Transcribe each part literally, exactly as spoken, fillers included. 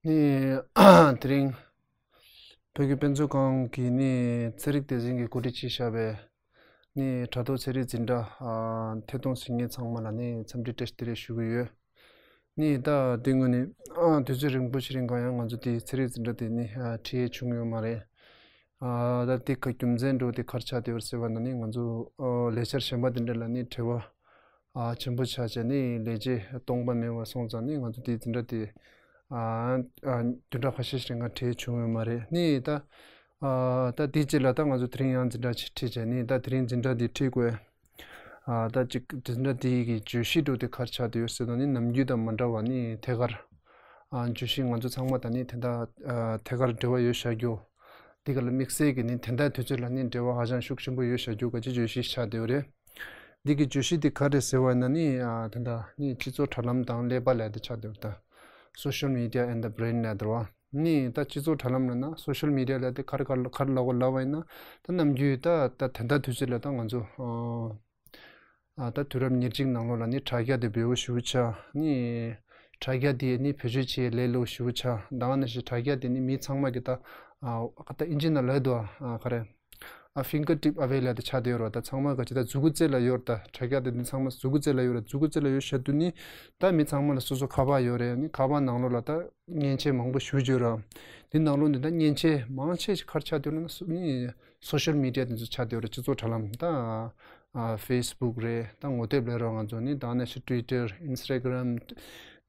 ནི། དེ་རིང་བོད་ཀྱི་དཔེ་མཛོད་ཁང་གི་ནི་ཚན་རིག་སྡེ་ཚན་གྱིས་གོ་སྒྲིག་བྱས་བཞག་པའི་ནི་དྲ་ཐོག་ཚན་རིག་འཛིན་གྲྭ་ཨ་ཐད་གཏོང་ཟིན་མཁན་ཚང་མ་ལ་ནི་འཚམས་འདྲི་བཀྲ་ཤིས་བདེ་ལེགས་ཞུ་གི་ཡོད། ནི་ད་དེ་སྔོན་ནི་ཨ་དུས་ཚོད་རིང་པོ་ཞིག་རིང་གང་ཡང་ང་ཚོ་དེའི་ཚན་རིག་འཛིན་གྲྭ་དེ་ནི་ཨ་ཁྲིད་ཡས་བྱུང་ཡོད་མ་རེད། ཨ་ད་དེ་ག་རྒྱུ་མཚན་འགྲོ་དེ་གར་ཆགས་བསྡད་ཡོད་ཟེར་བ་ན་ནི་ང་ཚོ་ཨ་ལས་འཆར་གཞན་པ་དེ་འདྲ་ལ་ནི་བྲེལ་བ་ཨ་ཆེན་པོ་ཆགས་བྱས་ནི་ལས་བྱེད་སྟོང་པ་མེད་པ་སོང་ཙང་ནི་ང་ཚོ་དེའི་འཛིན་གྲྭ་དེ་ཨ་ཨ་བདུན་ཕྲག་ཁ་ཤས་ཤིག་རིང་ང་ཁྲིད་བྱུང་ཡོད་མ་རེད། ནི་ད་ཨ་ད་དེའི་རྗེས་ལ་ད་ང་ཚོ་དེ་རིང་ཡང་འཛིན་གྲྭ་ཅིག་ཁྲིད་བྱས་ནི་ད་དེ་རིང་འཛིན་གྲྭ་དེ་ཁྲིད་དགོས། ཨ་ད་ཅིག་འཛིན་གྲྭ་དེ་གི་བརྗོད་གཞི་འགྲོ་དེ་གར་ཆགས་བསྡད་ཡོད་ཟེར་ན་ནི་ནམ་རྒྱུན་དང་མ་འདྲ་བ་ནི་ཐད་ཀར་ཨ་བརྗོད་གཞི་ང་ཚོ་ཚང་མ་དང་ནི་དེ་འདྲ་ཨ་ཐད་ཀར་འབྲེལ་བ་ཡོད་བཞག་རྒྱུ། འདི་ག་ལ་དམིགས་བསལ་གྱི་ནི་དེ་འདྲ་དུས་ཚོད་ལ་ནི་འབྲེལ་བ་ཧ་ཅང་ཤུགས་ཆེན་པོ་ཡོད་བཞག་རྒྱུ་ག་ཅི་བརྗོད་གཞི་ཆགས་བསྡད་ཡོད་རེད། འདི་གི་བརྗོད་གཞི་དེ་ག་རེ་ཟེར་བ་ཡིན་ན་ནི་ཨ་དེ་འདྲ་ནི་སྤྱི་ཚོགས་དྲ་ལམ་དང་ཀླད་པ་ལབ་དེ་ཆགས་བསྡད་ཡོད་ད། Social media and the brain ལབ་དེ་རེད་བ། ནི་ད་སྤྱི་ཚོགས་དྲ་ལམ་ལབ་ན་social media ལབ་དེ་ག་རེ་ག་རེ་ག་རེ་ལབ་དགོས་ལབ་པ་ཡིན་ན་ད་ནམ་རྒྱུན་ད་ད་དེ་འདྲ་དུས་ཚོད་ལ་ད་ང་ཚོ་ཨ་ཨ་ད་དུས་རབས་ཉེར་གཅིག་ནང་ལོགས་ལ་ནི་དྲ་རྒྱ་དེ་འབེལ་པོ་ཞེ་པོ་ཆགས། ནི་དྲ་རྒྱ་དེ་ནི་བེད་སྤྱོད་བྱེད་ལས་སླ་པོ་ཞེ་པོ་ཆགས། ད་ག་ནང་བཞིན་དྲ་རྒྱ་དེ་ནི་མི་ཚང་མ་གི་ད་ཨ་ད་ཨིན་ཇི་ནང་ལབ་འདུག་ཨ་ག་རེ། ཨ་finger tip away ལབ་དེ་ཆགས་བསྡད་ཡོད་རེད་བ། ད་ཚང་མ་ག་ཅི་ད་མཛུ་གུ་རྩེ་ལ་ཡོད་རེད། ད་དྲ་རྒྱ་དེ་ནི་ཚང་མ་མཛུ་གུ་རྩེ་ལ་ཡོད་རེད། མཛུ་གུ་རྩེ་ལ་ཡོད་བཞག་དུས་ནི་ད་མི་ཚང་མ་ལ་སོ་སོ་ཁ་པར་ཡོད་རེད། ནི་ཁ་པར་ནང་ལོགས་ལ་ད་མཉེན་ཆས་མང་པོ་ཞེ་པོ་ཅིག་ཡོད་རེད། དེ་ནང་ལོགས་ནས་ད་མཉེན་ཆས་མང་ཆེ་ཞིག་ག་རེ་ཆགས་བསྡད་ཡོད་ན་ནི་social media དེ་ཚོ་ཆགས་བསྡད་ཡོད་རེད། སྤྱི་ཚོགས་དྲ་ལམ་ད་ཨ་Facebook རེད། ད་ངོ་དེབ་ལབ་རོགས་ང་ཚོ་ནི་ད་ག་ནང་བཞིན་Twitter Instagram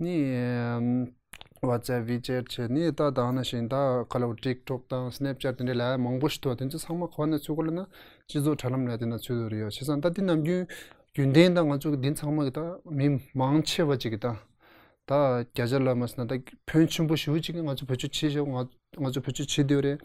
ནི་ཨམ་WhatsApp WeChat བྱས་ནི་ད་ད་ག་ནང་བཞིན་ད་ག་ལབ་TikTok དང་Snapchat དེ་འདྲ་ལ་མང་པོ་ཞིག་འདུག་དེ་ཚོ་ཚང་མ་ག་བ་ན་ཚུད་དགོས་ལབ་ན་སྤྱི་ཚོགས་དྲ་ལམ་ལབ་དེ་ན་ཚུད་ཡོད་རེད་ཡ། བྱས་ཙང་ད་དེ་ནམ་རྒྱུན་རྒྱུན་ལྡན་ད་ང་ཚོ་གི་འདི་ཚང་མ་གི་ད་མི་མང་ཆེ་བ་ཅིག་གི་ད་ད་བརྒྱ་ཆ་ལ་མ་ཟེར་ན་ད་ཕོན་ཆེན་པོ་ཞེ་པོ་ཅིག་གི་ང་ཚོ་བེད་སྤྱོད་བྱེད་ཤོག་ང་ང་ཚོ་བེད་སྤྱོད་བྱེད་འདོད་རེད།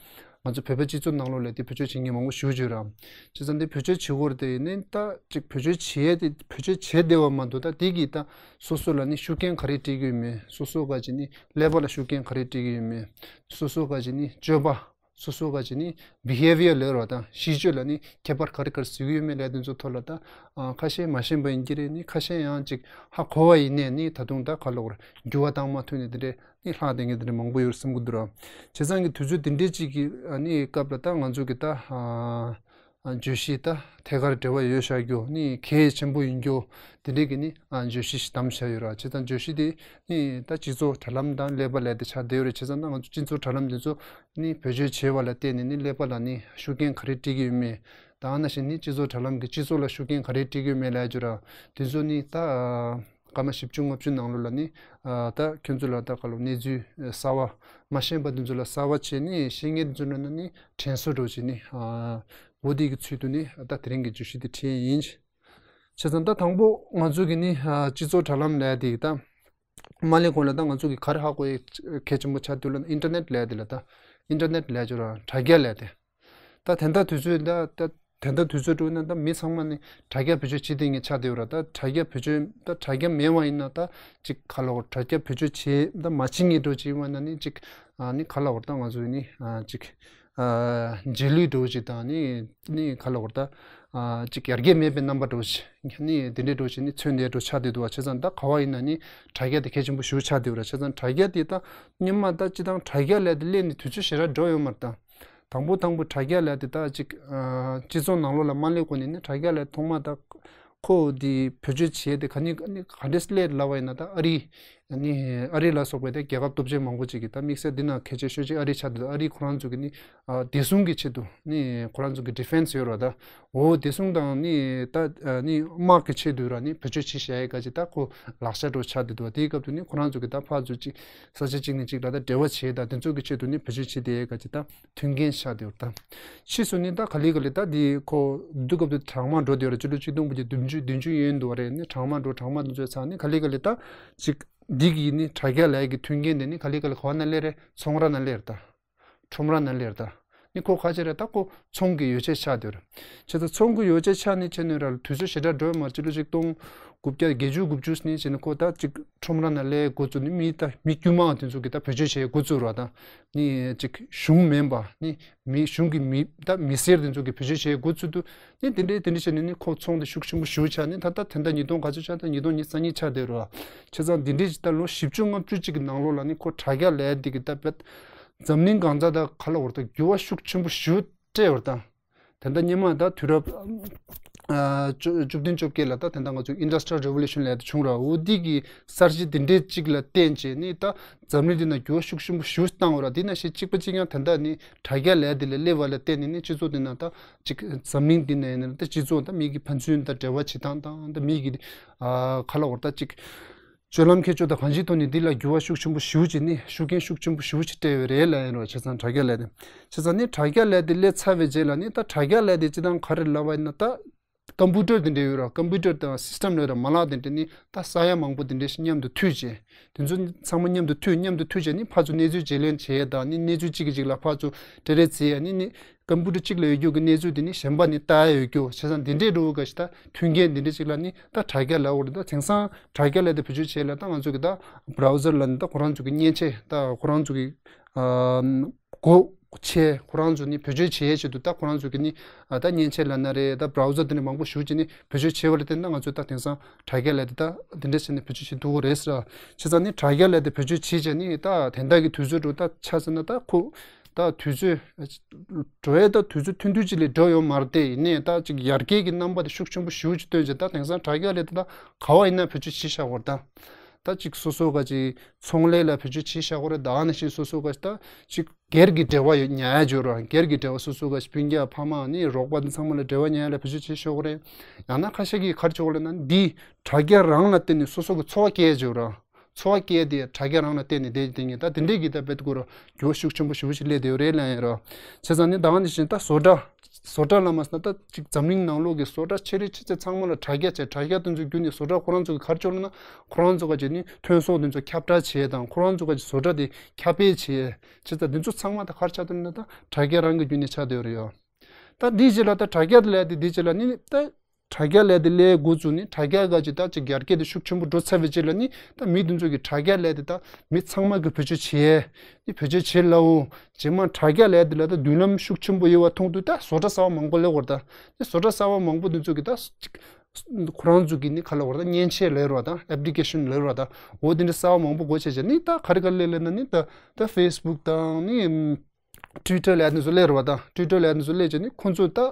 ང་ཚོ་བོད་པའི་སྤྱི་ཚོགས་ནང་ལོགས་ལ་དེ་བེད་སྤྱོད་བྱེད་མཁན་མང་པོ་ཞེ་པོ་ཅིག་ཡོད་རེད། བྱས་ཙང་དེ་བེད་སྤྱོད་བྱེད་དགོས་རེད་དེ་ཡིན་ནའི་ད་ཅིག་བེད་སྤྱོད་བྱེད་དེ་བེད་སྤྱོད་བྱེད་བདེ་བ་མ་གཏོགས་ད་དེ་གིས་ད་སོ་སོ་ལ་ནི་ཤུགས་རྐྱེན་ག་རེ་སྤྲད་ཀྱི་ཡོད་མེད། སོ་སོ་ག་ཅི་ནི་ཀླད་པ་ལ་ཤུགས་རྐྱེན་ག་རེ་སྤྲད་ཀྱི་ཡོད་མེད། སོ་སོ་ག་ཅི་ནི་སྤྱོད་པ། སོ་སོ་ག་ཅི་ནི་behaviour ལབ་རོགས་ད་གཤིས་སྤྱོད་ལ་ནི་ཁྱད་པར་ག་རེ་ག་རེ་བཟོ་གི་ཡོད་མེད་ལབ་དེ་ཚོ་ཐོག་ལ་ད་ཨ་ཁ་ཤས་མ་ཤེས་པ་ཡིན་གྱི་རེད། ནི་ཁ་ཤས་ཡང་ཅིག་ཧ་གོ་བ་ཡིན་ནའི་ནི་ད་དུང་ད་ག་ལབ་དགོས་རེད། འགྱུར་བ་བཏང་མ་ཐུབ་ནས་དེ་འདྲས་ནི་ལྷག་བསྡད་མཁན་དེ་འདྲས་མང་པོ་ཡོད་བསམ་གྱི་འདུག་ར། བྱས་ཙང་གི་དུས་ཚོད་དེ་འདྲས་ཅིག་གི་ཨ་ནི་སྐབས་ལ་ད་ང་ཚོ་གི་ད་ཨ་ཨ་བརྗོད་གཞི་ད་ཐད་ཀར་འབྲེལ་བ་ཡོད་བཞག་རྒྱུ་ནི་གལ་ཆེན་པོ་ཡིན་རྒྱུ་དེ་འདྲས་ཀྱི་ནི་ཨ་བརྗོད་གཞི་ཞིག་བདམས་བཞག་ཡོད་ར། བྱས་ཙང་བརྗོད་གཞི་དེ་ནི་ད་སྤྱི་ཚོགས་དྲ་ལམ་དང་ཀླད་པ་ལབ་དེ་ཆགས་བསྡད་ཡོད་རེད། བྱས་ཙང་ད་ང་ཚོ་སྤྱི་ཚོགས་དྲ་ལམ་དེ་ཚོ་ནི་བེད་སྤྱོད་བྱས་པ་ལ་བརྟེན་ནས་ནི་ཀླད་པ་ལ་ནི་ཤུགས་རྐྱེན་ག་རེ་སྤྲད་ཀྱི་ཡོད་མེད། ད་ག་ནང་བཞིན་ནི་སྤྱི་ཚོགས་དྲ་ལམ་གྱིས་སྤྱི་ཚོགས་ལ་ཤུགས་རྐྱེན་ག་རེ་སྤྲད་ཀྱི་ཡོད་མེད་ལབ་རྒྱུ་ར། དེ་ཚོ་ནི་ད་སྐར་མ་བཞི་བཅུ་ལྔ་བཅུ་ནང་ལོགས་ལ་ནི་ཨ་ད་ཁྱོད་ཚོ་ལ་ད་ག་ལབ་གནས་ཚུལ་གསར་བ་མ་ཤེས་པ་དེ་ཚོ་ལ་གསར་བ་བྱས་ནི་ཤེས་མཁན་དེ་ཚོ་ལ་ནི་དྲན་གསོ་འདྲ་བྱས་ནི་ཨ་འོ་དེ་གི་ཚུལ་དུ་ནི་ཨ་ད་དེ་རིང་གི་བརྗོད་གཞི་དེ་ཁྲིད་ཡིན། བྱས་ཙང་ད་དང་པོ་ང་ཚོ་གི་ནི་ཨ་སྤྱི་ཚོགས་དྲ་ལམ་ལབ་དེ་ད་མ་སླེབས་གོང་ལ་ད་ང་ཚོ་གི་ག་རེ་ཧ་གོ་ཡས་གལ་ཆེན་པོ་ཆགས་དུས་ལ་ཨིན་ཊར་ནེཊ་ལབ་དེ་ལ་ད་ཨིན་ཊར་ནེཊ་ལབ་རྒྱུ་ར་དྲ་རྒྱ་ལབ་དེ། ད་དེ་འདྲ་དུས་ཚོད་ད་ད་དེ་འདྲ་དུས་ཚོད་འགྲོ་ན་ད་མི་ཚང་མ་ནི་དྲ་རྒྱ་བེད་སྤྱོད་བྱེད་བསྡད་མཁན་ཆགས་བསྡད་ཡོད་ར། ད་དྲ་རྒྱ་བེད་སྤྱོད་ད་དྲ་རྒྱ་མེད་པ་ཡིན་ན་ད་ཅིག་ག་ལབ་དགོས་དྲ་རྒྱ་བེད་སྤྱོད་བྱེད་ད་མ་བྱེད་མཁན་འདྲ་ཅིག་ཡིན་པ་ན་ནི་ཅིག་ཨ་ནི་ག་ལབ་དགོས་ད་ང་ཚོ་ནི་ཨ་ཅིག་ཨ་རྗེས་ལུས་འདྲ་ཅིག་དང་ནི་ནི་ག་ལབ་དགོས་ད་ཨ་ཅིག་ཡར་རྒྱས་མེད་པའི་རྣམ་པ་འདྲ་ཅིག་ནི་དེ་འདྲའི་འདྲ་ཅིག་ནི་མཚོན་བསྡད་འདྲ་ཆགས་བསྡད་འདུག་བ། བྱས་ཙང་ད་ག་བ་ཡིན་ན་ནི་དྲ་རྒྱ་དེ་གལ་ཆེན་པོ་ཞེ་པོ་ཆགས་བསྡད་ཡོད་ར། བྱས་ཙང་དྲ་རྒྱ་དེ་ད་སྔོན་མ་ད་སྤྱིར་བཏང་དྲ་རྒྱ་ལབ་དེ་སླེབས་ནས་དུས་ཚོད་ཞེ་དྲག་འགྲོ་ཡོད་མ་རེད་ད། དང་པོ་དང་པོ་དྲ་རྒྱ་ལབ་དེ་ད་ཅིག་ཨ་སྤྱི་ཚོགས་ནང་ལོགས་ལ་མ་སླེབས་གོང་ནས་ནི་དྲ་རྒྱ་ལབ་ཐོག་མ་ད་ཁོ་དེ་བེད་སྤྱོད་བྱས་ཏེ་ག་ནི་ག་ནི་ག་འདྲས་སླེབས་ལབ་པ་ཡིན་ན་ད་ཨ་རི་ནི་ཨ་རི་ལ་སོགས་པའི་ད་རྒྱལ་ཁབ་སྟོབས་ཆེན་མང་པོ་ཅིག་གིས་ད་དམིགས་བསལ་འདི་ན་གལ་ཆེ་ཤོས་ཅིག་ཨ་རི་ཆགས་འདུག་ཨ་རི་ཁོ་རང་ཚོ་གི་ནི་ཨ་བདེ་སྲུང་གི་ཆེད་དུ་ནི་ཁོ་རང་ཚོ་གི་ཌི་ཕེན་སི་ཡོད་རེད་ད། འོ་བདེ་སྲུང་དང་ནི་ད་ནི་དམག་གི་ཆེད་དུ་ར་ནི་བེད་སྤྱོད་བྱེད་བཞག་ཡས་ག་ཅིག་ད་ཁོ་ལག་ཆ་འདྲ་ཆགས་བསྡད་འདུག་བ། དེའི་སྐབས་དུ་ནི་ཁོ་རང་ཚོ་གི་ད་ཕར་ཚུར་ཅིག་ས་ཆ་གཅིག་ནས་གཅིག་ལ་ད་འབྲེལ་བ་བྱེད་ད་དེ་ཚོ་གི་ཆེད་དུ་ནི་བེད་སྤྱོད་བྱེད་བསྡད་ཡས་ག་ཅིག་ད་མཐུན་རྐྱེན་ཆགས་བསྡད་ཡོད་རེད་ད། ཕྱིས་སུ་ནི་ད་ག་ལེ་ག་ལེ་ད་འདི་ཁོ་དུས་སྐབས་དུ་གྲང་དམག་འགྲོ་བསྡད་ཡོད་རེད། ཕྱི་ལོ་ཆིག་སྟོང་དགུ་བརྒྱ་བདུན་ཅུ་བདུན་ཅུ་ཡན་འདུག་བ་རེད། ནི་གྲང་དམག་འགྲོ་གྲང་དམག་དེ་ཚོ་ཚར་ནི་ག་ལེ་ག་ལེ་ད་ཅིག་འདི་གི་ནི་དྲ་རྒྱ་ལབ་ཡས་ཀྱི་མཐུན་རྐྱེན་དེ་ནི་ག་ལེ་ག་ལེ་ག་བ་ན་སླེབས་རེད། ཚོང་ར་ན་སླེབས་རེད་ད། ཁྲོམ་ར་ན་སླེབས་རེད་ད། ནི་ཁོ་ག་ཅི་རེད་ད་ཁོ་ཚོང་གི་ཡོ་བྱད་ཆགས་བསྡད་ཡོད་རེད། བྱས་ཙང་ཚོང་གི་ཡོ་བྱད་ཆགས་ནི་ཆགས་ནི་ར་དུས་ཚོད་ཞེ་དྲག་འགྲོ་ཡོད་མ་རེད། ཕྱི་ལོ་ཆིག་སྟོང་ དགུ་བརྒྱ་བརྒྱད་ཅུ་དགུ་བཅུ་ནས་བྱས་ནས་ཁོ་ད་ཅིག་ཁྲོམ་ར་ནང་སླེབས་འགོ་བཙུགས་ནས་མི་ད་མི་དཀྱུས་མ་དེ་ཚོ་གིས་ད་བེད་སྤྱོད་བྱེད་འགོ་བཙུགས་ར། ད་ནི་ཅིག་གཞུང་མིན་པ་ནི་མི་གཞུང་གི་མི་ད་མི་སེར་དེ་ཚོ་གིས་བེད་སྤྱོད་བྱེད་འགོ་བཙུགས་དུས་ནི་དེ་འདྲའི་དེ་འདྲ་བྱས་ནས་ནི་ཁོ་ཚོང་དེ་ཤུགས་ཆེན་པོ་ཞེ་པོ་ཆགས་ནས་ད་ལྟ་དེ་འདྲ་ཉིས་སྟོང་ག་ཚོད་ཆགས། ད་ཉིས་སྟོང་ཉི་ཤུ་རྩ་གཉིས་ཆགས་བསྡད་ར། བྱས་ཙང་འདི་འདྲའི་ད་ལོ་བཞི་བཅུ་ལྔ་བཅུ་ཅིག་གི་ནང་ལོགས་ལ་ནི་ཁོ་དྲ་རྒྱ་ལས་དེ་གིས་ད་བེད་འཛམ་གླིང་གང་ས་ད་ག་ལ་བར་ད་འགྱུར་བ་ཤུགས་ཆེན་པོ་ཞེ་པོ་སྤྲད་བར་ད། དེ་འདྲ་སྔོན་མ་ད་དུས་རབས་ཨ་བཅུ་བཅུ་བདུན་བཅོ་བརྒྱད་ལ་ད་དེ་འདྲ་ང་ཚོ་Industrial Revolution ལབ་ཡ་དེ་བྱུང་ར། འོ་འདི་གི་གསར་བརྗེ་འདི་འདྲའི་གཅིག་ལ་བརྟེན་བྱས་ནས་ད་འཛམ་གླིང་འདི་ན་འགྱུར་བ་ཤུགས་ཆེན་པོ་ཞེ་པོ་བཏང་བ་ར། འདི་ན་ཞིག་གཅིག་པ་གཅིག་རྐྱང་དེ་འདྲ་ནི་དྲ་རྒྱ་ལས་དེ་ལ་སླེབས་པ་ལ་བརྟེན་ནས་ནི་སྤྱི་ཚོགས་འདི་ན་ད་གཅིག་འཛམ་གླིང་འདི་ན་ཡིན་ན་ད་སྤྱི་ཚོགས་ད་མི་གི་ཕན་ཚུན་ད་འབྲེལ་བ་བྱེད་སྟངས་དང་ད་མི་གི་ཨ་ག་ལ་བར་ད་གཅིག་སྤྱོད་ལམ་ཁྱད་ཆོས་དང་གང་ཅིའི་ཐོག་ནས་འདི་ལ་འགྱུར་བ་ཤུགས་ཆེན་པོ་ཞེ་པོ་བྱས་ནས་ཤུགས་རྐྱེན་ཤུགས་ཆེན་པོ་ཞེ་པོ་ཅིག་སྤྲད་ཡོད་རེད་ལབ་ཡིན་རོ། བྱས་ཙང་དྲ་རྒྱ་ལས་དེ། བྱས་ཙང་ནི་དྲ་རྒྱ་ལས་དེ་སླེབས་ཚར་བའི་རྗེས་ལ་ནི་ད་དྲ་རྒྱ་ལས་དེ་སྤྱིར་བཏང་ག་རེ་ལབ་པ་ཡིན་ན་ད་ཀམ་པུ་ཊར་དེ་འདྲ་ཡོད་ར། ཀམ་པུ་ཊར་དང་སིས་ཊམ་ལབ་ར་མ་ལག་དེ་འདྲ་ནི་ད་ས་ཡ་མང་པོ་དེ་འདྲ་ཞིག་མཉམ་དུ་མཐུད་བྱས། དེ་ཚོ་ཚང་མ་མཉམ་དུ་མཐུད། མཉམ་དུ་མཐུད་བྱས་ནི་ཕར་ཚུར་གནས་ཚུལ་བརྗེ་ལེན་བྱས་དང་ནི་གནས་ཚུལ་གཅིག་གིས་གཅིག་ལ་ཕར་ཚུར་འབྲེལ་རེས་བྱས་ཡ་ནི་ནི། ཀམ་པུ་ཊར་གཅིག་ལ་ཡོད་རྒྱུ་གི་གནས་ཚུལ་དེ་ནི་གཞན་པ་ནི་ལྟ་ཡ་ཡོད་རྒྱུ། བྱས་ཙང་འདི་འདྲའི་འགྲོ་བ་ག་ཞིག་ད་མཐུན་རྐྱེན་འདི་འདྲ་ཅིག་ལ་ནི་ད་དྲ་རྒྱ་ལབ་དགོས་རེད། ད་དེང་སང་དྲ་རྒྱ་ལས་དེ་བེད་སྤྱོད་བྱེད་ལ་ད་ང་ཚོ་གི་ད་བྷ་རའུ་ཛར་ལ་ནི་ད་ཁོ་རང་ཚོ་གི་མཉེན་ཆས་ད་ཁོ་རང་ཚོ་གི་ཨ་སྒོ་ཕྱེ། ཁོ་རང་ཚོ་ནི་བེད་སྤྱོད་བྱེད་ཡས་ཆེད་དུ་ད་ཁོ་རང་ཚོ་གི་ནི་ཨ་ད་མཉེན་ཆས་ལབ་ན་རེད། ད་བྷ་རའུ་ཛར་དེ་འདྲ་མང་པོ་ཞེ་པོ་ཅིག་ནི་བེད་སྤྱོད་བྱེད་པ་ལ་བརྟེན་ན་ང་ཚོ་ད་དེང་སང་དྲ་རྒྱ་ལས་དེ་ད་འདི་འདྲ་བྱས་ནས་བེད་སྤྱོད་བྱེད་ཐུབ་ཀྱི་རེད་ཟེར། བྱས་ཙང་ནི་དྲ་རྒྱ་ལས་དེ་བེད་སྤྱོད་བྱེད་བྱས་ནི་ད་དེ་འདྲ་གི་དུས་ཚོད་འགྲོ་ད་ཆ་ཟེར་ན་ད་ཁོ། ད་དུས་ཚོད། འགྲོ་ཡས་ད་དུས་ཚོད་ཐུང་ཐུང་ཅིག་ལས་འགྲོ་ཡོད་མ་རེད་དེ། ཡིན་ནའི་ད་ཅིག་ཡར་རྒྱས་ཀྱི་རྣམ་པ་དེ་ཤུགས་ཆེན་པོ་ཞེ་པོ་ཅིག་སྟོན་བྱས། ད་དེང་སང་དྲ་རྒྱ་ལས་དེ་ད་ག་བ་ཡིན་ན་བེད་སྤྱོད་བྱེད་བཞག་གོ་རེད་ད། ད་ཅིག་སོ་སོ་ག་ཅིག་ཚོང་ལས་ལ་བེད་སྤྱོད་བྱེད་བཞག་གོ་རེད། ད་ནང་བཞིན་སོ་སོ་ག་ཅིག་ད་ཅིག་སྒེར་གྱི་འབྲེལ་བ་ཡོད་ཉར་ཡ་ཅིག་ཡོད་ར། སྒེར་གྱི་འབྲེལ་བ་སོ་སོ་ག་ཅིག་སྤུན་ཀྱག་ཕ་མ་ནི་རོགས་པ་འདི་ཚང་མ་ལ་འབྲེལ་བ་ཉར་ཡ་ལ་བེད་སྤྱོད་བྱེད་བཞག་གོ་རེད། ཡང་ན་ཁ་ཤས་ཀྱིས་ག་རེ་བྱེད་གོ་རེད་ན་འདི་དྲ་རྒྱ་རང་ལ་བརྟེན་ནས་སོ་སོ་གི་འཚོ་བ་སྐྱེལ་ཡ་ཅིག་ཡོད་ར། འཚོ་བ་སྐྱེལ་ཏེ་དྲ་རྒྱ་རང་ལ་བརྟེན་ནས་བསྡད་དེ་ངས་ད་དེ་འདྲས་ཀྱི་ད་དཔེ་ཁོ་ར་འགྱུར་བ་ཤུགས་ཆེན་པོ་ཞེ་པོ་ཞིག་སླེབས་བསྡད་ཡོད་རེད་ལབ་ཡིན་ར། བྱས་ཙང་ནི་ད་ག་ནང་བཞིན་ད་བཟོ་གྲྭ། བཟོ་གྲྭ་ལ་མ་ཟེར་ན་ད་ཅིག་འཛམ་གླིང་ནང་ལོགས་ཀྱི་བཟོ་གྲྭ་ཆེ་རིགས་ཆེ་ཚད་ཚང་མ་ལ་དྲ་རྒྱ་བྱས། དྲ་རྒྱ་དེ་ཚོ་བརྒྱུད་ནས་བཟོ་གྲྭ་ཁོ་རང་ཚོ་གི་ག་རེ་བྱེད་ཀྱི་ཡོད་ལབ་ན་ཁོ་རང་ཚོ་ག་ཅིག་ནི་ཐོན་ཟོག་དེ་ཚོ་ཁྱབ་བསྒྲགས་བྱས་དང་ཁོ་རང་ཚོ་ག་ཅིག་བཟོ་གྲྭ་དེ་ཁྱབ་སྤེལ་བྱས། བྱས་ཙང་དེ་ཚོ་ཚང་མ་ད་ག་རེ་ཆགས་བསྡད་ཡོད་ལབ་ན་ད་དྲ་རྒྱ་རང་གི་བརྒྱུད་ནས་ཆགས་བསྡད་ཡོད་རེད་ཡ། ད་འདིའི་རྗེས་ལ་ད་དྲ་རྒྱ་ལས་དེ་འདིའི་རྗེས་ལ་ནི་ད། དྲ་རྒྱ་ལས་དེ་སླེབས་འགོ་བཙུགས་ནས་དྲ་རྒྱ་ག་ཅིག་ད་ཅིག་ཡར་རྒྱས་དེ་ཤུགས་ཆེན་པོ་འགྲོ་ཚར་བའི་རྗེས་ལ་ནི་ད་མི་དེ་ཚོ་གི་དྲ་རྒྱ་ལས་དེ་ད་མི་ཚང་མ་གི་བེད་སྤྱོད་བྱེད་ནི་བེད་སྤྱོད་བྱེད་སླ་བོ། རྗེས་མ་དྲ་རྒྱ་ལས་དེ་ལ་ད་མདུན་ལམ་ཤུགས་ཆེན་པོ་ཡོད་པ་མཐོང་དུས་ད་བཟོ་གྲྭ་གསར་པ་མང་པོ་སླེབས་ཡོད་རེད་ད། ནི་བཟོ་གྲྭ་གསར་པ་མང་པོ་དེ་ཚོ་གི་ད་ཅིག་ཁོ་རང་ཚོ་གི་ནི་ག་ལབ་དགོས་རེད་ད། མཉེན་ཆས་ལབ་དགོས་རེད་ད། ཨེབ་ལི་ཀེ་ཤན་ལབ་དགོས་རེད་ད། འོ་དེ་འདྲ་གསར་པ་མང་པོ་སྒོ་ཕྱེ་བྱས་ནི་ད་ག་རེ་ག་རེ་སླེབས་ལབ་ན་ནི་ད་ད་ཕེ་སི་བུག་དང་ནི། ཊུའི་ཊར་ལབ་ཡ་དེ་ཚོ་སླེབས་རེད་པ་ད། ཊུའི་ཊར་ལབ་ཡ་དེ་ཚོ་སླེབས་བྱས་ནི་ཁོང་ཚོ་ད།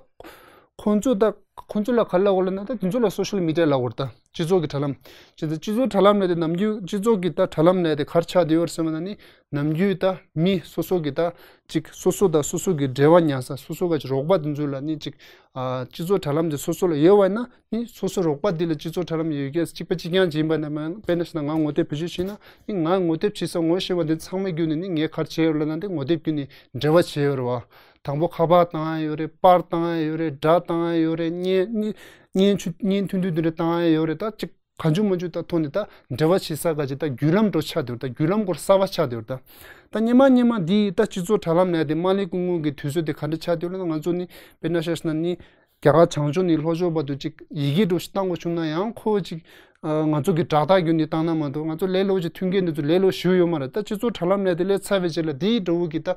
ཁོང་ཚོ་ད། ཁོང་ཚོ་ལ་ག་རེ་ལབ་དགོས་ལབ་ན་ད་དེ་ཚོ་ལ་སོ་ཤལ་མི་ཌི་ཡ་ལབ་དགོས་རེད་ད། སྤྱི་ཚོགས་ཀྱི་དྲ་ལམ། བྱས་ཙང་སྤྱི་ཚོགས་དྲ་ལམ་ལབ་དེ་ནམ་རྒྱུན་སྤྱི་ཚོགས་ཀྱི་ད་དྲ་ལམ་ལབ་དེ་ག་རེ་ཆགས་བསྡད་ཡོད་རེད་ཟེར་བ་ན་ནི་ནམ་རྒྱུན་ད་མི་སོ་སོ་གི་ད་ཅིག་སོ་སོ་དང་སོ་སོ་གི་འབྲེལ་བ་ཉར་ས། སོ་སོ་ག་ཅིག་རོགས་པ་དེ་ཚོ་ལ་ནི་ཅིག་ཨ། སྤྱི་ཚོགས་དྲ་ལམ་དེ་སོ་སོ་ལ་ཡོད་པ་ཡིན་ན། ནི་སོ་སོ་རོགས་པ་འདི་ལ་སྤྱི་ཚོགས་དྲ་ལམ་ཡོད་མཁན་གཅིག་པ་གཅིག་རྐྱང་ཅིག་ཡིན་པ་ན་མ་དཔེར་ན་བྱས་ན་ང་ངོ་དེབ་བེད་སྤྱོད་བྱས་ན་ནི་ང་ངོ་དེབ་བྲིས་ས་ངོ་ཤེས་པ་འདི་ཚང་མ་བརྒྱུད་ནས་ནི་ངས་ག་རེ་བྱས་ཡོད་ལབ་ན་འདི་ངོ་དེབ་བརྒྱུད་ནས་འབྲེལ་བ་བྱས་ཡོད་རེད་བ། དང་པོ་ཁ་པར་བཏང་ཡ་ཡོད་རེད། པར་བཏང་ཡ་ཡོད་རེད། སྒྲ་བཏང་ཡ་ཡོད་རེད། བརྙན་ནི་བརྙན་ཆུ་བརྙན་ཐུང་ཐུང་འདི་འདྲ་བཏང་ཡ་ཡོད་རེད། ད་གཅིག་གང་བྱུང་མང་བྱུང་ད་ཐོག་ནས་ད་འབྲེལ་བ་བྱེད་ས་ག་ཅིག་ད་བརྒྱུད་ལམ་འདྲ་ཆགས་བསྡད་ཡོད་རེད། ད་བརྒྱུད་ལམ་སྐོར་གསར་པ་ཆགས་བསྡད་ཡོད་རེད། ད་ད་སྔོན་མ་སྔོན་མ་འདི་ད་སྤྱི་ཚོགས་དྲ་ལམ་ནས་དེ་མ་སླེབས་སྔོན་སྔོན་གྱི་དུས་ཚོད་དེ་ག་འདྲ་ཆགས་བསྡད་ཡོད་ལབ་ན་ང་ཚོ་ནི་དཔེར་ན་ཆ་བཞག་ན་ནི། རྒྱ་གར་བྱང་ཕྱོགས་ནས་ལྷོ་ཕྱོགས་བར་དུ་ཅིག་ཡི་གེ་འདྲ་ཞིག་བཏང་དགོས་བྱུང་ན་ཡང་ཁོ་ཅིག་ཨ། ང་ཚོ་གི་དྲ་ཐག་བརྒྱུད་ནས་བཏང་ན་མ་གཏོགས་ང་ཚོ་ལས་སླ་པོ་ཅིག་མཐུན་རྐྱེན་འདི་ཚོ་ལས་སླ་པོ་ཞིག་ཡོད་མ་རེད། ད་སྤྱི་ཚོགས་དྲ་ལམ་ནས་དེ་སླེབས་ཚར་བའི་རྗེས་ལ་དེའི་འདྲ་བོ་གི་ད་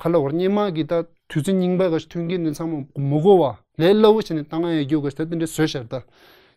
ག་ལབ་དགོས་རེད། སྔོན་མ་གི་ད་དུས་ཚོད་རྙིང་པ་ག་ཞིག་མཐུན་རྐྱེན་འདི་ཚང་མ་མི་དགོས་པ་ལས་སླ་པོ་བྱས་ནས་བཏང་ཡ་ཡོད་རྒྱུ་ག་ཞིག་ད་དེ་འདྲ་བཟོས་བཞག་རེད་ད།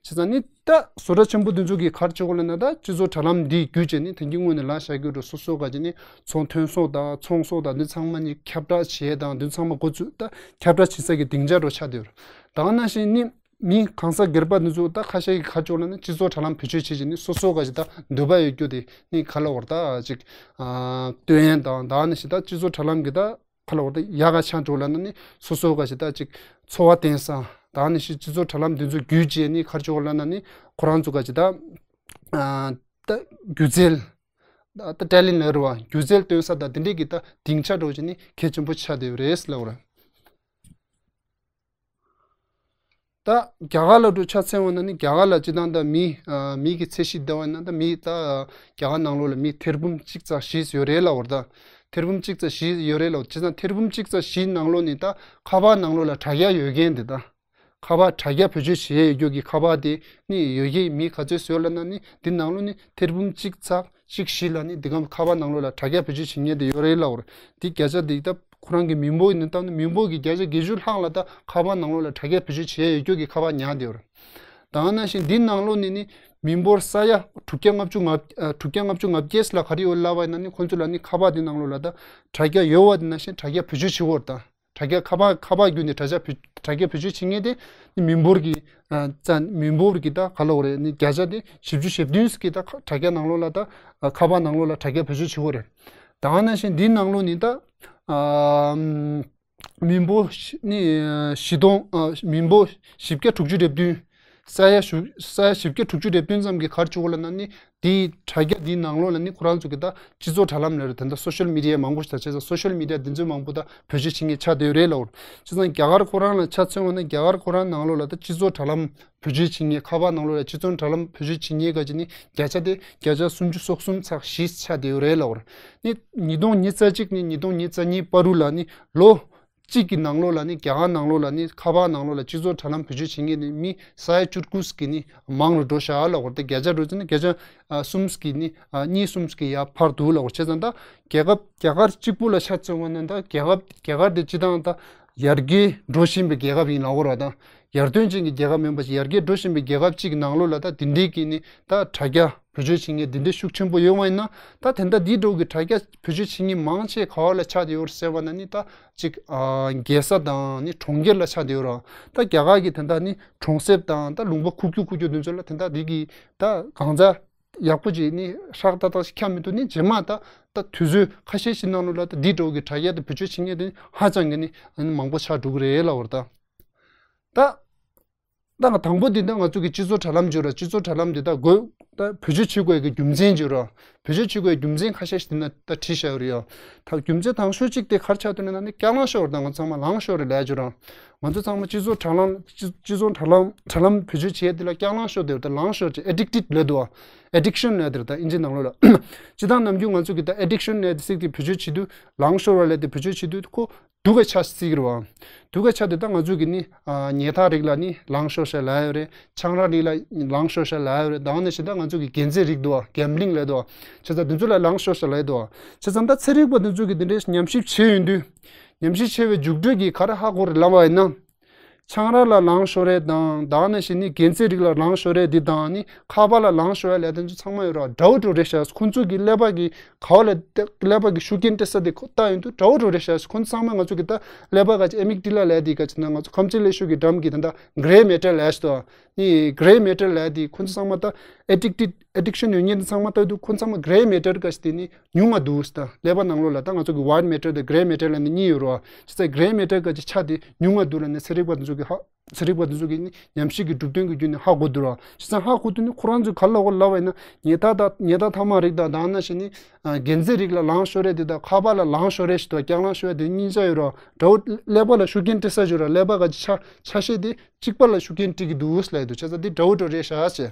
བྱས་ཙང་ནི་ད་བཟོ་གྲྭ་ཆེན་པོ་འདི་ཚོ་གིས་ག་རེ་བྱེད་དགོས་ལབ་ན་ད་སྤྱི་ཚོགས་དྲ་ལམ་འདི་བརྒྱུད་བྱས་ནས་དེང་གི་སྔོན་ནས་ལབ་བཞག་རྒྱུ་འདྲ་སོ་སོ་ག་ཅིག་ནི་ཚོང་ཐོན་ཟོག་དང་ཚོང་ཟོག་དང་འདི་ཚང་མ་ནི་ཁྱབ་བསྒྲགས་བྱས་དང་འདི་ཚང་མ་འགོ་ཚུགས་ད་ཁྱབ་བསྒྲགས་བྱེད་ས་གི་སྡིངས་ཆ་འདྲ་ཆགས་བསྡད་ཡོད་རེད། ད་ག་ནང་བཞིན་ནི་མི་གང་ཟག་སྒེར་པ་འདི་ཚོ་ད་ཁ་ཤས་ཀྱིས་ག་རེ་བྱེད་དགོས་ལབ་ན་སྤྱི་ཚོགས་དྲ་ལམ་བེད་སྤྱོད་བྱས་བྱས་ནི་སོ་སོ་ག་ཅིག་ད་འདོད་པ་ཡོད་རྒྱུ་དེ་ནི་ག་ལབ་དགོས་རེད་ད་ཅིག་ཨ། སྟོན་ཡ་དང་ད་ག་ནང་བཞིན་ད་སྤྱི་ཚོགས་དྲ་ལམ་གི་ད་ག་ལབ་དགོས་རེད་ད་ཡག་ག་ཆགས་འགྲོ་ལབ་ན་ནི་སོ་སོ་ག་ཅིག་ད་ཅིག་འཚོ་བ་བརྟེན་ས། ད་ག་ནང་བཞིན་སྤྱི་ཚོགས་དྲ་ལམ་འདི་ཚོ་བརྒྱུད་བྱས་ནི་ག་རེ་བྱེད་དགོས་ལབ་ན་ནི་ཁོ་རང་ཚོ་ག་ཅིག་ད་ཨ། ད་སྒྱུ་རྩལ། ད་ད་ཊེ་ལེན་ཊི་ལབ་རེད་བ། སྒྱུ་རྩལ་སྟོན་ས་དང་དེ་འདྲས་ཀྱི་ད་སྡིངས་ཆ་འདྲ་བོ་ཅིག་ནི་གལ་ཆེན་པོ་ཆགས་བསྡད་ཡོད་རེད་ལབ་དགོས་རེད། ད་རྒྱ་གར་ལ་འགྲོ་ཆ་མཚོན་པ་ན་ནི་རྒྱ་གར་ལ་སྤྱིར་བཏང་ད་མི་ཨ། མི་གི་ཚད་གཞི་བལྟས་པ་ན་ད་མི་ད་རྒྱ་གར་ནང་ལོགས་ལ་མི་ཐེར་འབུམ་གཅིག་ཙམ་བཞི་ཡོད་རེད་ལབ་དགོས་རེད་ད། ཐེར་འབུམ་གཅིག་ཙམ་བཞི་ཡོད་རེད་ལབ། བྱས་ཙང་ཐེར་འབུམ་གཅིག་ཙམ་བཞི་ནང་ལོགས་ནས་ད་ཁ་པར་ནང་ལོགས་ལ་དྲ་རྒྱ་ཡོད་མཁན་དེ་ད། ཁ་པར་དྲ་རྒྱ་བེད་སྤྱོད་བྱེད་ཡས་ཡོད་རྒྱུ་གི་ཁ་པར་དེ་ནི་ཡོད་ཀྱི་མི་ག་ཚོད་བཟོས་ལབ་ན་ནི་འདི་ནང་ལོགས་ནི་ཐེར་འབུམ་གཅིག་ཚེག་གཅིག་བཞི་ལ་ནི་འདི་གམ་ཁ་པར་ནང་ལོགས་ལ་དྲ་རྒྱ་བེད་སྤྱོད་བྱེད་མཁན་དེ་ཡོད་རེད་ལབ་པ་རེད། འདི་བརྒྱ་ཆ་འདི་ད་ཁོ་རང་གི་མི་འབོར་ཡིན་ན་ད་ནི་མི་འབོར་གྱི་བརྒྱ་ཆ་བརྒྱད་ཅུ་ལྷག་ལ་ད་ཁ་པར་ནང་ལོགས་ལ་དྲ་རྒྱ་བེད་སྤྱོད་བྱེད་ཡས་ཡོད་རྒྱུ་གི་ཁ་པར་ཉར་བསྡད་ཡོད་རེད། ད་ནང་བཞིན་འདི་ནང་ལོགས་ནས་ནི་མི་འབོར་ས་ཡ་དྲུག་བརྒྱ་ལྔ་བཅུ་ང་ཨ་དྲུག་བརྒྱ་ལྔ་བཅུ་ང་བརྒྱད་ལ་ག་རེ་ཡོད་ལབ་པ་ཡིན་ན་ནི་ཁོང་ཚོ་ལ་ནི་ཁ་པར་འདི་ནང་ལོགས་ལ་ད་དྲ་རྒྱ་ཡོད་པ་འདི་ནང་བཞིན་དྲ་རྒྱ་བེད་སྤྱོད་བྱེད་དགོས་རེད་ད། དྲ་རྒྱ་ཁ་པར་ཁ་པར་བརྒྱུད་ནས་དྲ་རྒྱ་བེད་དྲ་རྒྱ་བེད་སྤྱོད་བྱེད་མཁན་དེ་ནི་མི་འབོར་གྱི་ཨ་ཙ་མི་འབོར་གྱི་ད་ག་ལབ་དགོས་རེད། ནི་བརྒྱ་ཆ་དེ་བཞི་བཅུ་ཞེ་བདུན་ཙམ་གྱི་ད་ཁ་དྲ་རྒྱ་ནང་ལོགས་ལ་ད་ཨ་ཁ་པར་ནང་ལོགས་ལ་དྲ་རྒྱ་བེད་སྤྱོད་བྱེད་དགོས་རེད། ད་ནང་བཞིན་འདི་ནང་ལོགས་ནི་ད་ཨ་མི་འབོར་བཞི་ནི་བཞི་སྟོང་ཨ་མི་འབོར་བཞི་བརྒྱ་དྲུག་ཅུ་རེ་བདུན། ས་ཡ་བཞི་ས་ཡ་བཞི་བརྒྱ་དྲུག་ཅུ་རེ་བདུན་ཙམ་གྱི་ག་རེ་བྱེད་དགོས་ལབ་ན་ནི་དེའི་དྲ་རྒྱ་དེའི་ནང་ལོགས་ལ་ནི་ཁོ་རང་ཚོ་གི་ད་སྤྱི་ཚོགས་དྲ་ལམ་ལབ་རེད། ད་ལྟ་སོ་ཤལ་མི་ཌི་ཡ་མང་པོ་ཞིག་ད་བྱས་ཙང་སོ་ཤལ་མི་ཌི་ཡ་འདི་ཚོའི་མང་པོ་ད་བེད་སྤྱོད་བྱེད་མཁན་ཆགས་བསྡད་ཡོད་རེད་ལབ་པ་རེད། བྱས་ཙང་རྒྱ་གར་ཁོ་རང་ལ་ཆ་མཚོན་པ་ན་རྒྱ་གར་ཁོ་རང་ནང་ལོགས་ལ་ད་སྤྱི་ཚོགས་དྲ་ལམ་བེད་སྤྱོད་བྱེད་མཁན་ཁ་པར་ནང་ལོགས་ལ་སྤྱི་ཚོགས་དྲ་ལམ་བེད་སྤྱོད་བྱེད་མཁན་ག་ཅིག་ནི་བརྒྱ་ཆ་དེ་བརྒྱ་ཆ་སུམ་ཅུ་སོ་གསུམ་ཚེག་བཞི་ཆགས་བསྡད་ཡོད་རེད་ལབ་པ་རེད། ནི་ཉིས་སྟོང་ཉི་ཤུ་རྩ་གཅིག་ནས་ཉིས་སྟོང་ཉི་ཤུ་རྩ་གཉིས་བར་དུ་ལ་ནི་ལོ་གཅིག་གི་ནང་ལོགས་ལ་ནི་རྒྱ་གར་ནང་ལོགས་ལ་ནི་ཁ་པར་ནང་ལོགས་ལ་སྤྱི་ཚོགས་དྲ་ལམ་བེད་སྤྱོད་བྱེད་མཁན་ནི་མི་ས་ཡ་བཅུ་དགུ་ཙམ་གྱི་ནི་མང་རུ་འགྲོ་ཤག་ལབ་པ་རེད། ད་བརྒྱ་ཆ་འགྲོ་ཚུལ་ནི་བརྒྱ་ཆ་ཨ་གསུམ་ཙམ་གྱི་ནི་ཨ་གཉིས་གསུམ་ཙམ་གྱི་ཡར་འཕར་འདུག་ལབ་པ་རེད། བྱས་ཙང་ད་རྒྱལ་ཁབ་རྒྱ་གར་གཅིག་པུ་ལ་ཆ་མཚོན་པ་ན་ད་རྒྱལ་ཁབ་རྒྱ་གར་དེ་སྤྱི་བཏང་ད་ཡར་རྒྱས་འགྲོ་བཞིན་པའི་རྒྱལ་ཁབ་ཡིན་ལབ་དགོས་རེད་ད། ཡར་ཐོན་ཅན་གྱི་རྒྱལ་ཁབ་མིན་པ་ཞིག་ཡར་རྒྱས་འགྲོ་བཞིན་པའི་རྒྱལ་ཁབ་ཅིག་གི་ནང་ལོགས་ལ་ད་དེ་འདྲའི་གི་ནི་ད་དྲ་རྒྱ་བེད་སྤྱོད་བྱེད་མཁན་དེ་འདྲའི་ཤུགས་ཆེན་པོ་ཡོད་པ་ཡིན་ན། ད་དེ་འདྲ་འདི་འདྲ་གི་དྲ་རྒྱ་བེད་སྤྱོད་བྱེད་མཁན་མང་ཆེ་ག་བ་ལ་ཆགས་བསྡད་ཡོད་རེད་ཟེར་བ་ན་ནི་ད་ཅིག་ཨ་རྒྱལ་ས་དང་ནི་གྲོང་ཁྱེར་ལ་ཆགས་བསྡད་ཡོད་རེད། ད་རྒྱ་གར་གྱི་དེ་འདྲ་ནི་གྲོང་གསེབ་དང་ད་ལུང་པ་ཁུག་ཀྱོག་ཁུག་ཀྱོག་དེ་ཚོ་ལ་དེ་འདྲ་འདི་གི་ད་གང་ཚ་ཡག་པོ་ཅིག་ནི་ཧྲག་ཏག་ཏག་ཞིག་ཁྱབ་མི་འདུག་ནི་རྗེས་མ་ད་ད་དུས་ཚོད་ཁ་ཤས་ཤིག་ནང་ལོགས་ལ་ད་འདི་འདྲ་གི་དྲ་རྒྱ་དེ་བེད་སྤྱོད་བྱེད་མཁན་དེ་ཧ་ཅང་གི་ནི་མང་པོ་ཆགས་འགྲོ་གི་རེད་ལབ་པ་རེད་ད། ད། ད་ང་དང་པོ་འདི་ད་ང་ཚོ་གི་སྤྱི་ཚོགས་དྲ་ལམ་བརྗོད་ར། སྤྱི་ཚོགས་དྲ་ལམ་འདི་ད་དགོས་ད་བེད་སྤྱོད་བྱེད་དགོས་ཀྱི་རྒྱུ་མཚན་བརྗོད་ར། བེད་སྤྱོད་བྱེད་དགོས་རྒྱུ་མཚན་ཁ་ཤས་ཤིག་འདི་ན་ད་བྲིས་བཞག་ཡོད་རེད་ཡ། ད་རྒྱུ་མཚན་དང་ཤོས་གཅིག་དེ་ག་རེ་ཆགས་འདུག་ན་ནི་རྐྱང་ལངས་ཤོར། ད་ང་ཚང་མ་ལངས་ཤོར་རེད་ལབ་བརྗོད་ར། ང་ཚོ་ཚང་མ་སྤྱི་ཚོགས་དྲ་ལམ་སྤྱི་སྤྱི་ཚོགས་དྲ་ལམ་དྲ་ལམ་བེད་སྤྱོད་བྱེད་དེ་ལ་རྐྱང་ལངས་ཤོར་དེ་ད་ལངས་ཤོར་ཅིག་ཨེ་ཌིག་ཊེཌ་ལབ་འདུག་ཨ། ཨེ་ཌིག་ཤན་ལབ་དེ་རེད་ད་ཨིན་ཇི་ནང་ལོགས་ལ། སྤྱིར་བཏང་ནམ་རྒྱུན་ང་ཚོ་གི་ད་ཨེ་ཌིག་ཤན་ལབ་དེ་ཚིག་དེ་བེད་སྤྱོད་བྱེད་དུས་ལངས་ཤོར་བ་ལབ་དེ་བེད་སྤྱོད་བྱེད་དུས་ཁོ་སྡུག་ག་ཆ་ཟེར་གི་རེད་བ། སྡུག་ག་ཆ་དེ་ད་ང་ཚོ་གི་ནི་ཨ་ཉལ་ཐ་རིགས་ལ་ནི་ལངས་ཤོར་ཤག་ལབ་ཡོད་རེད། ཆང་རག་རིགས་ལ་ལངས་ཤོར་ཤག་ལབ་ཡོད་རེད། ད་ནི་ཞེ་དྲག་ང་ཚོ་གི་རྒྱལ་རྩེད་རིགས་འདུག་བ། གེམ་བྷི་ལིང་ལབ་འདུག་བ། བྱས་ཙང་དེ་ཚོ་ལ་ལངས་ཤོར་ཤག་ལབ་འདུག་བ། བྱས་ཙང་ད་ཚན་རིག་པ་དེ་ཚོ་གི་དེ་འདྲའི་ཉམས་ཞིབ་བྱས་ཡོང་དུས། ཉམས་ཞིབ་བྱས་པའི་མཇུག་འབྲས་ཀྱིས་ག་རེ་ཧ་གོ་རེད་ལབ་པ་ཡིན་ན། ཆང་རག་ལ་ལངས་ཤོར་ཡས་དང་ད་ནི་ཞེ་ནི་རྒྱལ་རྩེད་རིགས་ལ་ལངས་ཤོར་ཡས་འདི་དང་ནི་ཁ་པར་ལ་ལངས་ཤོར་ཡས་ལབ་དེ་ཚོ་ཚང་མ་ཡོད་ར། འདྲ་བོ་འདྲ་བོ་རེད་ཤག་ཁོང་ཚོ་གི་ཀླད་པ་གི་ག་བ་ལ་ཀླད་པ་གི་ཤུགས་རྐྱེན་སྤྲད་ས་དེ་ཁོ་ལྟ་ཡོང་དུས་འདྲ་བོ་འདྲ་བོ་རེད་ཤག་ཁོང་ཚོ་ཚང་མ་ང་ཚོ་གི་ད་ཀླད་པ་ག་ཅིག་ཨེ་མིག་ཏི་ལ་ལབ་དེ་ག་ཅིག་ན་ང་ཚོ་ཁམས་ཚན་ཀླད་ཤུགས་ཀྱི་འགྲམ་གྱི་ད་ད་གྷེ་རེ་མེ་ཊར་ལབ་ཤག་ཏོ། ནི་གྷེ་རེ་མེ་ཊར་ལབ་དེ་ཁོང་ཚོ་ཚང་མ་ད་ཨེ་ཌིག་ཊེཌ་ཨེ་ཌིག་ཤན་ཡོད་མཁན་དེ་ཚང་མ་ལྟ་དུས་ཁོང་ཚང་མ་གྷེ་རེ་མེ་ཊར་ག་ཅིག་དེ་ནི་ཉུང་ང་འདུག་ཟེར། ད་ཀླད་པ་ནང་ལོགས་ལ་ད་ང་ཚོ་གི་ཝའིཊ་མེ་ཊར་དང་གྷེ་རེ་མེ་ཊར་ལབ་ནི་གཉིས་ཡོད་རེད་བ། བྱས་ཙང་གྷེ་རེ་མེ་ཊར་ག་ཅིག་ཆ་དེ་ཉུང་ང་འདུག་ལབ་ནི་ཚན་རིག་པ་དེ་ཚོ་གི་ཧ་ཚན་རིག་པ་དེ་ཚོ་གི་ནི་ཉམས་ཞིབ་ཀྱི་གྲུབ་དོན་གྱི་བརྒྱུད་ནས་ཧ་གོ་འདུག་ར། བྱས་ཙང་ཧ་གོ་དུས་ནི་ཁོ་རང་ཚོས་ག་ལབ་དགོས་ལབ་པ་ཡིན་ན་ཉལ་ཐ་དང་ཉལ་ཐ་ཐ་མག་རིགས་དང་ད་ནི་ཞེ་ནི་ཨ་རྒྱལ་རྩེད་རིགས་ལ་ལངས་ཤོར་ཡས་དེ་དང་ཁ་པར་ལ་ལངས་ཤོར་ཡས་ཞིག་དང་རྐྱང་ལངས་ཤོར་ཡས་དེ་གཉིས་ཆ་ཡོད་ར། འདྲ་བོ་ཀླད་པ་ལ་ཤུགས་རྐྱེན་སྤྲད་ས་ཡོད་ར། ཀླད་པ་ག་ཅིག་ཆ་ཆ་ཤས་དེ་གཅིག་པ་ལ་ཤུགས་རྐྱེན་སྤྲད་ཀྱི་འདུག་ལབ་ཡོད་དུས་བྱས་ཙང་དེ་འདྲ་བོ་འདྲ་བོ་རེད་ཤག་ཟེར།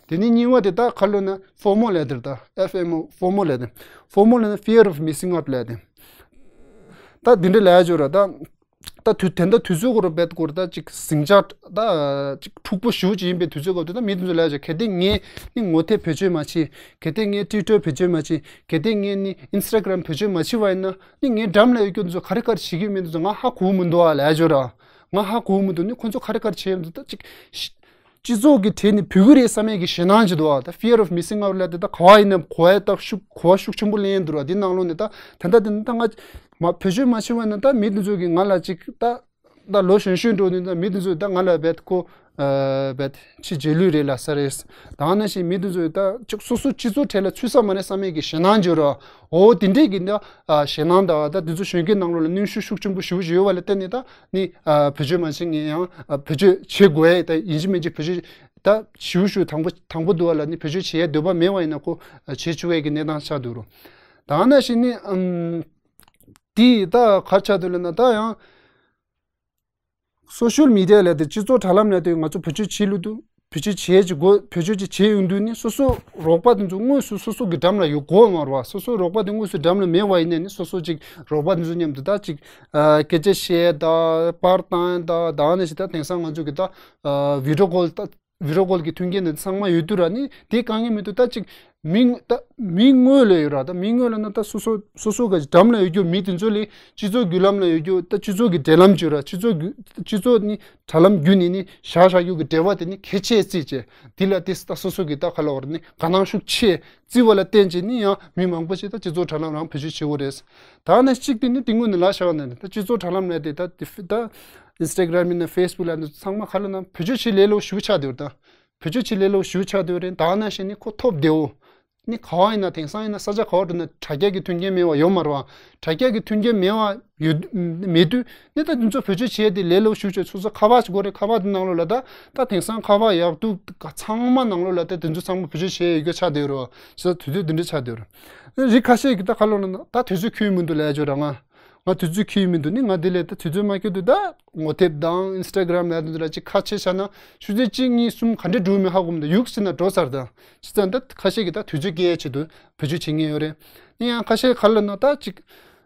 དེ་ནས་གཉིས་པ་དེ་ད་ག་ལབ་ན་ཧྥོ་མོ་ལབ་དེ་རེད་ད། ཨེཕ་ཨེམ་ཨོ། ཧྥོ་མོ་ལབ་དེ། ཧྥོ་མོ་ལབ་ན་fear of missing out ལབ་དེ། ད་དེ་འདྲ་ལབ་ཡ་ཅིག་ཡོད་ར་ད། ད་དུས་དེ་འདྲ་དུས་ཚོད་སྐོར་རྦད་སྐོར་ད་ཅིག་ཟིང་ཆ་ད་ཅིག་འཁྲུག་པོ་ཞེ་པོ་ཅིག་ཡིན་པའི་དུས་ཚོད་སྐབས་དུ་ད་མི་དེ་ཚོ་ལབ་ཡ་ཅིག་གལ་ཏེ་ངས་ནི་ངོ་དེབ་བེད་སྤྱོད་མ་བྱས། གལ་ཏེ་ངས་ཊུའི་ཊར་བེད་སྤྱོད་མ་བྱས། གལ་ཏེ་ངས་ནི་ཨིན་སི་ཊ་གྷི་རམ་བེད་སྤྱོད་མ་བྱས་པ་ཡིན་ན་ནི་ངའི་འགྲམ་ལ་ཡོད་རྒྱུ་དེ་ཚོ་ག་རེ་ག་རེ་བྱེད་ཀྱི་ཡོད་མེད་དེ་ཚོ་ང་ཧ་གོ་གི་མི་འདུག་ཨ་ལབ་ཡ་ཅིག་ཡོད་ར། ང་ཧ་གོ་མི་འདུག་ནི་ཁོ་ཚོ་ག་རེ་ག་རེ་བྱེད་ཡོད་འདུག་ད་ཅིག་སྤྱི་ཚོགས་ཀྱི་གྲས་ནས་བུད་ཀྱི་རེད་བསམ་ཡས་ཀྱི་ཞེད་སྣང་ཅིག་འདུག་ཨ། ད་fear of missing out ལབ་དེ་ད་ག་བ་ཡིན་ནའི་གོ་བ་ད་ཤུགས་གོ་བ་ཤུགས་ཆེན་པོ་ལེན་འདུག་ར། འདི་ནང་ལོགས་ནས་ད་ད་ལྟ་དེ་ནི་ད་ང་མ་བེད་སྤྱོད་མ་བྱས་པ་ཡིན་ན་ད་མི་དེ་ཚོ་གིས་ང་ལ་ཅིག་ད་ད་ལོ་གཞོན་གཞོན་འགྲོ་ནས་ད་མི་དེ་ཚོས་ད་ང་ལ་རྦད་ཁོ་ཨ་རྦད་ཕྱི་རྗེས་ལུས་རེད་ལབ་ས་རེད། ད་ནང་བཞིན་མི་དེ་ཚོས་ད་ཅིག་སོ་སོ་སྤྱི་ཚོགས་གྲས་ལ་ཚུད་ས་མ་རེད་བསམ་ཡས་ཀྱི་ཞེད་སྣང་ཅིག་ཡོད་ར། འོ་དེ་འདྲས་ཀྱི་ད་ཨ་ཞེད་སྣང་དང་ད་དེ་ཚོ་གཞོན་སྐྱེས་ནང་ལོགས་ལ་གནོན་ཤུགས་ཤུགས་ཆེན་པོ་ཞེ་པོ་ཅིག་ཡོད་པ་ལ་བརྟེན་ནས་ད་ནི་ཨ་བེད་སྤྱོད་མ་བྱེད་མཁན་ཡང་ཨ་བེད་སྤྱོད་བྱེད་དགོས་ཡས་ད་ཡིན་གཅིག་མིན་གཅིག་བེད་སྤྱོད་ད་ཞེ་པོ་ཞེ་པོ་དང་པོ་དང་པོ་འདུག་བ་ལ་ནི་བེད་སྤྱོད་བྱེད་ཡས་འདོད་པ་མེད་པ་ཡིན་ན་ཁོ་ཨ་བྱེད་བཅུག་ཡས་ཀྱི་གནས་སྟངས་ཆགས་འདུག་ར། ད་ནང་བཞིན་ནི་ཨམ་དེ་ད་ག་རེ་ཆགས་འདུག་ལབ་ན་ད་ཡང་། སོ་ཤལ་མི་ཌི་ཡ་ལབ་དེ་སྤྱི་ཚོགས་དྲ་ལམ་ལབ་དེ་ང་ཚོ་བེད་སྤྱོད་བྱེད་ལུགས་དུ་ བེད་སྤྱོད་བྱེད་ཀྱི་དགོས། བེད་སྤྱོད་ཅིག་བྱེད་ཡོང་དུས་ནི་སོ་སོ་རོགས་པ་དེ་ཚོ་དངོས་སུ་སོ་སོ་གི་འགྲམ་ལ་ཡོད་དགོས་མ་རེད་བ། སོ་སོ་རོགས་པ་དེ་དངོས་སུ་འགྲམ་ལ་མེད་པ་ཡིན་ནའི་ནི་སོ་སོ་ཅིག་རོགས་པ་དེ་ཚོ་མཉམ་དུ་ད་ཅིག་ཨ་སྐད་ཆ་བཤད་ད་པར་བཏང་ད་ད་ནི་ཞིག་ད་དེང་སང་ང་ཚོ་གི་ད་ཨ་བི་ཌི་ཡོ་ཀོལ་ད་བི་ཌི་ཡོ་ཀོལ་གི་མཐུན་རྐྱེན་དེ་ཚང་མ་ཡོད་དུས་ར་ནི་དེ་དཀའ་ངལ་མི་འདུག་ད་ཅིག་མི་ད་མི་དངོས་ལ་ཡོད་ར། ད་མི་དངོས་ལ་ན་ད་སོ་སོ་སོ་སོ་གི་འགྲམ་ལ་ཡོད་རྒྱུ་མི་དེ་ཚོ་ལས་སྤྱི་ཚོགས་བརྒྱུད་ལམ་ལ་ཡོད་རྒྱུ་ད་སྤྱི་ཚོགས་ཀྱི་འབྲེལ་ལམ་བརྒྱུད་ར་སྤྱི་ཚོགས་བརྒྱུད་སྤྱི་ཚོགས་ནི་དྲ་ལམ་བརྒྱུད་ནས་ནི་བཞག་བཞག་རྒྱུ་གི་འབྲེལ་བ་དེ་ནི་གལ་ཆེ་བརྩིས་བྱས། དེ་ལ་དེ་ད་སོ་སོ་གི་ད་ག་ལ་བར་ནི་དགའ་སྣང་ཤུགས་ཆེ་བརྩི་བ་ལ་བརྟེན་བྱས་ནི་ཡང་མི་མང་པོ་ཞིག་ད་སྤྱི་ཚོགས་དྲ་ལམ་རང་བེད་སྤྱོད་བྱེད་དགོས་རེད། ད་ནི་གཅིག་དེ་ནི་དེ་སྔོན་ནས་ལབ་བཞག་པ་ནི་ད་སྤྱི་ཚོགས་དྲ་ལམ་ལ་དེ་ད་དེ་ད་ཨིན་སི་ཊ་གྷ་རམ་ཡིན་ན་ཕེ་སི་བུག་ལ་ནི་ཚང་མ་ག་ལ་ན་བེད་སྤྱོད་བྱེད་ལས་སླ་པོ་ཞེ་པོ་ཆགས་བསྡད་ཡོད་རེད། ད་བེད་སྤྱོད་བྱེད་ལས་སླ་པོ་ཞེ་པོ་ཆགས་བསྡད་ཡོད་རེད། ད་ནང་བཞིན་ནི་ཁོ་ཐོབ་བདེ་བོ། ནི་ག་བ་ཡིན་ན་དེང་སང་ཡིན་ན་ས་ཆ་ག་བ་འགྲོ་ན་དྲ་རྒྱ་གི་མཐུན་རྐྱེན་མེད་པ་ཡོད་མ་རེད་བ། དྲ་རྒྱ་གི་མཐུན་རྐྱེན་མེད་པ་ཡོད་མེད་དུས་ནི་ད་དེ་ཚོ་བེད་སྤྱོད་བྱས་ཏེ་ལས་སླ་པོ་ཞེ་པོ་བྱས། སོ་སོ་ཁ་པར་ཞིག་དགོས་རེད། ཁ་པར་དེ་ནང་ལོགས་ལ་ད་ད་དེང་སང་ཁ་པར་ཡག་སྡུག་ཚང་མ་ནང་ལོགས་ལ་ད་དེ་ཚོ་ཚང་མ་བེད་སྤྱོད་བྱས་ཡོད་རྒྱུ་ཆགས་བསྡད་ཡོད་རེད་བ། ས་དུས་ཚོད་འདི་འདྲ་ཆགས་བསྡད་ཡོད་རེད། རིགས་ཁ་ཤས་ཀྱིས་ད་ག་ལབ་ན་ད་དུས་ཚོད་ཁྱོན་མི་འདུག་ལབ་ཡ་ཅིག་ཡོད་རེད། ང་ང་དུས་ཚོད་ཁྱོན་མི་འདུག་ནི་ང་དེ་ལས་ད་དུས་ཚོད་མ་འཁྱོལ་དུས་ད་ངོ་དེབ་དང་ཨིན་སི་ཊ་གྷ་རམ་ལ་དེ་ཚོ་ལ་ཅིག་ཁ་ཕྱེ་བྱས་ན་ཆུ་ཚོད་གཅིག་གཉིས་གསུམ་ག་འདྲ་འགྲོ་མིན་ཧ་གོ་མི་འདུག་ཡུག་ཟེར་ན་འགྲོ་ཚར། ད་བྱས་ཙང་ད་ཁ་ཤས་ཀྱིས་ད་དུས་ཚོད་སྐྱེལ་ཡ་ཆེད་དུ་བེད་སྤྱོད་བྱེད་མཁན་ཡོད་རེད། ནི་ཡང་ཁ་ཤས་ག་ལབ་ན་ད་ཅིག་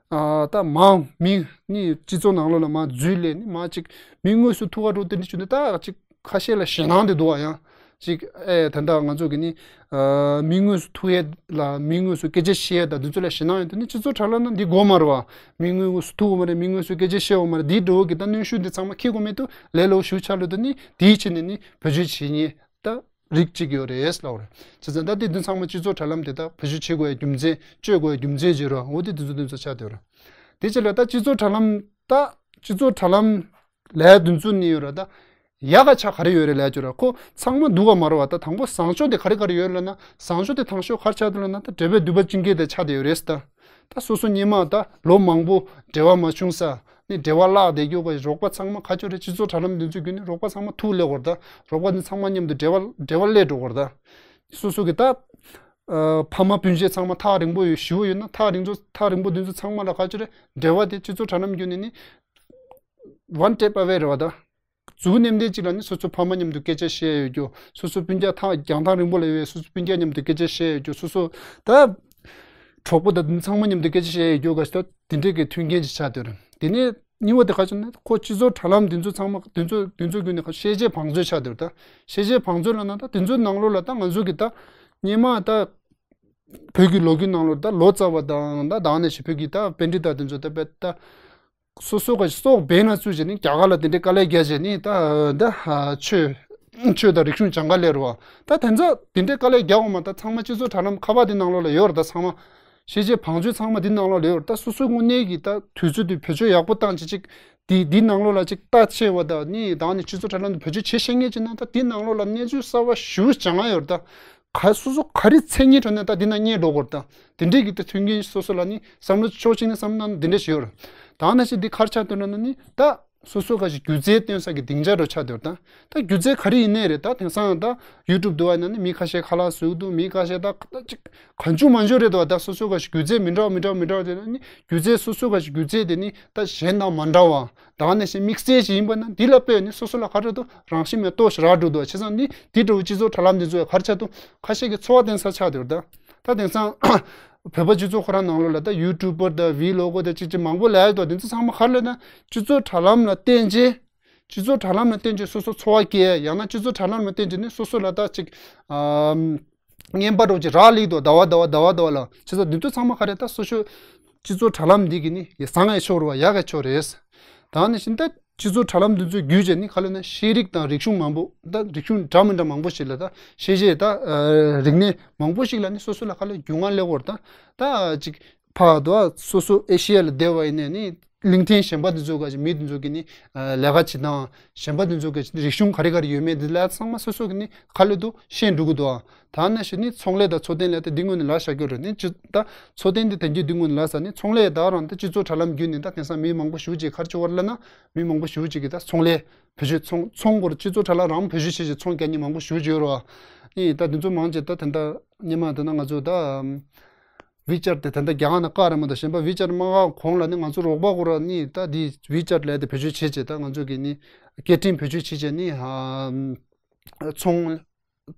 ཨ་ད་མང་མི་ནི་སྤྱི་ཚོགས་ནང་ལོགས་ལ་མར་འཛུལ་ལས་ནི་མར་ཅིག་མི་དངོས་སུ་ཐུག་ག་འགྲོ་དེ་འདྲ་བྱུང་དུས་ད་ཅིག་ཁ་ཤས་ལ་ཞེད་སྣང་དེ་འདུག་བ། ཡང་ཅིག་ཨེ་ད་ལྟ་ང་ཚོ་གི་ནི་ཨ་མི་དངོས་སུ་ཐུག་ཡས་ལ་མི་དངོས་སུ་སྐད་ཆ་བཤད་ཡས་དང་དེ་ཚོ་ལ་ཞེད་སྣང་ཡོད་དུས་ནི་སྤྱི་ཚོགས་དྲ་ལམ་ན་འདི་དགོས་མ་རེད་བ། མི་དངོས་སུ་ཐུག་དགོས་མ་རེད། མི་དངོས་སུ་སྐད་ཆ་བཤད་དགོས་མ་རེད། འདིའི་འགྲོ་བ་གི་ད་གནོན་ཤུགས་འདི་ཚང་མ་འཁྱེར་དགོས་མེད་དུ་ལས་སླ་པོ་ཞེ་པོ་ཆགས་ལོས་དུས་ནི་དེའི་ཆེད་ནས་ནི་བེད་སྤྱོད་བྱེད་མཁན་ད་རིགས་གཅིག་ཡོད་རེད་ལབ་རེད། བྱས་ཙང་ད་དེ་དུས་ཚང་མ་སྤྱི་ཚོགས་དྲ་ལམ་དེ་ད་བེད་སྤྱོད་བྱེད་དགོས་ཡ་རྒྱུ་མཚན་སྤྱོད་དགོས་ཡ་རྒྱུ་མཚན་བྱེད་རོགས་འོ་དེ་དུས་ཚོད་དུས་ཚོད་ཆགས་བསྡད་ཡོད་རེད། དེ་ཕྱིར་ལ་ད་སྤྱི་ཚོགས་དྲ་ལམ་ད་སྤྱི་ཚོགས་དྲ་ལམ་ལས་དུས་ཚོད་ནི་ཡོད་རེད། ད་ཡག་ག་ཆ་ག་རེ་ཡོད་རེད་ལབ་ཀྱི་རེད། ཁོ་ཚང་མ་སྡུག་ག་མ་རེད་བ། ད་དང་པོ་བཟང་ཕྱོགས་དེ་ག་རེ་ག་རེ་ཡོད་ལབ་ན་བཟང་ཕྱོགས་དེ་དང་ཤོས་ག་རེ་ཆགས་འདུག་ལབ་ན་ད་འབྲེལ་བའི་མདུད་པ་བཅིངས་མཁན་དེ་ཆགས་བསྡད་ཡོད་རེད། ད་ད་སོ་སོ་སྔོན་མ་ད་ལོ་མང་པོ་འབྲེལ་བ་མ་བྱུང་ས་ནི་འབྲེལ་བ་བརླག་བསྡད་རྒྱུ་ག་རོགས་པ་ཚང་མ་ག་ཅོ་རེད། སྤྱི་ཚོགས་དྲ་ལམ་འདི་ཚོ་བརྒྱུད་ནས་རོགས་པ་ཚང་མ་ཐུག་སླེབས་ཀྱི་རེད། ད་རོགས་པ་འདི་ཚང་མ་མཉམ་དུ་འབྲེལ་བ་འབྲེལ་བ་སླེབས་འགྲོ་གི་རེད། ད་སོ་སོ་གི་ད་ཨ་ཕ་མ་སྤུན་མཆེད་ཚང་མ་ཐག་རིང་པོ་ཡོད་ཞུ་བ་ཡོད་ན་ཐག་རིང་པོ་ཐག་རིང་པོ་འདི་ཚོ་ཚང་མ་ལ་ག་ཅོ་རེད། འབྲེལ་བ་དེ་སྤྱི་ཚོགས་དྲ་ལམ་བརྒྱུད་ནས་ནི་one tap away རེད་བ། ད་གཟུགས་ནེམ་ལྡན་གཅིག་ལ་ནི་སོ་སོ་ཕ་མ་མཉམ་དུ་སྐད་ཆ་བཤད་ཡོད་རྒྱུ། སོ་སོ་སྤུན་ཀྱག་ཐག་རྒྱང་ཐག་རིང་པོ་ལ་ཡོད་པའི་སོ་སོ་སྤུན་ཀྱག་མཉམ་དུ་སྐད་ཆ་བཤད་ཡོད་རྒྱུ། སོ་སོ་ད་གྲོགས་པོ་དང་ཚང་མ་མཉམ་དུ་སྐད་ཆ་བཤད་ཡོད་རྒྱུ་ག་ཞིག་ད་དེ་འདྲས་ཀྱི་མཐུན་རྐྱེན་ཅིག་ཆགས་བསྡད་ཡོད་རེད། དེ་ནས་གཉིས་པ་དེ་ག་ཅིག་ན་ཁོ་སྤྱི་ཚོགས་དྲ་ལམ་འདི་ཚོ་ཚང་མ་འདི་ཚོ་འདི་ཚོ་བརྒྱུད་ནས་ཤེས་བྱའི་བང་མཛོད་ཆགས་བསྡད་ཡོད་རེད། ད་ཤེས་བྱའི་བང་མཛོད་ལབ་ན་ད་འདི་ཚོའི་ནང་ལོགས་ལ་ད་ང་ཚོ་གི་ད་སྔོན་མ་ད་བོད་ཀྱི་ལོ་རྒྱུས་ནང་ལོགས་ད་ལོ་ཙཱ་བ་དང་ད་དེ་ནས་ཞིག་བོད་ཀྱི་ད་པཎྜི་ཏ་དེ་ཚོ་ད་དཔེ་ད། སོ་སོ་ག་ཞིག་སྲོག་འབེན་ལ་བཙུགས་བྱས་ནས་རྒྱ་གར་ལ་དེ་འདྲའི་དཀའ་ལས་བརྒྱབ་བྱས་ནས་ད་ད་ཆོས་ཆོས་དང་རིག་གཞུང་སྦྱང་ག་སླེབས་རེད་བ། ད་དེ་ཚོ་དེ་འདྲའི་དཀའ་ལས་བརྒྱབ་འོང་མ་ད་ཚང་མ་སྤྱི་ཚོགས་དྲ་ལམ་ཁ་པར་དེ་ནང་ལོགས་ལ་ཡོད་རེད། ད་ཚང་མ་ཤེས་བྱའི་བང་མཛོད་ཚང་མ་དེ་ནང་ལོགས་ལ་ཡོད་རེད། ད་སོ་སོའི་དངོས་གནས་ཀྱི་ད་དུས་ཚོད་དེ་བེད་སྤྱོད་ཡག་པོ་བཏང་བྱས་ཅིག་དེ་དེ་ནང་ལོགས་ལ་ཅིག་ལྟ་ཆེ་བ་དང་ནི་ད་ནི་སྤྱི་ཚོགས་དྲ་ལམ་དུ་བེད་སྤྱོད་བྱེད་ཤེས་མཁན་ཅིག་ན་ད་དེ་ནང་ལོགས་ལ་གནས་ཚུལ་གསར་བ་ཞེ་པོ་སྦྱང་ག་ཡོད་རེད། ད། ག་སོ་སོ་ག་རེ་མཚན་ཉིད་ཐོག་ནས་ད་འདི་ན་རྙེད་འགྲོ་དགོས་རེད། ད་དེ་འདྲས་ཀྱི་ད་མཐུན་རྐྱེན་སོ་སོ་ལ་ནི་བསམ་བློ་ཕྱོགས་གཅིག་ནས་བསམ་ན་འདི་འདྲས་ཞིག་ཡོད་རེད། ད་ནང་བཞིན་འདི་ག་རེ་ཆགས་འདུག་ན་ནི་ད་སོ་སོ་ག་ཞིག་སྒྱུ་རྩལ་སྟོན་ས་ཀྱི་སྡིངས་ཆ་འདྲ་ཆགས་འདུག་ད་ད་སྒྱུ་རྩལ་ག་རེ་ཡིན་ནའི་རེད། ད་དེང་སང་ད་ཡུ་ཊུབ་འདུག་བ་ཡིན་ན་ནི་མི་ཁ་ཤས་ཁ་ལག་བཟོ་གི་འདུག་མི་ཁ་ཤས་ད་ད་ཅིག་གང་བྱུང་མང་བྱུང་རེད་འདུག་ད་སོ་སོ་ག་ཞིག་སྒྱུ་རྩལ་མི་འདྲ་བ་མི་འདྲ་བ་མི་འདྲ་བ་དེ་ན་ནི་སྒྱུ་རྩལ་སོ་སོ་ག་ཞིག་སྒྱུ་རྩལ་དེ་ནི་ད་གཞན་དང་མ་འདྲ་བ། ད་ག་ནང་བཞིན་དམིགས་བསལ་ཞིག་ཡིན་པ་ན་འདི་ལ་དཔེ་ནི་སོ་སོ་ལ་ག་རེ་འདུག་རང་བཞིན་མེད་ལྟོ་ཞིག་རག་འགྲོ་འདུག་བྱས་ཙང་ནི་འདི་འདྲ་བོ་སྤྱི་ཚོགས་དྲ་ལམ་འདི་ཚོ་ག་རེ་ཆགས་འདུག་ཁ་ཤས་ཀྱི་འཚོ་བ་བརྟེན་ས་ཆགས་འདུག་ད་ད་དེང་སང་བོད་པ་སྤྱི་ཚོགས་ཁོ་རང་ནང་ལོགས་ལ་ད་ཡུ་ཊུབ་པར་དང་ཝི་ལོག་གར་དང་ཅིག་ཅིག་མང་པོ་ལབ་ཡོད་དོ། དེ་ཚོ་ཚང་མ་ག་རེ་ལབ་ན་སྤྱི་ཚོགས་དྲ་ལམ་ལ་བརྟེན་བྱས་སྤྱི་ཚོགས་དྲ་ལམ་ལ་བརྟེན་བྱས་སོ་སོ་འཚོ་བ་སྐྱེལ་ཡ་ཡང་ན་སྤྱི་ཚོགས་དྲ་ལམ་ལ་བརྟེན་བྱས་ནི་སོ་སོ་ལ་ད་ཅིག་ཨམ། རྔན་པ་འདྲ་བོ་ཅིག་རག་ལས་འདུག་ཟླ་བ་ཟླ་བ་ཟླ་བ་ཟླ་བ་ལ། བྱས་ཙང་འདི་ཚོ་ཚང་མ་ག་རེ་ད་སོ་སོ་སྤྱི་ཚོགས་དྲ་ལམ་འདི་གི་ནི་ཡ་བཟང་ཡ་ཕྱོགས་རེད་བ། ཡག་ག་ཕྱོགས་རེད། ད་ནི་བཞིན་ད་སྤྱི་ཚོགས་དྲ་ལམ་འདི་ཚོ་བརྒྱུད་བྱས་ནི་ག་ལ་ན་ཤེས་རིག་དང་རིག་གཞུང་མང་པོ་ད་རིག་གཞུང་འདྲ་མི་འདྲ་མང་པོ་ཞིག་ལ་ད་ཤེས་བྱའི་ད་རིག་གནས་མང་པོ་ཞིག་ལ་ནི་སོ་སོ་ལ་ག་ལ་རྒྱུས་མངའ་སླེབས་ཡོད་རེད། ད་ད་ཅིག་ཕར་དུ་སོ་སོ་ཨེ་ཤི་ཡ་ལ་བསྡད་པ་ཡིན་ནའི་ནི་གླིང་ཕྲན་གཞན་པ་འདི་ཚོ་ག་ཅིག་མི་འདི་ཚོ་གི་ནི་ལས་ཀ་བྱེད་སྟངས་གཞན་པ་འདི་ཚོ་གི་རིག་གཞུང་ག་རེ་ག་རེ་ཡོད་མེད་འདི་ལ་ཚང་མ་སོ་སོ་གི་ནི་ག་ལ་འདུག་ཤེས་འགྲོ་གི་འདུག་ད་ནང་བཞིན་ནི་ཚོང་ལས་དང་འཚོ་རྟེན་ལས་ད་འདི་སྔོན་ནས་ལབ་བཞག་གི་རེད། ནི་ཅི་ད་འཚོ་རྟེན་འདི་ད་གིན་འདི་སྔོན་ནས་ལབ་ས་ནི་ཚོང་ལས་ད་རང་ད་སྤྱི་ཚོགས་དྲ་ལམ་བརྒྱུད་ནས་ད་དེང་སང་མི་མང་པོ་ཞེ་པོ་ཅིག་ག་རེ་བྱེད་པ་རེད་ལབ་ན་མི་མང་པོ་ཞེ་པོ་ཅིག་གིས་ད་ཚོང་ལས་བེད་སྤྱོད་ཚོང་ཚོང་སྐོར་སྤྱི་ཚོགས་དྲ་ལམ་རང་བེད་སྤྱོད་བྱེད་བྱེད་ཚོང་རྒྱག་མཁན་མང་པོ་ཞེ་པོ་ཅིག་ཡོད་རེད་བ། ཨེ་ད་འདི་ཚོ་མང་ཆེ་ད་ད་ལྟ་སྔོན་མ་ད་ན་ང་ཚོ་ད་ཝི་ཅར་དེ་ད་ལྟ་རྒྱ་གར་ནང་བཀག་རེད་མ་གཏོགས་གཞན་པ་ཝི་ཅར་མ་བཀག་གོང་ལ་ནི་ང་ཚོ་རོགས་པ་སྐོར་ནི་ད་འདི་ཝི་ཅར་ལས་དེ་བེད་སྤྱོད་བྱེད་བྱེད་ད་ང་ཚོ་གི་ནི་སྐད་འཕྲིན་བེད་སྤྱོད་བྱེད་བྱེད་ནི་ཧ། ཚོང་།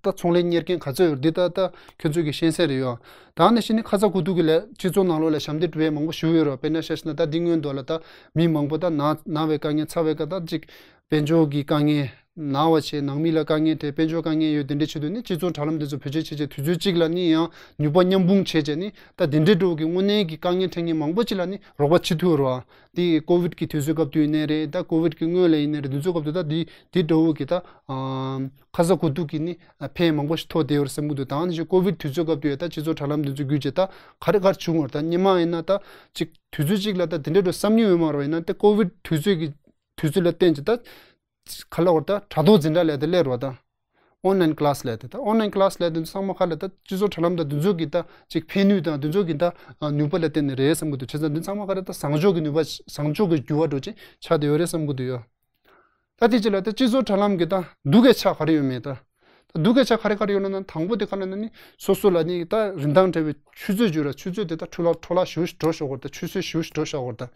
ད་ཚོང་ལས་གཉེར་མཁན་ག་ཚོད་ཡོད་འདི་ད་ད་ཁྱོད་ཚོས་ཀྱི་ཤེས་གསལ་རེད་ཡོད། ད་ནི་ཤི་ནི་ཁ་ཚ་དགོས་གཏུག་གི་ལས་སྤྱི་ཚོགས་ནང་ལོགས་ལ་ཞབས་འདེགས་སྒྲུབ་ཡས་མང་པོ་ཞུ་ཡོད་རེད། དཔེར་ན་ཤ་ཤི་ན་ད་འདི་སྔོན་དུ་ལ་ད་མི་མང་པོ་ད་ན་ན་བའི་དཀའ་ངལ་ཚ་བའི་དཀའ་ད་ཅིག་དཔལ་འབྱོར་གྱི་དཀའ་ངལ། ན་བ་བྱས་ནང་མི་ལ་དཀའ་ངལ་འཕྲད་དཔལ་འབྱོར་དཀའ་ངལ་ཡོད་དེ་འདྲའི་ཆེད་དུ་ནི་སྤྱི་ཚོགས་དྲ་ལམ་འདི་ཚོ་བེད་སྤྱོད་བྱས་བྱས་དུས་ཚོད་གཅིག་ལ་ནི་ཡང་ནུས་པ་མཉམ་སྤུངས་བྱས་བྱས་ནི་ད་དེ་འདྲའི་འགྲོ་གི་དངོས་གནས་ཀྱི་དཀའ་ངལ་འཕྲད་མཁན་མང་པོ་ཅིག་ལ་ནི་རོགས་པ་བྱེད་ཐུབ་རོགས། དེ་ཀོ་ཝིད་ཀྱི་དུས་ཚོད་སྐབས་དུ་ཡིན་ནའི་རེད། ད་ཀོ་ཝིད་ཀྱི་སྔོན་ལ་ཡིན་ནའི་རེད། དུས་ཚོད་སྐབས་དུ་ད་དེ་དེ་འགྲོ་བོ་གི་ད་ཁ་ཚ་དགོས་གཏུག་གི་ནི་ཕན་མང་པོ་ཞིག་ཐོགས་བསྡད་ཡོད་རེད་བསམ་གི་འདུག་ད་ནི་ཞིག་ཀོ་ཝིད་དུས་ཚོད་སྐབས་དུ་ཡོད་ད་སྤྱི་ཚོགས་དྲ་ལམ་འདི་ཚོ་བརྒྱུད་བྱས་ད་ག་རེ་ག་རེ་བྱུང་བར་ད་སྔོན་མ་ཡིན་ན་ད་ཅིག་དུས་ཚོད་གཅིག་ལ་ད་དེ་འདྲའི་འགྲོ་བསམ་མྱོང་ཡོད་མ་རེད། ཡིན་ན་ད་ཀོ་ཝིད་དུས་ཚོད་ཀྱི་དུས་ཚོད་ལ་བརྟེན་ཅིག་ད་ག་ལ་བར་ད་དྲ་ཐོག་འཛིན་གྲྭ་ལས་དེ་སླེབས་རོགས་ད། ཨོན་ལན་ཀླ་སི་ལས་དེ་ད་ཨོན་ལན་ཀླ་སི་ལས་དེ་ཚང་མ་ཁ་ལ་ད་སྤྱི་ཚོགས་དྲ་ལམ་ད་དུས་ཚོད་ཀྱི་ད་ཅིག་ཕན་ནུས་དང་དུས་ཚོད་ཀྱི་ད་ནུས་པ་ལ་བརྟེན་ནས་རེད་བསམ་གི་འདུག་བྱས་ཙང་འདི་ཚང་མ་ཁ་ལ་ད་བཟང་ཕྱོགས་ཀྱི་ནུས་པ་བཟང་ཕྱོགས་ཀྱི་འགྱུར་བ་འགྲོ་ཅིག་ཆགས་བསྡད་ཡོད་རེད་བསམ་གི་འདུག་ཡོད། ད་དེ་ཅི་ལ་ད་སྤྱི་ཚོགས་དྲ་ལམ་གྱི་ད་སྡུག་གི་ཆ་ག་རེ་ཡོད་མེད་ད། ད་སྡུག་གི་ཆ་ག་རེ་ག་རེ་ཡོད་ལ་ན་དང་པོ་དེ་ག་ལ་ན་ནི་སོ་སོ་ལ་ནི་ད་རིན་ཐང་བྲལ་བའི་ཆུ་ཚོད་བརྗོད་ར་ཆུ་ཚོད་དེ་ད་འཕྲོ་བརླག་འཕྲོ་བརླག་ཞུ་འགྲོ་ཤོག་གོ་ད་ཆུ་ཚོད་ཞུ་འགྲོ་ཤོག་གོ་ད།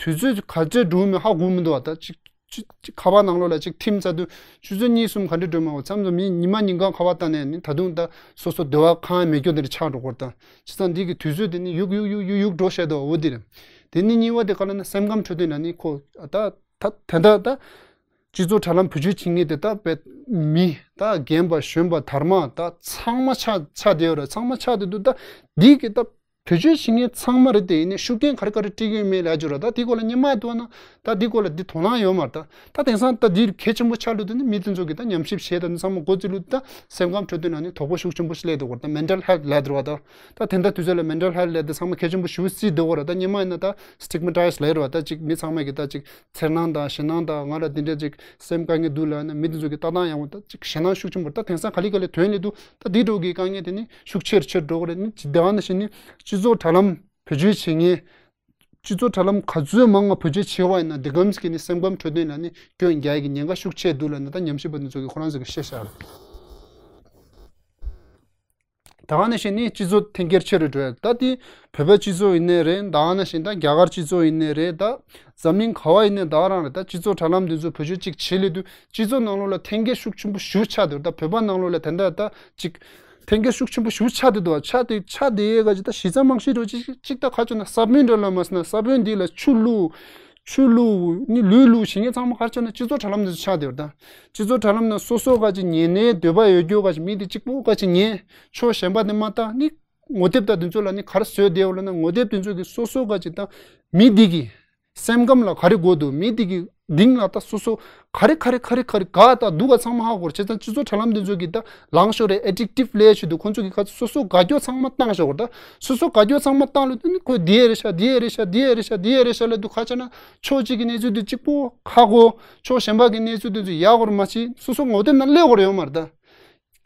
དུས་ཚོད་ག་ཚོད་འགྲོ་མི་ཧ་གོ་མི་འདུག་བ་ད་ཅིག་ཅིག་ཅིག་ཁ་པར་ནང་ལོགས་ལ་ཅིག་ཐིམ་ཚ་དུས་ཆུ་ཚོད་གཉིས་གསུམ་ག་འདྲ་འགྲོ་མ་གོ་མཚམས་མཚམས་མི་ཉི་མ་ཉིན་གང་ཁ་པར་བཏང་ནས་ནི་ད་དུང་ད་སོ་སོ་འདོད་པ་ཁང་མེད་སྐྱོ་དེ་འདྲ་ཆགས་འགྲོ་གོ་ད། བྱས་ཙང་འདི་གི་དུས་ཚོད་དེ་ནི་ཡུག་ཡུག་ཡུག་ཡུག་ཡུག་འགྲོ་བཤད་དོ་འོ་དེ་རེད། དེ་ནི་གཉིས་པ་དེ་ག་ལ་ན་སེམས་ཁམས་འཕྲོད་བསྟེན་ལ་ནི་ཁོ་ད་ད་དེ་འདྲ་ད། སྤྱི་ཚོགས་དྲ་ལམ་བེད་སྤྱོད་བྱེད་མཁན་དེ་དག་བེད་མི་དག་རྒན་པ་གཞོན་པ་དར་མ་དག་ཚང་མ་ཆགས་ཆགས་བསྡད་ཡོད་རེད། ཚང་མ་ཆགས་བསྡད་འདུག་ད་འདི་གི་ད་བེད་སྤྱོད་བྱེད་མཁན་ཚང་མ་རེད། དེ་ཡིན་ནའི་ཤུགས་རྐྱེན་ག་རེ་ག་རེ་སྤྲད་ཀྱི་ཡོད་མེད་ལབ་རྒྱུ་རེད། ད་འདི་སྐོར་ལ་སྔོན་མ་ཡོད་ན་ད་འདི་སྐོར་ལ་འདི་དོ་སྣང་ཡོད་མ་རེད། ད་ད་དེང་སང་ད་འདི་གལ་ཆེན་པོ་ཆགས་ལུགས་དེ་ནི་མི་དེ་ཚོ་གི་ད་ཉམས་ཞིབ་བྱས་ད་ནི་ཚང་མ་འགོ་བཙུགས་ལུགས་ད་སེམས་ཁམས་འཕྲོད་བསྟེན་ནང་ནི་དོགས་པ་ཤུགས་ཆེན་པོ་ཞིག་སླེབས་འདུག་གོ་ད་མེན་ཊལ་ཧེལ་ཐི་ལབ་འདུག་གོ་ད། ད་དེ་འདྲ་དུས་ཚོད་ལ་མེན་ཊལ་ཧེལ་ཐི་ལབ་དེ་ཚང་མ་གལ་ཆེན་པོ་ཞེ་པོ་བརྩིས་འདུག་གོ་ར། ད་སྔོན་མ་ཡིན་ན་ད་སི་ཊིག་མ་ཊའིཛ་ལབ་ར་བ་ད་ཅིག་མི་ཚང་མ་གི་ད་ཅིག་འཚེར་སྣང་དང་ཞེད་སྣང་དང་ང་ལ་དེ་འདྲ་ཅིག་སེམས་དཀའ་ངལ་འདུག་ལབ་ན་མི་དེ་ཚོ་གི་ལྟ་སྟངས་ཡག་པོ་ད་ཅིག་ཞེད་སྣང་ཤུགས་ཆེན་པོ་ད་དེང་སང་ག་ལེ་ག་ལེ་ཐོན་ལེ་འདུག་ད་དེ་འགྲོ་གི་དཀའ་ངལ་དེ་ནི་ཤུགས་ཆེར་ཆེར་འགྲོ་གི་རེད། ནི་ཇི་ལྟ་བ་ནང་བཞིན་ནི་སྤྱི་ཚོགས་དྲ་ལམ་བེད་སྤྱོད་བྱེད་མཁན། སྤྱི་ཚོགས་དྲ་ལམ་ག་ཚོད་མང་ང་བེད་སྤྱོད་བྱེད་པ་ཡིན་ན་དེ་གམ་ཞིག་གི་ནི་སེམས་ཁམས་འཕྲོད་བསྟེན་ལ་ནི་སྐྱོན་རྒྱག་གི་ཉེན་ཁ་ཤུགས་ཆེ་འདུག་ལབ་ན་ད་ཉམས་ཞིབ་པ་དེ་ཚོ་གི་ཁོ་རང་ཚོ་གི་བཤད་བཞག་རེད། ད་ག་ནང་བཞིན་ནི་སྤྱི་ཚོགས་འཐེན་འཁྱེར་ཆེ་རུ་འགྲོ་ཡ་ད་དེ་བོད་པ་སྤྱི་ཚོགས་ཡིན་ནའི་རེད། ད་ག་ནང་བཞིན་ད་རྒྱ་གར་སྤྱི་ཚོགས་ཡིན་ནའི་རེད། ད་འཛམ་གླིང་ག་བ་ཡིན་ནའི་ད་ག་རང་རེད། ད་སྤྱི་ཚོགས་དྲ་ལམ་འདི་ཚོ་བེད་སྤྱོད་ཅིག་བྱེད་ལེ་དུས་སྤྱི་ཚོགས་ནང་ལོགས་ལ་འཐེན་འཁྱེར་ཤུགས་ཆེན་པོ་ཞེ་པོ་ཆགས་འདུག་ད་བོད་པ་ནང་ལོགས་ལ་དེ་འདྲ་ད་ཅིག་འཐེན་འཁྱེར་ཤུགས་ཆེན་པོ་ཞེ་པོ་ཆགས་འདུག་ད་ཆགས་དེ་ཆགས་དེ་ཡས་ག་ཅིག་ད་ཞི་ཚགས་རྨང་གཞི་འགྲོ་ཅིག་ཅིག་ད་ཁ་ཆོད་ན་ས་བོན་འདྲ་ལ་མ་ཟིན་ན་ས་བོན་འདི་ལ་ཆུ་བླུགས། ཆུ་བླུགས་ནི་ལུད་བླུགས་བྱེད་མཁན་ཚང་མ་ག་རེ་ཆགས་ན་སྤྱི་ཚོགས་དྲ་ལམ་འདི་ཚོ་ཆགས་བསྡད་ཡོད་ད། སྤྱི་ཚོགས་དྲ་ལམ་ནང་སོ་སོ་ག་ཅིག་ཉན་ནའི་འདོད་པ་ཡོད་རྒྱུ་ག་ཅིག་མི་དེ་གཅིག་པོ་ག་ཅིག་ཉན། ཕྱོགས་གཞན་པ་དེ་མ་ལྟ་ནི་ངོ་དེབ་ད་དེ་ཚོ་ལ་ནི་ག་རེ་བཟོས་བསྡད་ཡོད་ལབ་ན་ངོ་དེབ་དེ་ཚོ་གི་སོ་སོ་ག་ཅིག་ད་མི་འདི་གི་སེམས་ཁམས་ལ་ག་རེ་དགོས་འདུག་མི་འདི་གི་གདིང་ལ་ད་སོ་སོ་ག་རེ་ག་རེ་ག་རེ་ག་རེ་དགའ་ད་སྡུག་ག་ཚང་མ་ཧ་གོ་ར། བྱས་ཙང་སྤྱི་ཚོགས་དྲ་ལམ་འདི་ཚོ་གི་ད་ལངས་ཤོག་རེད་ཨེ་ཌིག་ཊིབ་ལས་བྱེད་འདུག་ཁོང་ཚོ་གི་ག་ཚོད་སོ་སོ་དགའ་སྐྱོ་ཚང་མ་བཏང་ཤོག་ར། ད་སོ་སོ་དགའ་སྐྱོ་ཚང་མ་བཏང་ལ་དུས་ནི་ཁོས་འདི་ཡ་རེད་ཤག་འདི་ཡ་རེད་ཤག་འདི་ཡ་རེད་ཤག་འདི་ཡ་རེད་ཤག་ལ་དུས་ཁ་ཆ་ན་ཕྱོགས་གཅིག་གི་གནས་ཚུལ་དེ་གཅིག་པོ་ཧ་གོ། ཕྱོགས་གཞན་པ་གི་གནས་ཚུལ་དེ་ཚོ་ཡག་པོར་མ་ཕྱིན་སོ་སོ་ངོ་དེབ་ནང་སླེབས་དགོས་རེད་ཡོད་མ་རེད་ད།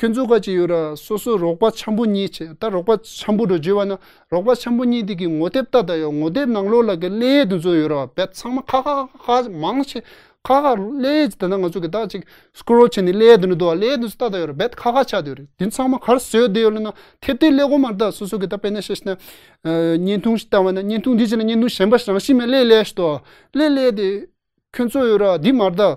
ཁྱོད་ཚོ་ག་ཅིག་ཡོད་ར་སོ་སོ་རོགས་པ་འཆམ་པོ་གཉིས་བྱས་ད་རོགས་པ་འཆམ་པོ་འགྲོ་བརྗོད་པ་ན་རོགས་པ་འཆམ་པོ་གཉིས་དེ་གི་ངོ་དེབ་ལྟ་ད་ཡོད། ངོ་དེབ་ནང་ལོགས་ལ་གི་ཀླད་དེ་ཚོ་ཡོད་ར་བད་ཚང་མ་ཁ་ཁ་ཁ་ཁ་མང་ཆེ་ཁ་ཁ་ཀླད་ད་ན་ང་ཚོ་གི་ད་ཅིག་སྐྲོལ་བྱས་ནས་ཀླད་དེ་ནི་འདུག་བ་ཀླད་དེ་ཚོ་ལྟ་ད་ཡོད་ར་བད་ཁ་ཁ་ཆགས་དེ་ཡོད་རེད། དེ་ཚང་མ་གར་བཟོས་བསྡད་ཡོད་ལ་ན་ཐེབས་ཐེབས་ཀླད་གོ་མར་ད་སོ་སོ་གི་ད་དཔེར་ན་བཤད་ཤེ་ན་བརྙན་ཐུང་ཞིག་ལྟ་བ་ན་བརྙན་ཐུང་འདི་ཅི་ན་བརྙན་ཐུང་གཞན་པ་རང་ཤི་མེད་ཀླད་ཀླད་ཞིག་ཏོ་ཀླད་ཀླད་དེ། ཁྱོད་ཚོ་ཡོད་ར་འདི་མར་ད།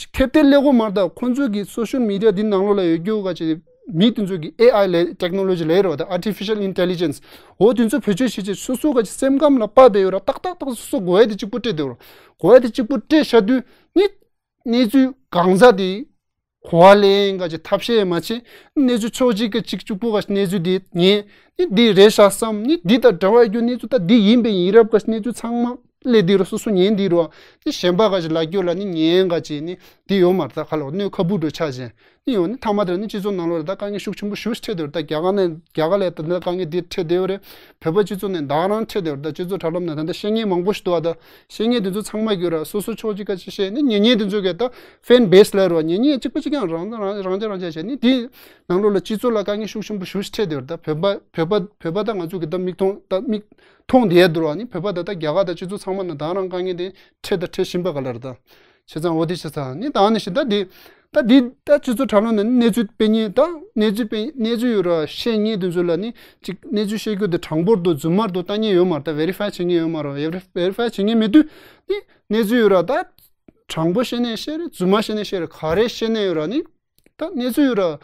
ཁེབ་ཏེ་ཀླད་ཀོ་མར་ད་ཁོང་ཚོས་ཀྱི་སོ་ཤལ་མི་ཌི་ཡ་འདི་ནང་ལོགས་ལ་ཡོད་རྒྱུ་ག་ཅིག་མི་དེ་ཚོས་ཀྱི་ཨེ་ཨའི་ལས་ཊེག་ནོ་ལོ་ཇི་ལས་ར་བ་ད་ཨར་ཊི་ཕི་ཤལ་ཨིན་ཊེ་ལི་ཇེན་སི་འོ་དེ་ཚོ་བེད་སྤྱོད་བྱེད་ཆེད་སོ་སོ་ག་ཅིག་སེམས་ཁམས་ལ་དཔའ་བའི་ཡོད་ར་ཏག་ཏག་ཏག་སོ་སོ་གོ་ཡ་དེ་གཅིག་པུ་སྤྲད་དེ་ར་གོ་ཡ་དེ་གཅིག་པུ་སྤྲད་བཞག་དུས་ནི་གནས་ཚུལ་གང་ཟག་དེ། གོ་བ་ལེན་ག་ཅིག་ཐབས་ཤེས་མ་བྱེད། གནས་ཚུལ་ཕྱོགས་གཅིག་གི་གཅིག་གཅིག་པུ་ག་ཅིག་གནས་ཚུལ་འདི་ཉན། ནི་འདི་རེད་ཤག་བསམ། ནི་འདི་དང་འབྲེལ་བ་ཡོད་རྒྱུ་གནས་ཚུལ་ད་འདི་ཡིན་པའི་ཡིན་རབས་ག་ཅིག་གནས་ཚུལ་ཚང་མ་ཀླད་འདི་རུ་སོ་སོ་ཉན་འདི་རུ་ནི་གཞན་པ་ག་ཅིག་ལ་རྒྱུ་ལ་ནི་ཉན་ག་ཅིག་ནི་འདི་ཡོད་མ་རེད། ད་ཁ་ལོ་གནོད་ཁ་བུ་འགྲོ་ཆགས་ཅན་ནི་ཡོད་ནི་ཐ་མ་དེར་ནི་སྤྱི་ཚོགས་ནང་ལོགས་ལ་ད་དཀའ་ངལ་ཤུགས་ཆེན་པོ་ཞེ་པོ་ཅིག་འཕྲད་འདུག་ད་རྒྱ་གར་ནས་རྒྱ་གར་ལ་ད་ནི་དཀའ་ངལ་འདི་འཕྲད་བསྡད་ཡོད་རེད། བོད་པ་སྤྱི་ཚོགས་ནས་ད་རང་འཕྲད་བསྡད་ཡོད་རེད། ད་སྤྱི་ཚོགས་དྲ་ལམ་ནང་ད་ལྟ་བཤད་མཁན་མང་པོ་ཞིག་འདུག་ཨ་ད། བཤད་མཁན་དེ་ཚོ་ཚང་མ་གིས་ར་སོ་སོ་ཕྱོགས་གཅིག་ག་ཅིག་བཤད་ནི་ཉན་མཁན་དེ་ཚོ་གིས་ད་ཕེན་བེ་སི་ལབ་ར་ཉན་མཁན་གཅིག་པ་གཅིག་རྐྱང་རང་རང་རང་རང་བྱས་བྱས་ནི་དེ་ནང་ལོགས་ལ་སྤྱི་ཚོགས་ལ་དཀའ་ངལ་ཤུགས་ཆེན་པོ་ཞེ་པོ་ཅིག་འཕྲད་བསྡད་ཡོད་རེད། ད་བོད་པ་བོད་པ་བོད་པ་ད་ང་ཚོ་གི་ད་མིག་མཐོང་ད་མིག་མཐོང་བསྡད་ཡ་འདུག་ར་ནི་བོད་པ་ད་ད་རྒྱ་གར་ད་སྤྱི་ཚོགས་ཚང་མ་ནང་ད་རང་དཀའ་ངལ་དེ་འཕྲད་ད་འཕྲད་བཞིན་པ་ག་ལ་རེད་ད། བྱས་ཙང་འོ་དེ་བྱས་ཙང་ནི་ད་ནི་ཞིག་ད་དེ་ད་དེ་ད་སྤྱི་ཚོགས་དྲ་ལམ་ནང་ནི་གནས་ཚུལ་སྤེལ་མཁན་ད་གནས་ཚུལ་སྤེལ་གནས་ཚུལ་ཡོད་ར་བཤད་མཁན་དེ་ཚོ་ལ་ནི་ཅིག་གནས་ཚུལ་བཤད་རྒྱུ་དེ་དྲང་པོར་དུ་རྫུན་མར་དུ་ལྟ་མཁན་ཡོད་མ་རེད། ད་ཝེ་རི་ཕའི་བྱེད་མཁན་ཡོད་མ་རེད། ཝེ་རི་ཕའི་བྱེད་མཁན་མེད་དུས་ནི་གནས་ཚུལ་ཡོད་ར་ད་དྲང་པོ་བཤད་ནས་བཤད་རེད་རྫུན་མ་བཤད་ནས་བཤད་རེད་ག་རེ་བཤད་ནས་ཡོད་ར་ནི། ད་གནས་ཚུལ་ཡོད་ར།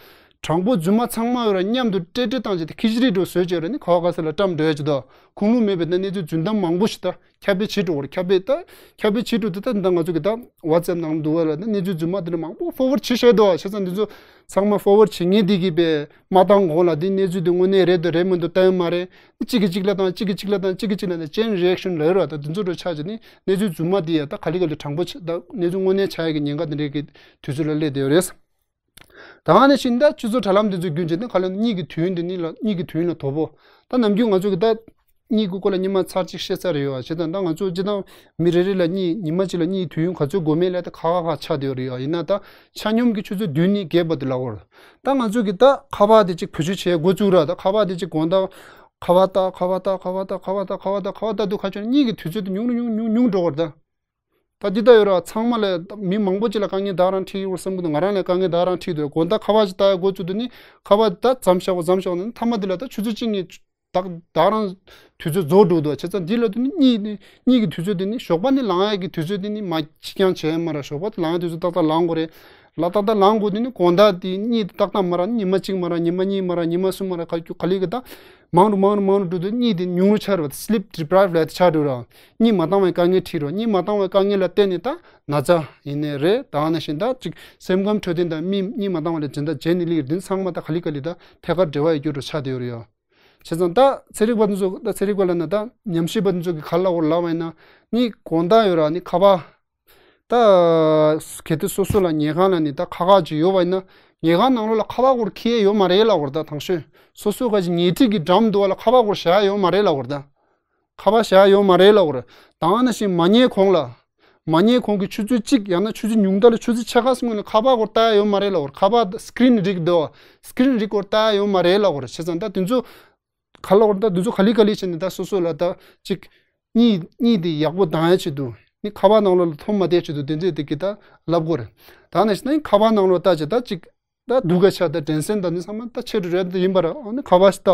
དྲང་པོ་རྫུན་མ་ཚང་མ་ཡོད་ར་མཉམ་དུ་སྤྲེལ་སྤྲེལ་བཏང་བྱས་ཏེ་ཁི་ཅི་རི་འགྲོ་བཟོས་བྱས་ར་ནི་ག་བ་ག་ས་ལ་བཀྲམ་འགྲོ་ཡ་ཅིག་ད། ཁུངས་ལུང་མེད་པའི་ད་གནས་ཚུལ་རྫུན་གཏམ་མང་པོ་ཞིག་ད་ཁྱབ་སྤེལ་བྱེད་འགྲོ་བར་ཁྱབ་སྤེལ་ད་ཁྱབ་སྤེལ་བྱེད་འགྲོ་དུས་ད་ད་ང་ཚོ་གི་ད་ཝ་ཙེབ་ནང་འདུག་བ་ལ་ད་གནས་ཚུལ་རྫུན་མ་དེ་འདྲ་མང་པོ་ཕོར་ཝར་བྱེད་བཤད་འདུག་བ། བྱས་ཙང་འདི་ཚོ་ཚང་མ་ཕོར་ཝར་བྱེད་མཁན་དེ་གིས་པས་མ་བཏང་གོང་ལ་འདི་གནས་ཚུལ་དེ་དངོས་གནས་རེད་འདུག་རེད་མི་འདུག་ལྟ་ཡོད་མ་རེད། གཅིག་གིས་གཅིག་ལ་བཏང་གཅིག་གིས་གཅིག་ལ་བཏང་གཅིག་གིས་གཅིག་ལ་བཏང་ཅེན་རི་ཨེག་ཤན་ལབ་ཡོད་ར། ད་འདི་ཚོ་འགྲོ་ཆགས་བྱས་ནི་གནས་ཚུལ་རྫུན་མ་དེ་ཡ་ད་ག་ལེ་ག་ལེ་དྲང་པོ་ཆགས་ད་གནས་ཚུལ་དངོས་གནས་ཆགས་ཡ་གི་ཉེན་ཁ་དེ་འདྲའི་གི་དུས་ཚོད་ལ་སླེབས་བསྡད་ཡོད་རེད། ད་ཨ་ནི་བཞིན་ད་སྤྱི་ཚོགས་དྲ་ལམ་འདི་ཚོ་རྒྱུན་བྱས་ནས་ག་ལ་གཉིས་ཀྱི་དུས་ཡུན་འདི་གཉིས་ལ་གཉིས་ཀྱི་དུས་ཡུན་ལ་དོ་པོ། ད་ནམ་རྒྱུན་ང་ཚོ་གི་ད་གཉིས་ཀྱི་སྐོར་ལ་སྙན་མ་ཚར་གཅིག་བཤད་ཚར་ཡོད་བ། བྱས་ཙང་ད་ང་ཚོ་སྤྱི་བཏང་མི་རེ་རེ་ལ་གཉིས་ཉི་མ་གཅིག་ལ་གཉིས་དུས་ཡུན་ག་ཚོད་དགོས་མེད་ལ་ད་ཁ་ཁ་ཁ་ཆགས་བསྡད་ཡོད་རེད་ཡ། ཡིན་ན་ད་ཆ་སྙོམས་ཀྱི་ཆུ་ཚོད་བདུན་ནས་བརྒྱད་བར་དུ་ལབ་དགོས་རེད། ད་ང་ཚོ་གི་ད་ཁ་པར་དེ་གཅིག་བེད་སྤྱོད་བྱེད་འགོ་བཙུགས་ར། ད་ཁ་པར་དེ་གཅིག་དགོང་དག་ཁ་པར་ལྟ་ཁ་པར་ལྟ་ཁ་པར་ལྟ་ཁ་པར་ལྟ་ཁ་པར་ལྟ་ཁ་པར་ལྟ་དུས་ཁ་ཆོད་གཉིས་ཀྱི་དུས་ཚོད་དེ་ཉུང་རུ་ཉུང་ཉུང་ཉུང་འགྲོ་གི་རེད་ད། ད་འདི་ལྟ་ཡོད་ར། ཚང་མ་ལ་མི་མང་པོ་ཅིག་ལ་དཀའ་ངལ་བདག་རང་འཕྲད་ཡོད་བསམ་གི་འདུག་ང་རང་ལ་དཀའ་ངལ་བདག་རང་འཕྲད་འདུག་དགོང་དག་ཁ་པར་ཅིག་ལྟ་ཡ་འགོ་བཙུགས་དུས་ནི་ཁ་པར་ད་མཚམས་བཞག་གོ་མཚམས་བཞག་ནི་མཐའ་མ་འདི་ལ་ད་ཆུ་ཚོད་གཅིག་གཉིས་བདག་བདག་རང་དུས་ཚོད་རྫོགས་འགྲོ་འདུག་བྱས་ཙང་འདི་ལ་དུས་ནི་གཉིད་ནི་གཉིད་ཀྱི་དུས་ཚོད་འདི་ནི་ཞོགས་པ་ནི་ལངས་ཡ་གི་དུས་ཚོད་འདི་ནི་མ་ཅིག་ཀྱང་བྱས་མ་ར། ཞོགས་པ་ལངས་ཡ་དུས་ཚོད་ཏག་ཏག་ལངས་དགོས་རེད། ལ་ཏག་ཏག་ལངས་དགོས་དུས་ནི་དགོང་དག་དེ་གཉིད་ཏག་ཏག་མ་ར། ཉི་མ་གཅིག་མ་ར་ཉི་མ་གཉིས་མ་ར་ཉི་མ་གསུམ་མ་ར་ག་ག་ལེ་གི་ད། མང་རུ་མང་རུ་མང་རུ་འགྲོ་དུས་གཉིད་དེ་ཉུང་རུ་ཆགས་རེད་བ། སི་ལིབ་ཌི་པི་རའིབ་ལབ་དེ་ཆགས་འགྲོ་ར། གཉིད་མ་བཏང་བའི་དཀའ་ངལ་འཕྲད་ར། གཉིད་མ་བཏང་བའི་དཀའ་ངལ་ལ་བརྟེན་ནས་ད་ན་ཚ་ཡིན་ནའི་རེད། ད་ནང་བཞིན་ད་ཅིག་སེམས་ཁམས་འཕྲོད་བསྟེན་དང་མི་གཉིད་མ་བཏང་བ་ལ་སྦྱིན་བདག་བྱས་ནས་སླེབས་ཀྱི་རེད། འདི་ཚང་མ་ད་ག་ལེ་ག་ལེ་ད་ཐད་ཀར་འབྲེལ་བ་ཡོད་རྒྱུ་འདྲ་ཆགས་བསྡད་ཡོད་རེད་ཡ། བྱས་ཙང་ད་ཚན་རིག་པ་འདི་ཚོ་ད་ཚན་རིག་པ་ལབ་ན་ད་ཉམས་ཞིབ་པ་འདི་ཚོ་གི་ག་ལ་འོར་ལབ་པ་ཡིན་ན་ནི་དགོང་དག་ཡོད་ར་ནི་ཁ་པར། ད་གལ་ཏེ་སོ་སོ་ལ་ཉལ་ཁང་ལ་ནི་ད་ཁ་ཁ་ཅིག་ཡོད་པ་ཡིན་ན་ཉལ་ཁང་ནང་ལོགས་ལ་ཁ་པར་སྐོར་འཁྱེར་ཡོད་མ་རེད་ལབ་དགོས་རེད། ད་དང་ཤོས་སོ་སོ་ག་ཅིག་ཉལ་ཁྲི་གི་འགྲམ་འདུག་བ་ལ་ཁ་པར་སྐོར་བཞག་ཡོད་མ་རེད་ལབ་དགོས་རེད། ད་ཁ་པར་བཞག་ཡོད་མ་རེད་ལབ་དགོས་རེད། ད་ནང་བཞིན་མ་ཉལ་གོང་ལ་མ་ཉལ་གོང་གི་ཆུ་ཚོད་གཅིག་ཡང་ན་ཆུ་ཚོད་ཉུང་མཐའ་ལ་ཆུ་ཚོད་ཕྱེད་ཀ་སྔོན་ལ་ཁ་པར་སྐོར་བལྟ་ཡ་ཡོད་མ་རེད་ལབ་དགོས་རེད། ཁ་པར་སི་ཀི་རིན་རིགས་འདུག་བ། སི་ཀི་རིན་རིགས་སྐོར་བལྟ་ཡ་ཡོད་མ་རེད་ལབ་དགོས་རེད། བྱས་ཙང་ད་དེ་ཚོ་ག་ལ་འོར་ད་དུས་ཚོད་ག་ལེ་ག་ལེ་བྱས་ནས་ད་སོ་སོ་ལ་ད་ཅིག་གཉིད་གཉིད་དེ་ཡག་པོ་ལྡང་ཡ་ཆེད་དུ་ནི་ཁ་པར་ནང་ལོགས་ལ་མཐོང་མ་བསྡད་ཆེད་དུ་དེ་འདྲས་དེ་གི་ད་ལབ་དགོས་རེད། ད་ནས་ནི་ཁ་པར་ནང་ལོགས་ལྟ་བྱས་ད་ཅིག་ད་སྡུག་ག་ཆ་ད་དྲན་སེམས་ད་ནི་ཚང་མ་ད་ཆེད་དུ་རེད་ད་ཡིན་པ་ར། ཨ་ནི་ཁ་པར་ཞིག་ད་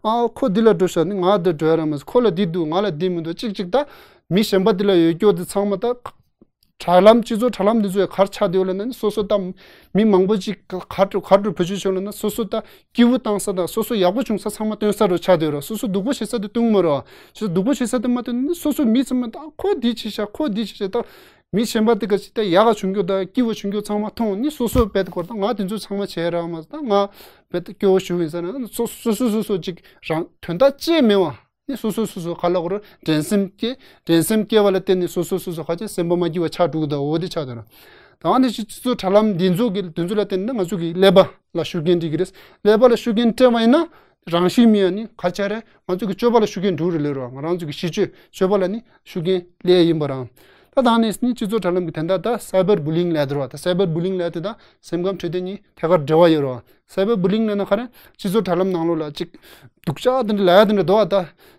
ཨ་ཁོ་འདི་ལ་འགྲོ་ཤག་ནི་ང་འདི་འགྲོ་ཡ་ར་མ་ཟེར། ཁོ་ལ་འདི་འདུག་ང་ལ་འདི་མི་འདུག་ཅིག་ཅིག་ད་མི་གཞན་པ་འདི་ལ་ཡོད་སྐྱོ་འདི་ཚང་མ་ད། དྲ་ལམ་སྤྱི་ཚོགས་དྲ་ལམ་འདི་ཚོས་ག་རེ་ཆགས་བསྡད་ཡོད་ལབ་ན་ནི་སོ་སོ་ད་མི་མང་པོ་ཅིག་ག་ག་འགྲོ་ག་འགྲོ་བེད་སྤྱོད་བྱས་ལབ་ན་སོ་སོ་ད་སྐྱིད་པོ་བཏང་ས་དང་སོ་སོ་ཡག་པོ་བྱུང་ས་ཚང་མ་སྟོན་ས་རུ་ཆགས་བསྡད་ཡོད་ར། སོ་སོ་སྡུག་པོ་བྱེད་ས་དེ་སྟོན་མ་ར། སོ་སོ་སྡུག་པོ་བྱེད་ས་དེ་མ་སྟོན་ནི་སོ་སོ་མི་ཚང་མ་ད་ཁོ་འདི་བྱེད་ཤག་ཁོ་འདི་བྱེད་ཤག་ད་མི་གཞན་པ་དེ་ག་ཅིག་ད་ཡག་ག་བྱུང་རྒྱུ་ད་སྐྱིད་པོ་བྱུང་རྒྱུ་ཚང་མ་མཐོང་ནི་སོ་སོ་བེད་སྐོར་ད་ང་དེ་ཚོ་ཚང་མ་བྱས་ར་མ་ད་ང་བེད་སྐྱོ་བོ་ཞུ་ཡིན་ས་ན་སོ་སོ་སོ་སོ་སོ་ཅིག་རང་དོན་དག་ཅི་མེད་བ། ནི་སོ་སོ་སོ་སོ་ག་ལ་གོ་ར་དྲན་སེམས་སྐྱེ། དྲན་སེམས་སྐྱེ་བ་ལ་བརྟེན་ནས་སོ་སོ་སོ་སོ་ག་ཅི་སེམས་པ་མ་སྐྱིད་པ་ཆགས་འགྲོ་གི་འདུག་འོ་དེ་ཆགས་འདུག་ན། ད་ནི་སྤྱི་ཚོགས་དྲ་ལམ་འདི་ཚོ་གི་འདི་ཚོ་ལ་བརྟེན་ནས་ང་ཚོ་གི་ཀླད་པ་ལ་ཤུགས་རྐྱེན་སྤྲད་ཀྱི་རེད། ཀླད་པ་ལ་ཤུགས་རྐྱེན་སྤྲད་པ་ཡིན་ན་རང་བཞིན་མི་ཡ་ནི་ག་ཆ་རེད། ང་ཚོ་གི་སྤྱོད་པ་ལ་ཤུགས་རྐྱེན་འགྲོ་རེད་ལོས་རོགས། ང་རང་ཚོ་གི་གཤིས་སྤྱོད་སྤྱོད་པ་ལ་ནི་ཤུགས་རྐྱེན་སླེབས་ཡིན་པ་རང་། ད་ད་ནི་ནི་སྤྱི་ཚོགས་དྲ་ལམ་གི་དོན་དག་ད་སའི་བར་བུ་ལིང་ལབ་དེ་རོགས། ད་སའི་བར་བུ་ལིང་ལབ་དེ་ད་སེམས་ཁམས་འཕྲོད་བསྟེན་གཉིས་ཐད་ཀར་འབྲེལ་བ་ཡོད་རོགས། སའི་བར་བུ་ལིང་ལབ་ན་ག་རེ། སྤྱི་ཚོགས་དྲ་ལམ་ནང་ལོགས་ལ་ཅིག་སྡུག་ཅག་དེ་འདྲ་ལབ་ཡ་དེ་འདྲ་འདུག་ཨ། ད་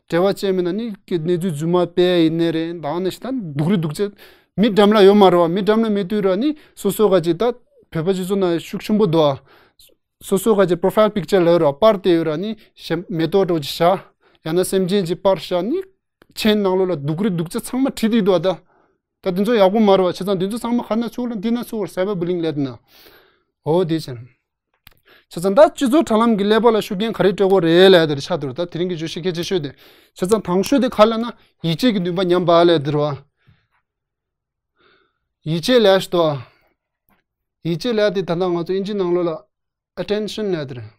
འབྲེལ་བ་བཅད་མེད་ན་ནི་གནས་ཚུལ་རྫུན་མ་སྤེལ་ཡིན་ནའི་རེད། ད་ནི་ཞིག་ད་སྡུག་རུ་སྡུག་ཅག་མི་འགྲམ་ལ་ཡོད་མ་རེད་བ། མི་འགྲམ་ལ་མེད་དུས་ར་ནི་སོ་སོ་ག་ཅིག་ད་བོད་པ་སྤྱི་ཚོགས་ནང་ཤུགས་ཆེན་པོ་འདུག་ཨ། སོ་སོ་ག་ཅིག་པོ་རོ་ཕའིལ་པིག་ཅར་ལབ་ཡོད་ར་པར་དེ་ཡོད་ར་ནི་གཞན་མེ་ཏོག་འདྲ་བོ་ཅིག་བཞག་ཡང་ན་སེམས་ཅན་ཅིག་པར་བཞག་ནི་མཆན་ནང་ལོགས་ལ་སྡུག་རུ་སྡུག་ཅག་ཚང་མ་བྲིས་བསྡད་འདུག་ཨ། ད་ད་དེ་ཚོ་ཡག་པོ་མ་རེད་བ། བྱས་ཙང་དེ་ཚོ་ཚང་མ་ག་ན་ཚུགས་ལ་འདི་ན་ཚུགས་བར་སའི་བར་བུ་ལིང་ལབ་དེ་ན། འོ་དེ་བྱས་ན། བྱས་ཙང་ད་སྤྱི་ཚོགས་དྲ་ལམ་གྱི་ཀླད་པ་ལ་ཤུགས་རྐྱེན་ག་རེ་སྤྲད་དགོས་རེད་ལབ་ཡ་དེ་རེད་ཤག་འདུག་ད་དེ་རིང་གི་བརྗོད་གཞི་གལ་ཆེ་ཤོས་དེ། བྱས་ཙང་དང་ཤོས་དེ་ག་ལབ་ན་ཡིད་ཆེས་ཀྱི་ནུས་པ་ཉམས་པ་ལབ་ཡ་དེ་རེད་བ། ཡིད་ཆེས་ལབ་ཡ་ཞིག་འདུག་ཡིད་ཆེས་ལབ་ཡ་དེ་ད་ལྟ་ང་ཚོ་ཨིན་ཇི་ནང་ལོགས་ལ་ཨེ་ཊེན་ཤན་ལབ་ཡ་དེ་རེད།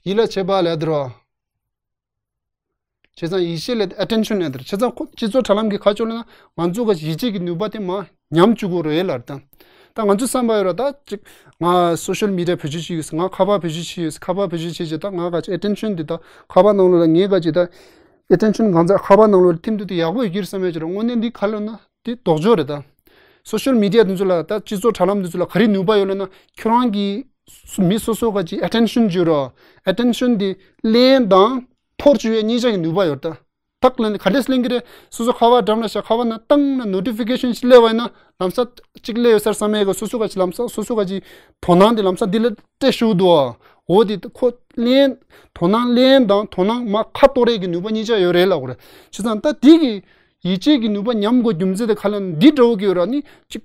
ཡིད་ལ་བྱེད་པ་ལབ་ཡ་དེ་རེད་བ། བྱས་ཙང་ཡིད་ཆེས་ལ་ཨེ་ཊེན་ཤན་ཡོད་དེ་རེད། བྱས་ཙང་ཁོ་སྤྱི་ཚོགས་དྲ་ལམ་གྱི་ཁ་ཕྱོགས་ལ་ན་ང་ཚོ་ག་ཡིད་ཆེས་ཀྱི་ནུས་པ་དེ་མར་ཉམས་བཅུག་གི་རེད་ལབ་དང་། ད་ང་ཚོ་བསམ་པ་ཡོད་ར་ད་ཅིག་ང་སོ་ཤལ་མི་ཌི་ཡ་བེད་སྤྱོད་བྱེད་ཡོད་ཟེར། ང་ཁ་པར་བེད་སྤྱོད་བྱེད་ཡོད་ཟེར། ཁ་པར་བེད་སྤྱོད་བྱེད་བྱེད་ད་ང་ག་ཅིག་ཨེ་ཊེན་ཤན་འདི་ད་ཁ་པར་ནང་ལོགས་ལ་ངས་ག་ཅིག་ད་ཨེ་ཊེན་ཤན་གང་ཚ་ཁ་པར་ནང་ལོགས་ལ་ཐིམ་དུས་དེ་ཡག་པོ་ཡོད་ཀྱི་རེད་བསམ་ཡོད་ཀྱི་རེད། དངོས་གནས་འདི་ག་ལབ་ན་དེ་ལྡོག་ཕྱོགས་རེད་ད། སོ་ཤལ་མི་ཌི་ཡ་འདི་ཚོ་ལ་ད་སྤྱི་ཚོགས་དྲ་ལམ་འདི་ཚོ་ལ་ག་རེ་ནུས་པ་ཡོད་ལབ་ན་ཁྱོད་རང་གི་མི་སོ་སོ་ག་ཅིག་ཨེ་ཊེན་ཤན་བྱོས་ར། ཨེ་ཊེན་ཤན་དེ་ལེན་དང་འཐོར་བཅུག་ཡས་གཉིས་ཆ་གི་ནུས་པ་ཡོད་ད། ཐག་ལེན་ག་འདྲས་ལེན་གི་རེད། སོ་སོ་ཁ་པར་འགྲམ་ལ་བཞག་ཁ་པར་ནང་བཏང་ན་ནོ་ཊི་ཕི་ཀེ་ཤན་ཞིག་སླེབས་པ་ཡིན་ན་ལམ་སང་གཅིག་སླེབས་ཡོད་ས་རེད་བསམ་ཡས་གི་སོ་སོ་ག་ཅིག་ལམ་སང་སོ་སོ་ག་ཅིག་དོ་སྣང་དེ་ལམ་སང་འདི་ལ་སྤྲད་ཞུགས་འདུག་འོ་དེ་ཁོ་ལེན་དོ་སྣང་ལེན་དང་དོ་སྣང་མ་ཁ་གཏོར་ཡས་གི་ནུས་པ་གཉིས་ཆ་ཡོད་རེད་ལབ་དགོས་རེད། བྱས་ཙང་ད་དེ་གི་ཡིད་ཆེས་ཀྱི་ནུས་པ་ཉམས་དགོས་རྒྱུ་མཚན་དེ་ག་ལ་འདི་འདྲ་བོ་གི་ཡོད་ར་ནི་ཅིག་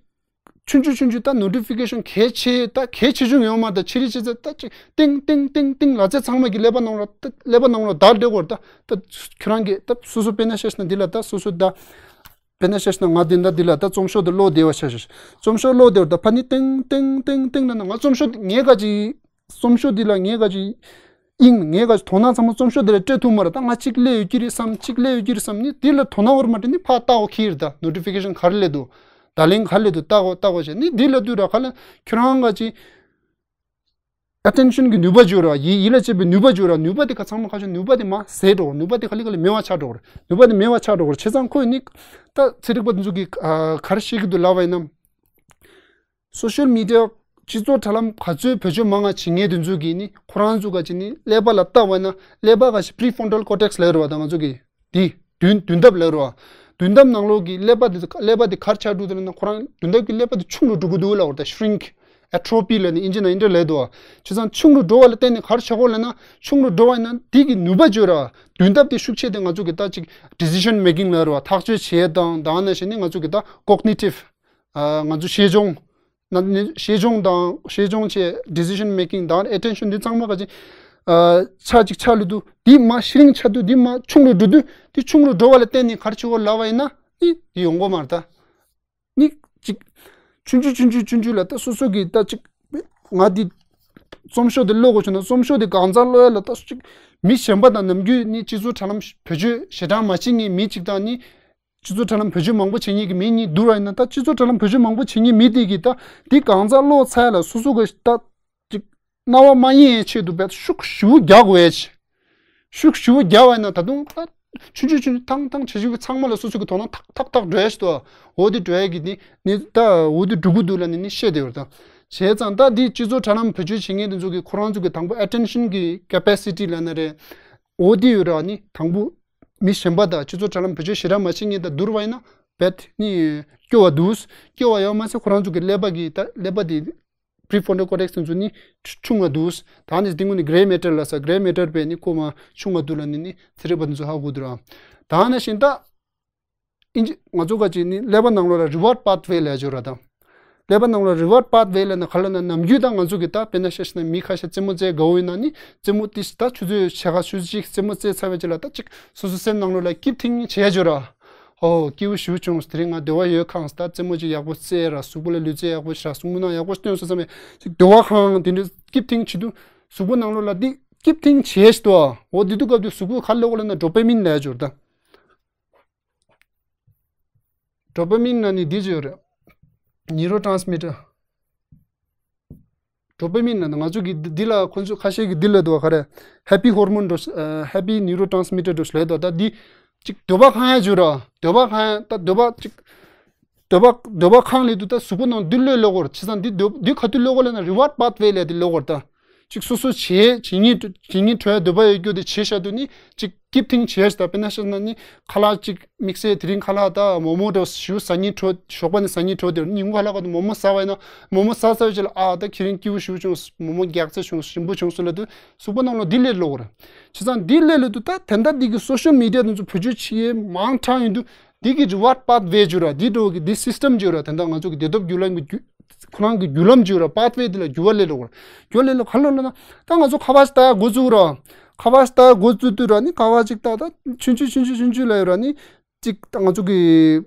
ཆུང་ཆུང་ཆུང་ཆུང་ད་ནོ་ཊི་ཕི་ཀེ་ཤན་གལ་ཆེ་ད་གལ་ཆེ་ཆུང་ཡོད་མ་ད་ཆེ་རི་ཆེ་ཚད་ད་ཅིག་ཏིང་ཏིང་ཏིང་ཏིང་ལ་ཚད་ཚང་མ་གི་ཀླད་པ་ནང་ལ་ད་ཀླད་པ་ནང་ལ་ད་འདྲ་བོ་ད་ད་ཁྱོད་རང་གི་ད་སོ་སོ་དཔེར་ན་བཤད་ན་འདི་ལ་ད་སོ་སོ་ད། དཔེར་ན་བཤད་ན་ང་འདི་འདྲ་འདི་ལ་ད་རྩོམ་ཤོག་དེ་ཀློག་བདེ་བ་ཆ་ཤེས། རྩོམ་ཤོག་ཀློག་བདེ་བ་ད་ཕ་ནི་ཏིང་ཏིང་ཏིང་ཏིང་ལ་ན་ང་རྩོམ་ཤོག་ངས་ག་ཅི་རྩོམ་ཤོག་འདི་ལ་ངས་ག་ཅི་ཨིན་ངས་ག་ཅི་དོ་སྣང་ཚང་མ་རྩོམ་ཤོག་འདི་ལ་སྤྲད་ཐུབ་མ་རེད། ད་ང་གཅིག་ཀླད་ཡོད་ཀྱི་རེད་བསམ་གཅིག་ཀླད་ཡོད་ཀྱི་རེད་བསམ་ནི་འདི་ལ་དོ་སྣང་བར་མ་སྤྲད་ནི་ཕར་ལྟ་འོ་ཁྱེར་ད་ནོ་ཊི་ཕི་ཀེ་ཤན་ག་རེ་སླེབས་འདུག་ད་ལན་ག་རེ་སླེབས་འདུག་ལྟ་འོ་ལྟ་འོ་བྱས་ནི་འདི་ལ་དུས་ར་ག་ལ་ཁྱོད་རང་ག་ཅི་ཨེ་ཊེན་ཤན་གྱི་ནུས་པ་འཇོག་ར། ཡིད་ཡིད་ལ་བྱེད་པའི་ནུས་པ་འཇོག་ར། ནུས་པ་དེ་ག་ཚང་མ་ཁ་ཤས་ནུས་པ་དེ་མ་ཟད་འགྲོ། ནུས་པ་དེ་ག་ལེ་ག་ལེ་མེད་པ་ཆགས་འགྲོ། ནུས་པ་དེ་མེད་པ་ཆགས་འགྲོ། བྱས་ཙང་ཁོས་ནི་ད་ཚན་རིག་པ་དེ་ཚོ་གིས་ཨ་ག་རེ་བཤད་ཀྱི་འདུག་ལབ་པ་ཡིན་ན། སོ་ཤལ་མི་ཌི་ཡ་སྤྱི་ཚོགས་དྲ་ལམ་ག་ཚོད་བེད་སྤྱོད་མང་ང་བྱེད་མཁན་དེ་ཚོ་གིས་ནི་ཁོ་རང་ཚོ་ག་ཅི་ནི་ཀླད་པ་ལ་ལྟ་བ་ཡིན་ན་ཀླད་པ་ག་ཞིག་པི་རི་ཕོན་ཊལ་ཀོར་ཊེག་སི་ལབ་རེད་བ། ད་ང་ཚོ་གིས་དེ་བདུན་བདུན་ཐབས་ལབ་རོ། བདུན་ཐབས་ནང་ལོགས་ཀྱི་ཀླད་པ་དེ་ཀླད་པ་དེ་གར་ཆགས་འགྲོ་དེ་ལ་ན་ཁོ་རང་བདུན་ཐབས་ཀྱི་ཀླད་པ་དེ་ཆུང་རུ་འགྲོ་གི་འདུག་ལབ་བར་ད་ཤི་རིང་ཨེ་ཊོ་པི་ལབ་ནས་ཨིན་ཇི་ནང་ཨིན་ཏྲ་ལབ་འདུག་བ། བྱས་ཙང་ཆུང་རུ་འགྲོ་བ་ལ་བརྟེན་ནས་གར་ཆགས་གོ་ལབ་ན་ཆུང་རུ་འགྲོ་བ་ཡིན་ན་དེ་གི་ནུས་པ་བརྗོད་ར། བདུན་ཐབས་དེ་ཤུགས་ཆེ་དེ་ང་ཚོ་གི་ད་ཅིག་ཌི་སི་ཤན་མེ་ཀིང་ལབ་ར་བ་ཐག་གཅོད་བྱེད་དང་དང་ན་བྱས་ནས་ང་ཚོ་གི་ད་ཀོག་ནི་ཊིབ་ང་ཚོ་ཤེས་སྦྱོང་ན་ནི་ཤེས་སྦྱོང་དང་ཤེས་སྦྱོང་བྱས་ཌི་སི་ཤན་མེ་ཀིང་དང་ཨེ་ཊེན་ཤན་འདི་ཚང་མ་ག་ཅིག་ཆ་ཅིག་ཆ་ལུ་དུ་འདི་མ་ཤི་རིང་ཆ་དུ་འདི་མ་ཆུང་རུ་འགྲོ་དུས་འདི་ཆུང་རུ་འགྲོ་བ་ལ་བརྟེན་ནས་གར་ཆགས་གོ་ལབ་བ་ཡིན་ན་ནི་འདི་ཡོང་གོ་མ་རེད་ད། ནི་ཅིག་ཆུང་ཆུང་ཆུང་ཆུང་ཆུང་ཆུང་ལ་ད་སོ་སོ་གི་ད་ཅིག་ང་འདི་རྩོམ་ཤོག་དེ་ཀློག་དགོས་བྱུང་ན་རྩོམ་ཤོག་དེ་གང་ཚང་ཀློག་ཡ་ལ་ད་ཅིག་མི་གཞན་པ་དང་ནམ་རྒྱུན་ནི་སྤྱི་ཚོགས་དྲ་ལམ་བེད་སྤྱོད་ཞེ་དྲག་མ་བྱེད་མཁན་མི་ཅིག་དང་ནི་སྤྱི་ཚོགས་དྲ་ལམ་བེད་སྤྱོད་མང་པོ་བྱེད་མཁན་གྱི་མི་གཉིས་བསྡུར་བ་ཡིན་ན་ད་སྤྱི་ཚོགས་དྲ་ལམ་བེད་སྤྱོད་མང་པོ་བྱེད་མཁན་མི་དེ་གི་ད་འདི་གང་ཚང་ཀློག་ཚར་ཡ་ལ་སོ་སོ་གི་ད་ཅིག་རྣ་བ་མ་གཡེང་ཡའི་ཆེད་དུ་བས་ཤུགས་ཞེ་པོ་རྒྱག་དགོས་ཡ་ཆེ། ཤུགས་ཞེ་པོ་རྒྱག་པ་ཡིན་ན་ད་དུང་ད་ཆུང་ཆུང་ཆུང་ཆུང་ཐང་ཐང་བྱེད་ཆུང་ཚང་མ་ལ་སོ་སོ་གི་དོ་སྣང་ཐག་ཐག་ཐག་འགྲོ་ཡ་ཞིག་འདུག་འོ་དེ་འགྲོ་ཡ་གི་ནི་ནི་ད་འོ་དེ་འགྲོ་གི་འདུག་ལ་ནི་ནི་བཤད་དེ་ཡོད་ད། བྱས་ཙང་ད་འདི་སྤྱི་ཚོགས་དྲ་ལམ་བེད་སྤྱོད་བྱེད་མཁན་དེ་ཚོ་གི་ཁོ་རང་ཚོ་གི་དང་པོ་ཨེ་ཊེན་ཤན་གི་ཀེ་པ་སི་ཊི་ལབ་ན་རེད། འོ་དེ་ཡོད་ར་ནི་དང་པོ་མི་གཞན་པ་དང་སྤྱི་ཚོགས་དྲ་ལམ་བེད་སྤྱོད་ཞེ་དྲག་མ་བྱེད་མཁན་དང་བསྡུར་བ་ཡིན་ན་བེད་ནི་སྐྱོ་བ་འདུག་སྐྱོ་བ་ཡོད་མ་ཟད་ཁོ་རང་ཚོ་གི་ཀླད་པ་གི་ད་ཀླད་པ་དེ་པི་རི་ཕོན་ཊལ་ཀོར་ཊེག་སི་དེ་ཚོ་ནི་ཆུང་བ་འདུག་ད་ནི་དེ་ངོ་ནི་གྷེ་རེ་མེ་ཊར་ལ་ས་གྷེ་རེ་མེ་ཊར་བས་ནི་ཁོ་མ་ཆུང་བ་འདུག་ལ་ནི་ནི་ཚན་རིག་པ་དེ་ཚོ་ཧ་གོ་འདུག་ར། ད་ནི་བཞིན་ད་ཨིན་ཇི་ང་ཚོ་ག་ཅིག་ནི་ཀླད་པ་ནང་ལོགས་ལ་རི་ཝར་ཌི་པཱ་ཐི་ཝེ་ལབ་ཡ་ཅིག་ཡོད་ར་ད། ཀླད་པ་ནང་ལོགས་རི་ཝར་ཌི་པཱ་ཐི་ཝེ་ལབ་ན་ག་ལ་ན་ནམ་རྒྱུན་ད་ང་ཚོ་གི་ད་དཔེར་ན་ཤ་ཤ་ན་མི་ཁ་ཤས་རྩེད་མོ་རྩེ་དགའ་བོ་ཡིན་ན་ནི་རྩེད་མོ་ཏིས་ད་ཆུ་ཚོད་ཕྱེད་ཀ་ཆུ་ཚོད་གཅིག་རྩེད་མོ་རྩེ་ཚར་བའི་རྗེས་ལ་ད་ཅིག་སོ་སོ་སེམས་ནང་ལོགས་ལ་སྐྱིད་ཐིང་བྱས་ཡ་ཅིག་ཡོད་ར། ཨོ་སྐྱིད་པོ་ཞེ་པོ་བྱུང་སོང་། དེ་རིང་ང་འདོད་པ་ཡོད་ཁང་ད་རྩེད་མོ་ཅིག་ཡག་པོ་རྩེ་ར། གཟུགས་པོ་ལ་ལུས་རྩལ་ཡག་པོ་ཞིག་ར། གཟུགས་པོ་ནང་ཡག་པོ་སྟོན་སོང་བསམ་པའི་ཅིག་འདོད་པ་ཁང་དེ་འདྲ་སྐྱིད་ཐིང་བྱེད་དུས་གཟུགས་པོ་ནང་ལོགས་ལ་འདི་སྐྱིད་ཐིང་བྱས་ཤིག་ཏོ། འོ་དེ་དུས་སྐབས་དུས་གཟུགས་པོ་ག་ལ་ལོག་ལ་ན་ཌོ་པ་མིན་ལབ་ཡ་ཅིག་ཡོད་ར་ད། ཌོ་པ་མིན་ན་ནི་འདི་ཅིག་ཡོད་རེད། ནིའུ་རོ་ཊ་རན་སི་མི་ཊར། ཌོ་པ་མིན་ན་ང་ཚོ་གི་འདི་འདི་ལ་ཁོ་ཚོ་ཁ་ཤས་ཀྱི་འདི་ལ་འདུག་ག་རེ། ཧེ་པི་ཧོར་མོན་འགྲོ་ཧེ་པི་ནིའུ་རོ་ཊ་རན་སི་མི་ཊར་འགྲོ་ལས་འདུག་ད་འདི་ཅིག་འདོད་པ་ཁེངས་ཡ་ཅིག་ཡོད་ར། འདོད་པ་ཁེངས་ཡ་ད་འདོད་པ་ཅིག་འདོད་པ་འདོད་པ་ཁེངས་ལས་དུས་ད་གཟུགས་པོ་ནང་འདི་ལོས་ལོག་གོ་ར། བྱས་ཙང་འདི་འདོད་འདི་ག་དུས་ལོག་གོ་ལབ་ན་རི་ཝར་ཌི་པཱ་ཐི་ཝེ་ལབ་དེ་ལོག་གོ་ར་ད། ཅིག་སོ་སོ་བྱེད་བྱེད་སྙིང་བྱེད་སྙིང་བྲོ་ཡ་འདོད་པ་ཡོད་རྒྱུ་དེ་བྱེད་བཞག་དུས་ནི་ཅིག་སྐྱིད་ཐིང་བྱས་ཤག་ད། དཔེར་ན་བཤད་ན་ནི་ཁ་ལག་ཅིག་དམིགས་བསལ་དེ་རིང་ཁ་ལག་ད་མོག་མོག་འདྲ་ཞུ་ཟ་སྙིང་བྲོ་ཞོགས་པ་ནས་ཟ་སྙིང་བྲོ་དེ་ཉིན་གུང་ཁ་ལག་ག་དུ་མོག་མོག་ཟ་བ་ཡིན་ན་མོག་མོག་ཟ་ཟ་བའི་རྗེས་ལ་ཨ་ད་ཁྱེད་རང་སྐྱིད་པོ་ཞེ་པོ་བྱུང་། མོག་མོག་རྒྱགས་ཚད་བྱུང་། ཞིམ་པོ་བྱུང་སོང་ལབ་དུས་གཟུགས་པོ་ནང་ལ་འདི་ལས་ལོག་ར། བྱས་ཙང་འདི་ལས་ལོག་དུས་ད་དེ་འདྲ་འདི་གི་སོ་ཤལ་མི་ཌི་ཡ་དེ་ཚོ་བེད་སྤྱོད་བྱེད་ཡས་མང་དྲགས་ཡིན་དུས། འདི་གི་རི་ཝར་ཌི་པཱ་ཐི་ཝེ་ཅིག་ཡོད་ར། འདི་འགྲོ་གི་འདི་སིས་ཊམ་ཅིག་ཡོད་ར། དེ་འདྲ་ང་ཚོ་གི་བདེ་སྡོད་བརྒྱུད་ལམ་གི་བརྒྱུད་ཁོ་རང་གི་བརྒྱུད་ལམ་ཅིག་ཡོད་ར། པཱ་ཐི་ཝེ་དེ་ལ་རྒྱུ་བ་ལས་ལོག་ར། རྒྱུ་བ་ལས་ལོག་ག་ལོག་ལ་ན་ད་ང་ཚོ་ཁ་པར་ཞིག་ལྟ་ཡ་འགོ་བཙུགས་ར། ཁ་པར་ཞིག་ལྟ་ཡ་འགོ་བཙུགས་དུས་ར་ནི་ཁ་པར་ཅིག་ལྟ་ད་ཆུང་ཆུང་ཆུང་ཆུང་ཆུང་ཆུང་ལ་ཡོད་ར་ནི་ཅིག་ད་ང་ཚོ་གི་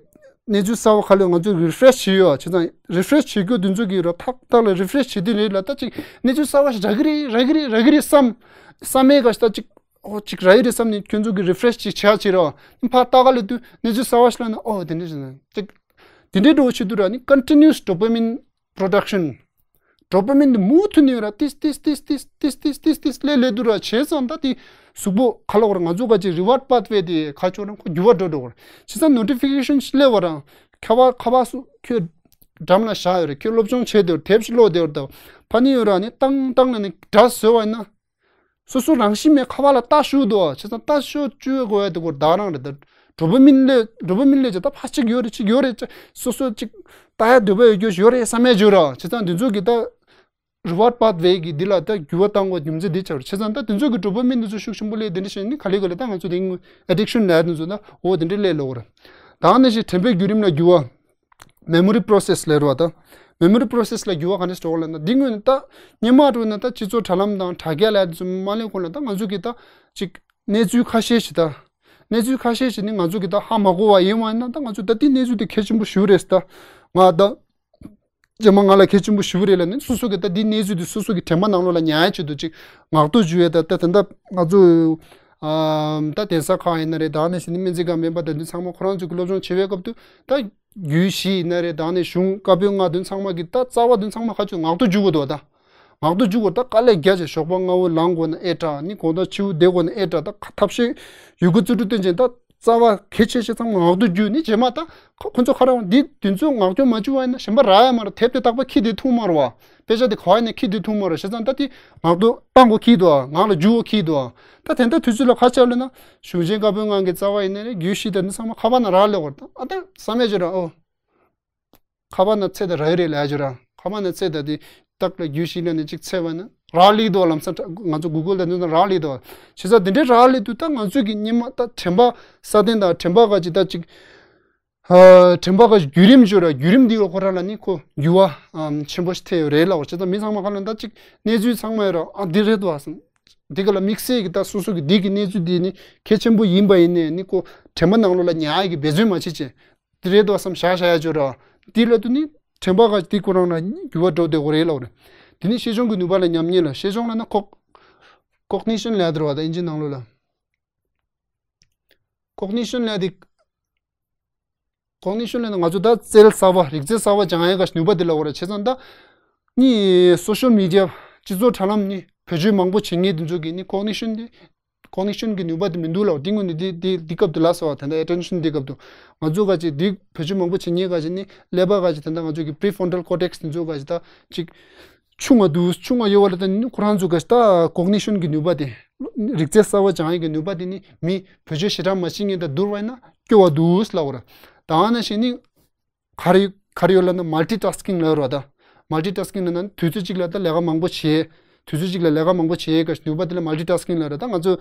གནས་ཚུལ་གསར་པ་ཁ་ལོ་ང་ཚོ་རི་ཕི་རེ་ཤི་བྱེད་ཡོད། བྱས་ཙང་རི་ཕི་རེ་ཤི་བྱེད་རྒྱུ་དེ་ཚོ་གི་ར་ཐག་ཐག་ལ་རི་ཕི་རེ་ཤི་བྱེད་དུས་རེད་ལ་ད་ཅིག་གནས་ཚུལ་གསར་པ་ཞིག་རག་གི་རེད་རག་གི་རེད་རག་གི་རེད་བསམ་བསམ་མེད་ག་ཞིག་ད་ཅིག་ཨོ་ཅིག་ར་ཡི་རེད་བསམ་ནས་ཁྱོད་ཚོ་གི་རི་ཕི་རེ་ཤི་ཅིག་བྱ་བྱེད་རོགས། ཕར་ལྟ་ག་ལ་དུས་གནས་ཚུལ་གསར་པ་ཞིག་ལ་ན་ཨོ་དེ་འདྲ་ཞིག་ན་ཅིག་དེ་འདྲའི་འགྲོ་བྱེད་དུས་ར་ནི་continuous dopamine production། ཌོ་པ་མིན་དེ་མུ་མཐུད་ནས་ར་ཏིས་ཏིས་ལས་ལས་དུས་ར་བྱས་ཙང་ད་དེ་གཟུགས་པོ་ཁ་ལོག་ར་ང་ཚོ་ག་ཅིག་རི་ཝར་ཌི་པཱ་ཐི་ཝེ་དེ་ཁ་ཕྱོགས་ར་ཁོ་འགྱུར་བ་འགྲོ་འགྲོ་གོ་ར། བྱས་ཙང་ནོ་ཊི་ཕི་ཀེ་ཤན་ཞིག་སླེབས་པ་ར་ཁ་བ་ཁ་བ་སུ་ཁྱོད་འགྲམ་ལ་བཞག་ཡོད་ར། ཁྱོད་སློབ་སྦྱོང་བྱས་དེ་ར་དེབ་ཞིག་ཀློག་དེ་ར་ད་ཕ་ནི་ཡོད་ར་ནི་ཏང་ཏང་ལ་ནི་སྒྲ་བཟོས་པ་ཡིན་ན། སོ་སོ་རང་བཞིན་མེད་ཁ་པར་ལ་ལྟ་ཞུགས་འདུག་བ། བྱས་ཙང་ལྟ་ཞུགས་བཅུག་དགོས་ཡ་དེ་སྐོར་བདག་རང་རེད་ད། ཌོ་པ་མིན་ལས་ཌོ་པ་མིན་ལས་ཀྱི་ད་ཕ་གཅིག་ཡོད་རེད་གཅིག་ཡོད་རེད་ཅེས་སོ་སོ་གཅིག་ལྟ་ཡ་འདོད་པ་ཡོད་རྒྱུ་ཡོད་རེད་བསམ་ཡ་བརྗོད་ར། བྱས་ཙང་འདི་ཚོ་གི་ད་རི་ཝར་ཌི་པཱ་ཐི་ཝེ་གི་འདི་ལ་ད་འགྱུར་བ་བཏང་དགོས་རྒྱུ་མཚན་འདི་ཆགས་རེད། བྱས་ཙང་ད་འདི་ཚོ་གི་ཌོ་པ་མིན་འདི་ཚོ་ཤུགས་ཆེན་པོ་སླེབས་འདི་འདྲ་བྱས་ནི་ག་ལེ་ག་ལེ་ད་ང་ཚོ་དེ་ཨེ་ཌིག་ཤན་ལབ་ཡ་འདི་ཚོ་ད་འོ་དེ་འདྲ་སླེབས་ལོག་རེད། ད་ནི་ཞིག་དྲན་པའི་བརྒྱུད་རིམ་ལ་འགྱུར་བ། མེ་མོ་རི་པོ་རོ་སེ་སི་ལབ་རེད་བ་ད། མེ་མོ་རི་པོ་རོ་སེ་སི་ལ་འགྱུར་བ་ག་འདྲ་ཞིག་འགྲོ་གི་ལབ་ན། འདི་སྔོན་ནས་ད་སྔོན་མ་འགྲོ་ན་ད་སྤྱི་ཚོགས་དྲ་ལམ་དང་དྲ་རྒྱ་ལབ་ཡ་དེ་ཚོ་མ་སླེབས་གོང་ལ་ད་ང་ཚོ་གི་ད་ཅིག་གནས་ཚུལ་ཁ་ཤས་ཤིག་ད། གནས་ཚུལ་ཁ་ཤས་ཤིག་ནི་ང་ཚོ་གི་ད་ཧ་མ་གོ་བ་ཡིན་བ་ཡིན་ན། ད་ང་ཚོ་ད་དེ་གནས་ཚུལ་དེ་གལ་ཆེན་པོ་ཞེ་པོ་རེད་ད། ང་ད། རྗེས་མ་ང་ལ་གལ་ཆེན་པོ་ཞེ་པོ་རེད་ལབ་ནས། སོ་སོ་གི་ད་འདི་གནས་ཚུལ་འདི་སོ་སོ་གི་དྲན་པ་ནང་ལོགས་ལ་ཉར་ཡ་ཆེད་དུ་ཅིག་ངག་ཐོག་བརྗོད་ཡ་ད། ད་ད་ལྟ་ང་ཚོ་ཨམ་ད་གདན་ས་ཁག་ཡིན་ན་རེད། ད་ནས་ཟིན་སྨན་རྩིས་ཁང་མེད་པ་ད་འདི་ཚང་མ་ཁོ་རང་ཚོ་གི་སློབ་སྦྱོང་བྱེད་པའི་སྐབས་དུ་ད་རྒྱུད་བཞི་ཡིན་ན་རེད། ད་ནས་གཞུང་བཀའ་པོད་ལྔ་འདི་ཚང་མ་གི་ད་རྩ་བ་འདི་ཚང་མ་ཁ་ཆུ་ངག་ཐོག་བརྗོད་དགོས་འདུག་ད། ངག་ཐོག་བརྗོད་དགོས་ད། དཀའ་ལས་རྒྱ་ཆེ། ཞོགས་པ་སྔ་པོ་ལངས་དགོས་ན་ཨེ་དྲག་ནི། དགོང་དག་ཕྱི་པོ་བསྡད་དགོས་ན་ཨེ་དྲག་ད་ཁ་ཐབས་ཤེས་ཡོད་དགུ་རྩིས་འཕྲུལ་སྟོན་ཅན་ད། རྩ་བ་གལ་ཆེ་ཤོས་ཚང་མ་ངག་ཐོག་བརྗོད་ནི། རྗེས་མ་ད་ཁོ་ཁོ་ཚོ་ཁ་རང་འདི་དུས་ཚོད་ངག་སྐྱོར་མ་བྱུང་བ་ཡིན་ན་གཞན་པ་རག་ཡ་མ་རེད། དེབ་དེ་རྟག་པར་ཁྱི་དེ་འཐུང་མ་རེད་བ། དཔེ་ཆ་དེ་ག་བ་ཡིན་ན་ཁྱི་དེ་འཐུང་མ་རེད། བྱས་ཙང་ད་དེ་ངག་ཐོག་བཏང་དགོས་ཁྱི་འདུག་ངག་ལ་འཇུ་དགོས་ཁྱི་འདུག་ད་དེ་འདྲ་དུས་ཚོད་ལ་ཁ་ཆག་ལ་ན་གཞུང་ཆེན་བཀའ་པོད་ལྔ་གི་རྩ་བ་ཡིན་ན་རེད། རྒྱུད་བཞི་དེ་ནི་ཚང་མ་ཁ་པར་ན་རག་ལས་བར་ད། ཨ་ད་བསམ་ཡ་ཅིག་ར་ཨོ། ཁ་པར་ན་ཚད་ད་རག་ཡོད་རེད་ལབ་ཡ་ཅིག་ར། ཁ་པར་ན་ཚད་ད་དེ་རྟགས་ལ་རྒྱུད་བཞི་ལ་ནི་ཅིག་ཚད་བ་ན་རག་ལས་འདུག་ལམ་སང་ང་ཚོ་གུ་གུལ་ད་ནི་རག་ལས་འདུག་བྱས་ཙང་དེ་འདྲའི་རག་ལས་དུས་ད་ང་ཚོས་ཀྱི་སྔོན་མ་ད་དྲན་པ་སྲ་བརྟན་དང་དྲན་པ་ག་ཅིག་ད་ཅིག་ཨ་དྲན་པ་ག་ཅིག་བརྒྱུད་རིམ་ཅིག་ར། བརྒྱུད་རིམ་འདི་ལ་ཁོ་རང་ལ་ནི་ཁོ་འགྱུར་བ་ཨམ་ཆེན་པོ་ཞིག་ཐེབས་ཡོད་རེད་ལབ། བྱས་ཙང་མི་ཚང་མ་ཁ་ལ་ད་ཅིག་གནས་ཚུལ་ཚང་མ་ཡོད་ར། ཨ་འདི་རེད་འདུག་ཨ་སམ། འདི་ག་ལ་དམིགས་བསལ་གྱི་ད་སོ་སོ་གི་འདི་གི་གནས་ཚུལ་འདི་ནི་གལ་ཆེན་པོ་ཡིན་པ་ཡིན་ནའི་ནི་ཁོ་དྲན་པ་ནང་ལོགས་ལ་ཉར་ཡ་གི་འབད་བརྩོན་མ་བྱེད་ཅེས། འདི་རེད་འདུག་བསམ་བཞག་བཞག་ཡ་ཅིག་ཡོད་ར། འདི་ལ་དུ་ནི་དྲན་པ་ག་འདི་ཁོ་རང་ལ་འགྱུར་བ་འགྲོ་བསྡད་དགོས་རེད་ལབ་རེད། དེ་ནི་ཤེས་བྱུང་གི་ནུས་པ་ལ་ཉམས་ཉེས་ལ། ཤེས་བྱུང་ལ་ན་ཁོག་ཀོག་ནི་ཤན་ལབ་ཡ་དེ་རེད་བ་ད་ཨིན་ཇི་ནང་ལོགས་ལ། ཀོག་ནི་ཤན་ལབ་ཡ་དེ། ཀོག་ནི་ཤན་ལབ་ན་ང་ཚོ་ད་རྩལ་གསར་པ་རིག་རྩལ་གསར་པ་སྦྱང་ཡ་ག་ནུས་པ་དེ་ལབ་དགོས་རེད། བྱས་ཙང་ད་ནི་སོ་ཤལ་མི་ཌི་ཡ་སྤྱི་ཚོགས་དྲ་ལམ་ནི་བེད་སྤྱོད་མང་པོ་བྱེད་མཁན་དེ་ཚོ་གི་ནི་ཀོག་ནི་ཤན་དེ། ཀོག་ནི་ཤན་གྱི་ནུས་པ་དེ་མི་འདུག་ལབ། དེ་སྔོན་ནས་དེ་དེ་དེ་སྐབས་དུ་ལབ་སོང་བ། ད་ལྟ་ཨེ་ཊེན་ཤན་དེ་སྐབས་དུ་ང་ཚོ་ག་ཅིག་དེ་བེད་སྤྱོད་མང་པོ་བྱེད་མཁན་ག་ཅིག་ནི་ཀླད་པ་ག་ཅིག་ད་ལྟ་ང་ཚོ་གི་པི་རི་ཕོན་ཊལ་ཀོར་ཊེག་སི་དེ་ཚོ་ག་ཅིག་ད་ཅིག་ཆུང་བ་འདུག་ཆུང་བ་ཡོད་པ་ལ་ད་ནི་ཁོ་རང་ཚོ་ག་ཅིག་ད་ཀོག་ནི་ཤན་གྱི་ནུས་པ་དེ་རིག་རྩལ་གསར་པ་སྦྱང་ཡས་ཀྱི་ནུས་པ་དེ་ནི་མི་བེད་སྤྱོད་ཞེ་དྲག་མ་བྱེད་མཁན་དང་བསྡུར་བ་ཡིན་ན་སྐྱོ་བ་འདུག་ལབ་པ་རེད། ད་ནང་བཞིན་ནི། ག་རེ་ག་རེ་ཡོད་ལབ་ན་མལ་ཊི་ཊཱ་སི་ཀིང་ལབ་རེད་བ་ད། མལ་ཊི་ཊཱ་སི་ཀིང་ལབ་ན་དུས་ཚོད་གཅིག་ལ་ད་ལས་ཀ་མང་པོ་བྱེད། དུས་ཚོད་གཅིག་ལ་ལས་ཀ་མང་པོ་བྱེད་ག་ནུས་པ་དེ་ལ་མལ་ཊི་ཊཱ་སི་ཀིང་ལབ་རེད། ད་ང་ཚོ་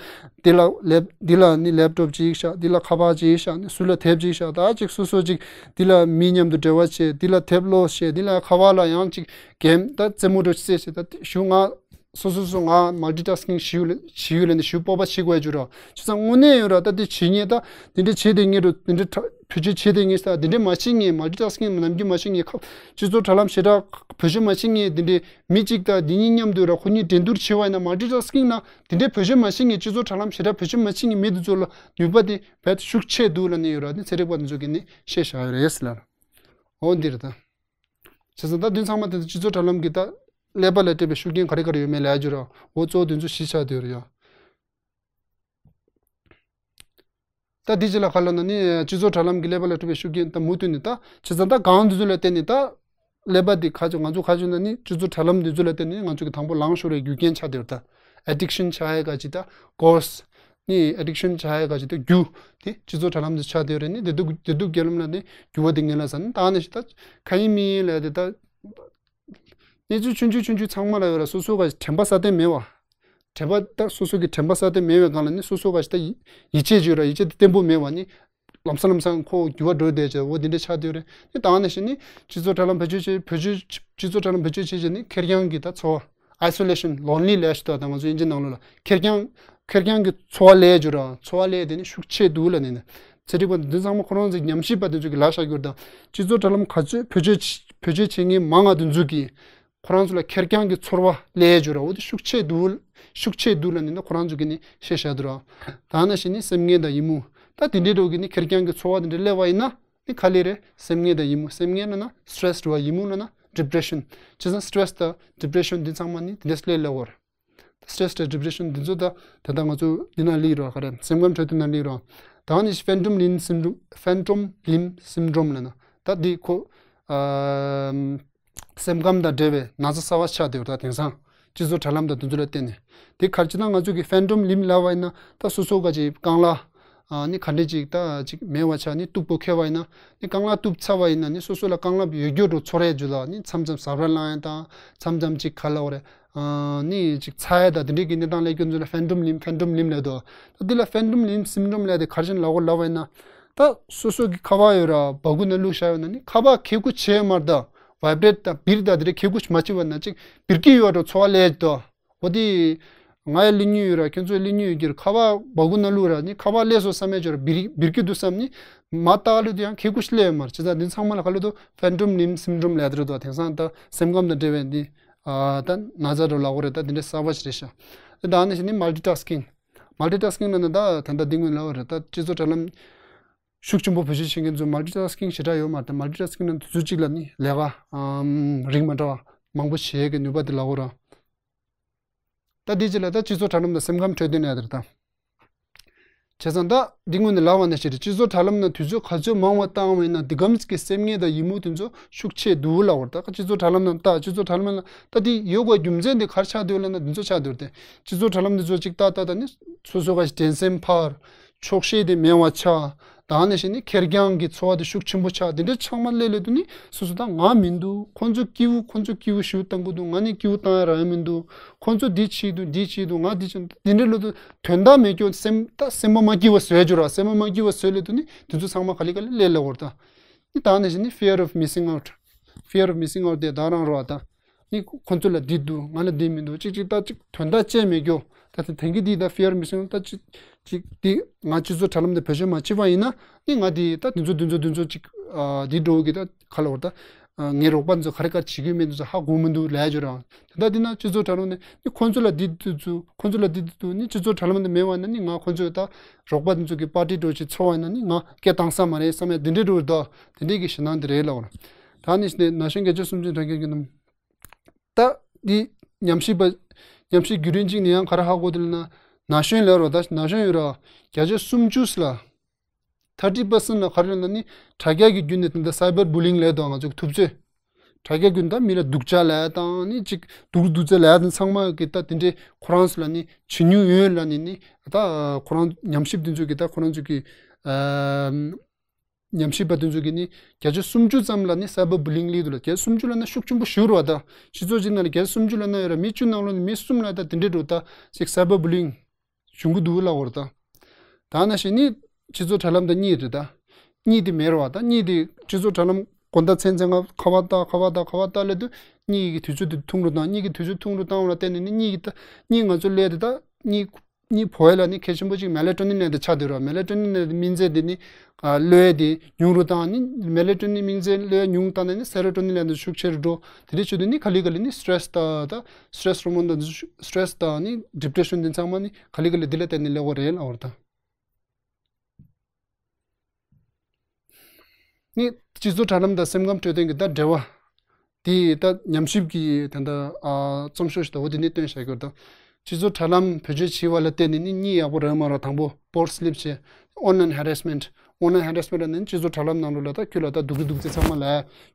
འདི་ལ་ལེབ་འདི་ལ་ནི་ལེབ་ཊོབ་ཅིག་བཞག་འདི་ལ་ཁ་པར་ཅིག་བཞག་ནི་ཟུར་ལ་དེབ་ཅིག་བཞག་ད་ཅིག་སོ་སོ་ཅིག་འདི་ལ་མི་མཉམ་དུ་འབྲེལ་བ་བྱེད། འདི་ལ་དེབ་ཀློག་བྱེད། འདི་ལ་ཁ་པར་ལ་ཡང་ཅིག་གེམ་ད་རྩེད་མོ་འགྲོ་རྩེད་བྱེད། ད་ཞུ་ང་སོ་སོ་སོ་ང་མལ་ཊི་ཊཱ་སི་ཀིང་ཞུ་ལ་ཞུ་ལ་ནི་ཞུ་སྤོབས་པ་བྱེད་དགོས་ཡ་ཅིག་རེད། བྱས་ཙང་དངོས་གནས་ཡོད་ར། ད་འདི་བྱེད་མཁན་ད་འདི་འདྲ་བྱེད་བསྡད་མཁན་རུ་འདི་འདྲ་བེད་སྤྱོད་བྱེད་བསྡད་མཁན་ས་འདི་འདྲ་མ་བྱེད་མཁན་མལ་ཊི་ཊཱ་སི་ཀིང་ནམ་རྒྱུན་མ་བྱེད་མཁན་ཁ་སྤྱི་ཚོགས་དྲ་ལམ་ཞེ་དྲག་བེད་སྤྱོད་མ་བྱེད་མཁན་འདི་འདྲའི་མི་གཅིག་དང་འདི་གཉིས་མཉམ་དུ་ར་ཁོ་གཉིས་འགྲན་བསྡུར་བྱེད་པ་ཡིན་ན་མལ་ཊི་ཊཱ་སི་ཀིང་ན་འདི་འདྲའི་བེད་སྤྱོད་མ་བྱེད་མཁན་སྤྱི་ཚོགས་དྲ་ལམ་ཞེ་དྲག་བེད་སྤྱོད་མ་བྱེད་མཁན་མི་འདི་ཚོ་ལ་ནུས་པ་དེ་རྦད་ཤུགས་ཆེ་འདུག་ལབ་ནས་ཡོད་ར། ནི་ཚན་རིག་པ་འདི་ཚོ་གིས་ནི་བཤད་བཞག་ཡོད་རེད་ཟེར་ལ། འོ་འདི་རེད་ད། བྱས་ཙང་ད་དུས་ཚང་མ་དེ་ཚོ་སྤྱི་ཚོགས་དྲ་ལམ་གྱི་ད་ཀླད་པ་ལ་སྤྲད་པའི་ཤུགས་རྐྱེན་ག་རེ་ག་རེ་ཡོད་མེད་ལབ་རྒྱུ་ར། འོ་གཙོ་བོ་དེ་ཚོ་བཞི་ཆགས་བསྡད་ཡོད་རེད་ཡ། ད་འདི་ཅི་ལ་ག་ལ་ན་ནི་སྤྱི་ཚོགས་དྲ་ལམ་གྱི་ཀླད་པ་ལ་སྤྲད་པའི་ཤུགས་རྐྱེན་ད་མུ་མཐུད་ནས་ད་བྱས་ཙང་ད་གང་འདི་ཚོ་ལ་བརྟེན་ནས་ད་ཀླད་པ་འདི་ཁ་ཆོ་ང་ཚོ་ཁ་ཆོ་ན་ནི་སྤྱི་ཚོགས་དྲ་ལམ་འདི་ཚོ་ལ་བརྟེན་ནས་ང་ཚོ་གི་དང་པོ་ལངས་ཤོར་བའི་རྒྱུ་རྐྱེན་ཆགས་བསྡད་ཡོད་ད། ཨེ་ཌིག་ཤན་ཆགས་ཡ་ག་ཅིག་ད་ཀོ་སི་ནི་ཨེ་ཌིག་ཤན་ཆགས་ཡ་ག་ཅིག་ད་རྒྱུ་དེ་སྤྱི་ཚོགས་དྲ་ལམ་འདི་ཆགས་བསྡད་ཡོད་རེད། ནི་བདེ་སྡུག་བདེ་སྡུག་བརྒྱུད་ལམ་ལ་ནི་འགྱུར་བ་འདི་ངེས་ལ་ཟ་ནི་ད་ནི་ཞིག་ད་ཁ་ཡིན་མིན་ཡིན་ལ་དེ་ད། གནས་ཚུལ་ཆུང་ཆུང་ཆུང་ཆུང་ཚང་མ་ལ་ཡོད་ར། སོ་སོ་ག་དྲན་པ་སྲ་བརྟན་མེད་བ། དྲན་པ་ད་སོ་སོ་གི་དྲན་པ་སྲ་བརྟན་མེད་བའི་སྒང་ལ་ནི་སོ་སོ་ག་ཞིག་ད་ཡི་ཡིད་ཆེས་བྱོས་ར། ཡིད་ཆེས་དེ་བརྟན་པོ་མེད་བ་ནི། ལམ་སང་ལམ་སང་ཁོ་འགྱུར་བ་འགྲོ་བསྡད་བྱས་འོ་དེ་འདྲ་ཆགས་བསྡད་རེད། ནི་ད་ནི་ཞིག་ནི་སྤྱི་ཚོགས་དྲ་ལམ་བེད་སྤྱོད་བྱེད་བེད་སྤྱོད་སྤྱི་ཚོགས་དྲ་ལམ་བེད་སྤྱོད་བྱེད་བྱས་ནི་ཁེར་རྐྱང་གི་ད་འཚོ་བ། ཨའི་སོ་ལེ་ཤན་ལོན་ལི་ལབ་ཞིག་ད་ང་ཚོ་ཨིན་ཇི་ནང་ལོགས་ལ་ཁེར་རྐྱང་ཁེར་རྐྱང་གི་འཚོ་བ་ལས་བྱོས་ར། འཚོ་བ་ལས་དེ་ནི་ཤུགས་ཆེ་འདུག་ལབ་ནི་ནི། ཚན་རིག་པ་འདི་ཚང་མ་ཁོ་རང་ཚོའི་ཉམས་ཞིབ་པ་དེ་ཚོ་གིས་ལབ་བཞག་རྒྱུ་རེད་ད། སྤྱི་ཚོགས་དྲ་ལམ་ག་ཚོད་བེད་སྤྱོད་བེད་སྤྱོད་བྱེད་མཁན་མང་ང་དེ་ཚོ་གིས་ཁོ་རང་ཚོ་ལ་ཁེར་རྐྱང་གི་ཚོར་བ་སླེབས་ཡོད་ར། འོ་དེ་ཤུགས་ཆེ་འདུག་ཤུགས་ཆེ་འདུག་ལབ་ནི་ན་ཁོ་རང་ཚོ་གིས་ནི་བཤད་བཞག་འདུག་ར། ད་ནང་བཞིན་ནི་སེམས་ངལ་དང་ཡི་མུག་ད་དེ་འདྲའི་འགྲོ་གི་ནི་ཁེར་རྐྱང་གི་ཚོར་བ་དེ་འདྲ་སླེབས་པ་ཡིན་ན་ནི་ག་ལེ་རེད། སེམས་ངལ་དང་ཡི་མུག་སེམས་ངལ་ལབ་ན་སི་ཊེ་རེ་སི་རེད་བ། ཡི་མུག་ལབ་ན་ཌི་པི་རེ་ཤན། བྱས་ཙང་སི་ཊེ་རེ་སི་དང་ཌི་པི་རེ་ཤན་འདི་ཚང་མ་ནི་དེ་འདྲ་སླེབས་སླེབས་ཡོད་ར། སི་ཊེ་རེ་སི་དང་ཌི་པི་རེ་ཤན་འདི་ཚོ་ད་ད་ལྟ་ང་ཚོ་འདི་ན་སླེབས་རོགས་ག་རེ་སེམས་ཁམས་འཕྲོད་བསྟེན་ན་སླེབས་རོགས། ད་ནི་ཕེན་ཊོམ་ལིམ་སིན་ཌོམ་ཕེན་ཊོམ་ལིམ་སིན་ཌོམ་ལབ་ན་ད་འདི་ཁོ་ཨ་སེམས་ཁམས་དང་འབྲེལ་བའི་ན་ཚ་གསར་བ་ཆགས་བསྡད་ཡོད་ད། དེང་སང་སྤྱི་ཚོགས་དྲ་ལམ་དང་དེ་ཚོ་ལ་བརྟེན་ནས་དེ་ག་རེ་བྱས་ན་ང་ཚོ་གི་ཕེན་ཊོམ་ལིམ་ལབ་པ་ཡིན་ན་ད་སོ་སོ་ག་ཅིག་རྐང་ལག་ཨ་ནི་ག་འདྲས་ཅིག་ད་ཅིག་མེད་པ་ཆགས་ནི་སྟུག་པོ་ཁེལ་བ་ཡིན་ན་ནི་རྐང་ལག་སྟུག་ཚར་བ་ཡིན་ན་ནི་སོ་སོ་ལ་རྐང་ལག་ཡོད་རྒྱུ་འགྲོ་ཚོར་ཡ་རྒྱུ་ལ་ནི་མཚམས་མཚམས་ཟ་འཕྲུག་ལངས་ཡ་དང་མཚམས་མཚམས་ཅིག་ག་ལབ་དགོས་རེད། ཨ་ནི་ཅིག་ཚ་ཡ་དང་དེ་འདྲའི་གི་གནས་སྟངས་སླེབས་རྒྱུ་ཚོ་ལ་ཕེན་ཊོམ་ལིམ་ཕེན་ཊོམ་ལིམ་ལབ་འདུག་ད་འདི་ལ་ཕེན་ཊོམ་ལིམ་སིན་ཌོམ་ལབ་དེ་ག་རེ་བྱས་ནས་ལབ་དགོས་ལབ་པ་ཡིན་ན་ ད་སོ་སོ་གི་ཁ་པར་ཡོད་ར་སྦ་ཁུག་ནང་བླུགས་བཞག་ཡོད་ན་ནི་ཁ་པར་ཁེ་ཁུ་བྱེད་མར་ད་བའི་བྷི་རེཊ་དང་བིར་དང་དེ་འདྲ་ཁེ་ཁུ་མ་བྱེད་པ་ན་ཅིག་བིར་གི་ཡོད་ར་ཚོར་བ་ལས་ད། འོ་དེ་ང་ཡ་ལི་ཉུ་ཡོད་ར་ཁྱོད་ཚོ་ལི་ཉུ་ཡོད་གི་ར་ཁ་པར་སྦ་ཁུག་ནང་བླུགས་ར་ནི་ཁ་པར་ལས་སོ་བསམ་མེད་ཅོ་ར་བིར་བིར་གི་འདུག་བསམ་ནི་མ་ད་ལུ་དེ་ཡང་ཁེ་ཁུ་ལས་མར་བྱེད་ད་འདི་ཚང་མ་ལ་ཁ་ལུ་དུ་ཕེན་ཊོམ་ལིམ་སིན་ཌོམ་ལས་དེ་ར་ད་དེང་སང་ད་སེམས་ཁམས་དང་འབྲེལ་བའི་འདི་ཨ་ད་ན་ཚ་འགྲོ་ལ་འོ་རེད་ད་དེ་འདྲ་གསར་པ་ཞིག་རེད་ཤག་ད་ནི་ཞིག་ནི་མལ་ཊི་ཊཱ་སི་ཀིང་། མལ་ཊི་ཊཱ་སི་ཀིང་ལ་ན་ད་ད་ད་འདི་ངོས་ལ་འོ་རེད་ད་སྤྱི་ཚོགས་དྲ་ལམ་ཤུགས་ཆེན་པོ་བེད་སྤྱོད་བྱེད་མཁན་ཚོ་མལ་ཊི་ཊཱ་སི་ཀིང་ཞེ་དྲག་ཡོད་མ་རེད་ད་མལ་ཊི་ཊཱ་སི་ཀིང་ལ་དུས་ཚོད་གཅིག་ལ་ནི་ལས་ཀ་ཨམ་རིགས་མ་འདྲ་བ་མང་པོ་བྱེད་ཀྱི་ནུས་པ་དེ་ལ་འོ་ར། ད་འདི་ཅི་ལ་ད་སྤྱི་ཚོགས་དྲ་ལམ་དང་སེམས་ཁམས་འཕྲོད་བསྟེན་ལ་ཡ་དེར་ད། བྱས་ཙང་ད་འདི་སྔོན་ནས་ལབ་པ་ནང་བཞིན་རེད་སྤྱི་ཚོགས་དྲ་ལམ་ནང་དུས་ཚོད་ག་ཚོད་མང་བ་བཏང་བ་ཡིན་ན་འདི་གམ་གྱི་སེམས་ངལ་དང་ཡི་མུག་དེ་ཚོ་ཤུགས་ཆེ་འདུག་ལབ་པར་ད་སྤྱི་ཚོགས་དྲ་ལམ་ནང་ད་སྤྱི་ཚོགས་དྲ་ལམ་ནང་ད་འདི་ཡོད་དགོས་རྒྱུ་མཚན་དེ་ག་རེ་ཆགས་འདུག་ལབ་ན་འདི་ཚོ་ཆགས་འདུག་སྟེ་སྤྱི་ཚོགས་དྲ་ལམ་འདི་ཚོ་གཅིག་ཏག་ཏག་ད་ནི་སོ་སོ་ག་ཞིག་དྲན་སེམས་འཕར། ཆོག་ཤེས་དེ་མེད་པ་ཆགས། ད་ནང་བཞིན་ནི་ཁེར་རྐྱང་གི་འཚོ་བ་དེ་ཤུགས་ཆེན་པོ་ཆགས་དེ་འདྲའི་ཚང་མ་སླེབས་སླེབས་དུས་ནི་སོ་སོ་ད་ང་མི་འདུག་ཁོ་ཚོ་སྐྱིད་པོ་ཁོ་ཚོ་སྐྱིད་པོ་ཞུ་བཏང་གི་འདུག་ང་ནི་སྐྱིད་པོ་བཏང་ཡ་རག་ཡ་མི་འདུག་ཁོ་ཚོ་འདི་བྱེད་འདུག་འདི་བྱེད་འདུག་ང་འདི་བྱེད་འདུག་དེ་འདྲའི་ལོ་དུ་དོན་དག་མེད་སྐྱོ་སེམས་ད་སེམས་པ་མ་སྐྱིད་པ་བཟོས་བྱུར་བ་སེམས་པ་མ་སྐྱིད་པ་བཟོས་སླེབས་དུས་ནི་དེ་ཚོ་ཚང་མ་ག་ལེ་ག་ལེ་སླེབས་སླེབས་བར་ད། ནི་ད་ནང་བཞིན་ནི་fear of missing out། Fear of missing out དེ་ད་རང་རོ་བ་ད། ནི་ཁོ་ཚོ་ལ་འདི་འདུག་ང་ལ་འདི་མི་འདུག་ཅིག་ཅིག་ད་ཅིག་དོན་དག་ཅིག་མེད་རྒྱུ། ད་དེ་དེང་གི་འདི་ད་fear of missing out ད་ཅིག་ཅིག་འདི་ང་སྤྱི་ཚོགས་དྲ་ལམ་དུ་བེད་སྤྱོད་མ་བྱེད་པ་ཡིན་ན་ནི་ང་འདི་ད་འདི་ཚོ་འདི་ཚོ་འདི་ཚོ་ཅིག་ཨ་འདི་འགྲོ་གི་ད་ག་ལ་བར་ད་ངའི་རོགས་པ་འདི་ཚོ་ག་རེ་ག་རེ་བྱེད་ཀྱི་མེད་འདི་ཚོ་ཧ་གོ་མི་འདུག་ལས་བྱོས་རང་དེ་ད་འདི་ན་སྤྱི་ཚོགས་དྲ་ལམ་ནས་ནི་ཁོ་ཚོ་ལ་འདི་འདི་ཚོ་ཁོ་ཚོ་ལ་འདི་འདི་འདུག་ནི་སྤྱི་ཚོགས་དྲ་ལམ་དུ་མེད་པ་ན་ནི་ང་ཁོ་ཚོ་ད་རོགས་པ་འདི་ཚོ་གི་པར་ཊི་འགྲོ་ཅིག་ཚོགས་པ་ཡིན་ན་ནི་ང་སྐད་བཏང་ས་མ་རེད་བསམ་ཡ་འདི་འདྲའི་འགྲོ་ད་དེ་འདྲའི་གི་ཞེད་སྣང་འདི་རེད་ལ་བར་ད་ནི་ནས་ན་གཞོན་བརྒྱད་ཅུ་སུམ་ཅུ་ཐོན་མཁན་གྱི་རྣམས། ད་འདི་ཉམས་ཞིབ་པ་ཉམས་ཞིབ་བརྒྱུད་རིམ་གཅིག་ནས་ཡང་ག་རེ་ཧ་གོ་དེ་ལ་ན་ན་གཞོན་ལ་རོ་ད་ན་གཞོན་ཡོད་ར་བརྒྱ་ཆ་སུམ་ཅུ་ལ་thirty percent ལ་ག་རེ་ལ་ན་ནི་དྲ་རྒྱ་གི་བརྒྱུད་ནས་དེ་འདྲ་cyber bullying ལས་དང་ང་ཚོ་གི་ཐུབ་ཚོད་དྲ་རྒྱ་བརྒྱུད་ད་མི་ལ་སྡུག་ཅག་ལས་དང་ནི་ཅིག་སྡུག་སྡུག་ཚད་ལས་དང་ཚང་མ་གི་ད་དེ་འདྲའི་ཁོ་རང་ཚོ་ལ་ནི་བྱེད་མྱོང་ཡོད་ལ་ནི་ནི་ད་ཁོ་རང་ཉམས་ཞིབ་དེ་ཚོ་གི་ད་ཁོ་རང་ཚོ་གི་ཉམས་ཞིབ་པ་དེ་ཚོ་གིས་ནི་བརྒྱ་ཆ་སུམ་ཅུ་ཙམ་ལ་ནི་cyber bullying སླེབས་འདུག་ལ། བརྒྱ་ཆ་སུམ་ཅུ་ལ་ན་ཤུགས་ཆེན་པོ་ཞུ་རུ་བ་ད། སྤྱི་ཚོགས་གཅིག་ནང་ལ་བརྒྱ་ཆ་སུམ་ཅུ་ལ་ན་ཡོད་ར་མི་བཅུ་ནང་ལོ་ནི་མི་གསུམ་ལ་ད་དེ་འདྲའི་འགྲོ་ད་ཅིག་cyber bullying བྱུང་གི་འདུག་ལ་འོར་ད། ད་ན་ཞིག་ནི་སྤྱི་ཚོགས་དྲ་ལམ་ད་གཉིས་རེད་ད། གཉིས་དེ་མེད་རུ་བ་ད་གཉིས་དེ་སྤྱི་ཚོགས་དྲ་ལམ་དགོང་དག་མཚན་མཚན་ང་ཁ་བ་ད་ཁ་བ་ད་ཁ་བ་ད་ལས་དུ་གཉིས་ཀྱི་དུས་ཚོད་དེ་ཐུང་རུ་བཏང་གཉིས་ཀྱི་དུས་ཚོད་ཐུང་རུ་བཏང་བ་ལ་བརྟེན་ནས་ནི་གཉིས་ཀྱི་ད་གཉིས་ང་ཚོ་ལས་དེ་ད་གཉིས། གཉིས་ཕོ་བ་ལ་ནི་གལ་ཆེན་པོ་གཅིག་མེ་ལེ་ཊོ་ནིན་ལས་དེ་ཆགས་བསྡད་རོགས། མེ་ལེ་ཊོ་ནིན་ལས་དེ་སྨིན་རྫས་དེ་ནི་གློ་བའི་དེ་ཉུང་རུ་བཏང་ནི་མེ་ལེ་ཊོ་ནིན་སྨིན་རྫས་གློ་བའི་ཉུང་བཏང་ནས་ནི་སེ་རོ་ཊོ་ནིན་ལས་དེ་ཤུགས་ཆེ་རུ་འགྲོ། དེ་འདྲའི་ཆུ་དེ་ནི་ག་ལེ་ག་ལེ་ནི་སི་ཊེ་རེ་སི་དང་ད་སི་ཊེ་རེ་སི་ཧོར་མོན་དང་སི་ཊེ་རེ་སི་དང་ནི་ཌི་པི་རེ་ཤན་དེ་ཚང་མ་ནི་ག་ལེ་ག་ལེ་དེ་ལ་བརྟེན་ནས་སླེབས་ཀྱི་རེད་ལབ་པ་རེད་ད། ནི་སྤྱི་ཚོགས་དྲ་ལམ་དང་སེམས་ཁམས་འཕྲོད་བསྟེན་གྱི་ད་འབྲེལ་བ། དེ་ད་ཉམས་ཞིབ་ཀྱི་ད་ལྟ་ཨ་རྩོམ་ཤོག་ཞིག་ད་འོ་དེ་ནས་བཏོན་བཞག་གི་ཡོད་ད། སྤྱི་ཚོགས་དྲ་ལམ་བེད་སྤྱོད་བྱས་པ་ལ་བརྟེན་ནས་ནི་གཉིད་ཡག་པོ་རག་མ་རག་དང་པོ་པོར་སི་ལིབ་བྱས། online harassment online harassment ནི་སྤྱི་ཚོགས་དྲ་ལམ་ནང་ལོགས་ལ་ད་ཁྱོད་ལ་ད་སྡུག་གི་སྡུག་ཚེ་ཚང་མ་ལ་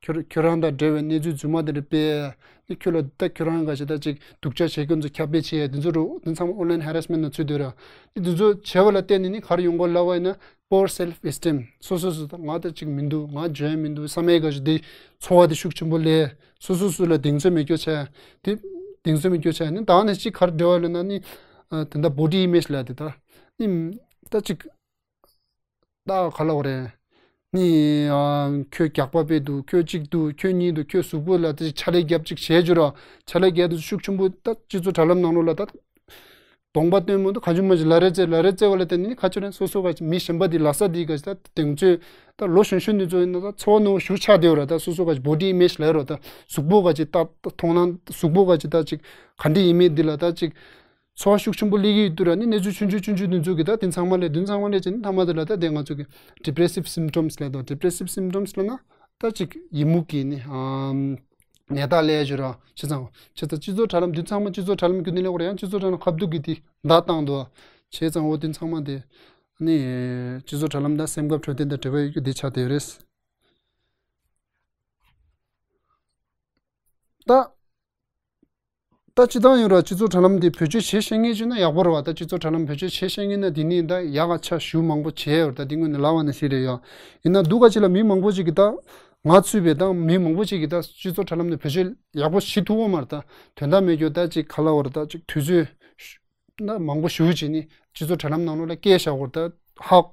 ཁྱོད་ཁྱོད་རང་དང་འབྲེལ་བའི་གནས་ཚུལ་རྫུན་མ་དེ་འདྲ་སྤེལ། ནི་ཁྱོད་ལ་ད་ཁྱོད་རང་ག་ཞིག་ད་ཅིག་སྡུག་ཅག་བྱེད་མཁན་ཚོ་ཁྱབ་སྤེལ་བྱས་དེ་ཚོ་རུ་དེ་ཚང་མ་online harassment ནང་ཚུད་འདུག་ར། ནི་དེ་ཚོ་བྱས་པ་ལ་བརྟེན་ནས་ནི་ག་རེ་ཡོང་གི་ལབ་པ་ཡིན་ན། Poor self esteem སོ་སོ་སོ་ད་ང་ད་ཅིག་མི་འདུག་ང་འཇོན་མི་འདུག་བསམ་ཡས་ག་ཞིག་དེ་ཚོར་བ་དེ་ཤུགས་ཆེན་པོ་སླེབས། སོ་སོ་སོ་ལ་གདེང་ཚོད་མེད་སྐྱོ་ཆགས། དེ་གདེང་ཚོད་མེད་སྐྱོ་ཆགས་ནི་ད་ནི་ཅིག་ག་རེ་འབྲེལ་བ་ལབ་ན་ནི་ཨ་དེ་འདྲ་body image ལབ་དེ་ད་ནི་ད་ཅིག་ད་ག་ལབ་དགོས་རེད། ནི་ཨ་ཁྱོད་རྒྱགས་པ་དཔེ་འདུག་ཁྱོད་གཅིག་འདུག་ཁྱོད་གཉིས་འདུག་ཁྱོད་གཟུགས་པོ་ལ་དེ་ཕྱག་ལས་རྒྱབ་ཅིག་བྱས་བྱོས་ར། ཕྱག་ལས་རྒྱབ་དེ་ཤུགས་ཆེན་པོ་ད་སྤྱི་ཚོགས་དྲ་ལམ་ནང་ལོགས་ལ་ད། གདོང་པ་སྟོན་མོ་འདུག་ག་ཅུ་མ་ཅིག་ལ་རེ་རྩེ་ལ་རེ་རྩེ་བ་ལ་བརྟེན་ནས་ཁ་ཆུ་རན་སོ་སོ་ག་ཅིག་མི་གཞན་པ་འདི་ལ་ས་འདི་ག་ཅིག་ད་དེང་ཚོད་ད་ལོ་གཞོན་གཞོན་འདི་ཚོ་ཡིན་ན་ད་ཚོར་བ་ནོར་ཞུ་ཆགས་བསྡད་ཡོད་ར། ད་སོ་སོ་ག་ཅིག་body image ལ་རོ་ད་གཟུགས་པོ་ག་ཅིག་ད་མཐོང་སྣང་གཟུགས་པོ་ག་ཅིག་ད་ཅིག་ག་འདྲ་ཡིན་མིན་འདི་ལ་ད་ཅིག་ཚོར་བ་ཤུགས་ཆེན་པོ་སླེབས་ཀྱི་ཡོད་དུས་ར་ནི་གནས་ཚུལ་ཆུང་ཆུང་ཆུང་ཆུང་འདི་ཚོ་གི་ད་དེ་ཚང་མ་ལས་དོན་ཚང་མ་ལས་ཅི་ནི་ཐ་མ་དེ་ལ་ད་དེ་ང་ཚོ་གི་depressive symptoms ལས་དང་depressive symptoms ལ་ན། ད་ཅིག་ཡི་མུག་གི་ནི་ཨམ་ནད་རྟགས་ལས་ཞུ་ར་བྱས་ཙང་བྱས་ཙང་སྤྱི་ཚོགས་དྲ་ལམ་འདི་ཚང་མ་སྤྱི་ཚོགས་དྲ་ལམ་གི་ནི་ལས་འོར་ཡང་སྤྱི་ཚོགས་དྲ་ལམ་ཁ་བསྡུ་གི་དེ་བརྡ་བཏང་འདུག་བྱས་ཙང་འོ་འདི་ཚང་མ་དེ་ནི་སྤྱི་ཚོགས་དྲ་ལམ་དང་སེམས་ཁམས་འཕྲོད་བསྟེན་དང་འབྲེལ་བ་ཡོད་རྒྱུ་འདི་ཆགས་བསྡད་ཡོད་རེད། ད། ད་སྤྱི་བཏང་ཡོད་ར་སྤྱི་ཚོགས་དྲ་ལམ་འདི་བེད་སྤྱོད་བྱེད་ཤེས་མཁན་ཅིག་ན་ཡག་པོ་རེད་བ། ད་སྤྱི་ཚོགས་དྲ་ལམ་བེད་སྤྱོད་བྱེད་ཤེས་མཁན་ན་འདི་ནི་ད་ཡག་ག་ཆ་ཞུ་མང་པོ་བྱས་ཡོད་ར། ད་འདི་སྔོན་ནས་ལབ་པ་ནང་བཞིན་རེད་ཡ། ཡིན་ན་སྡུག་ག་ཅིག་ལ་མི་མང་པོ་ཅིག་གིས་ད་ང་ཚུད་པའི་ད་མི་མང་པོ་ཅིག་གིས་ད་སྤྱི་ཚོགས་དྲ་ལམ་ནས་བེད་སྤྱོད་ཡག་པོ་བྱེད་ཐུབ་ཀྱི་མ་རེད། ད་དོན་དག་མེད་རྒྱུ་ད་ཅིག་ག་ལབ་དགོས་རེད། ད་ཅིག་དུས་ཚོད་ད་མང་པོ་ཞུ་བྱས་ནི་སྤྱི་ཚོགས་དྲ་ལམ་ནང་ལོགས་ལ་སྐད་བཞག་དགོས་རེད། ད་ཧ་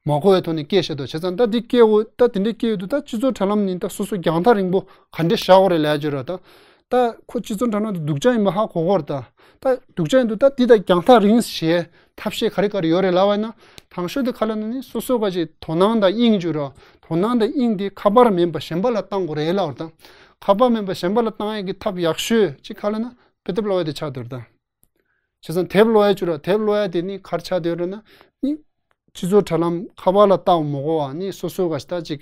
མ་གོ་བའི་ཐོག་ནས་སྐད་བཤད་དོ། བྱས་ཙང་ད་འདི་སྐད་འོ་ད་དེ་འདྲའི་སྐད་ཡོད་དུས་ད་སྤྱི་ཚོགས་དྲ་ལམ་ནི་ད་སོ་སོ་རྒྱང་ཐག་རིང་པོ་ག་འདྲས་བཞག་དགོས་རེད་ལབ་ཡ་ཅིག་ཡོད་ར། ད་ད་ཁོ་སྤྱི་ཚོགས་དྲ་ལམ་དུ་སྡུག་ཅག་ཡིན་པ་ཧ་གོ་གོ་ར། ད་ད་སྡུག་ཅག་ཡིན་དུས་ད་འདི་ད་རྒྱང་ཐག་རིང་ཞེས་ཐབས་ཤེས་ག་རེ་ག་རེ་ཡོད་རེད་ལབ་པ་ཡིན་ན། དང་ཤོས་དེ་ག་ལབ་ན་ནི་སོ་སོ་ག་ཅིག་དོ་སྣང་དང་དབྱིངས་ཅིག་ཡོད་ར། དོ་སྣང་དང་དབྱིངས་དེ་ཁ་པར་མིན་པ་གཞན་པ་ལ་བཏང་དགོས་རེད་ལབ་པ་ར། ད་ཁ་པར་མིན་པ་གཞན་པ་ལ་བཏང་ཡ་གི་ཐབས་ཡག་ཤོས་ཅིག་ག་ལབ་ན་དཔེ་དེབ་ཀློག་ཡ་དེ་ཆགས་བསྡད་ཡོད་ར། ད། བྱས་ཙང་དེབ་ཀློག་ཡ་ཅིག་ཡོད་ར། དེབ་ཀློག་ཡ་དེ་ནི་ག་རེ་ཆགས་བསྡད་ཡོད་ར་ན་ནི། སྤྱི་ཚོགས་དྲ་ལམ་ཁ་པར་ལ་བལྟ་བ་མ་གོ་བ་ནི་སོ་སོ་ག་ཞིག་ད་ཅིག་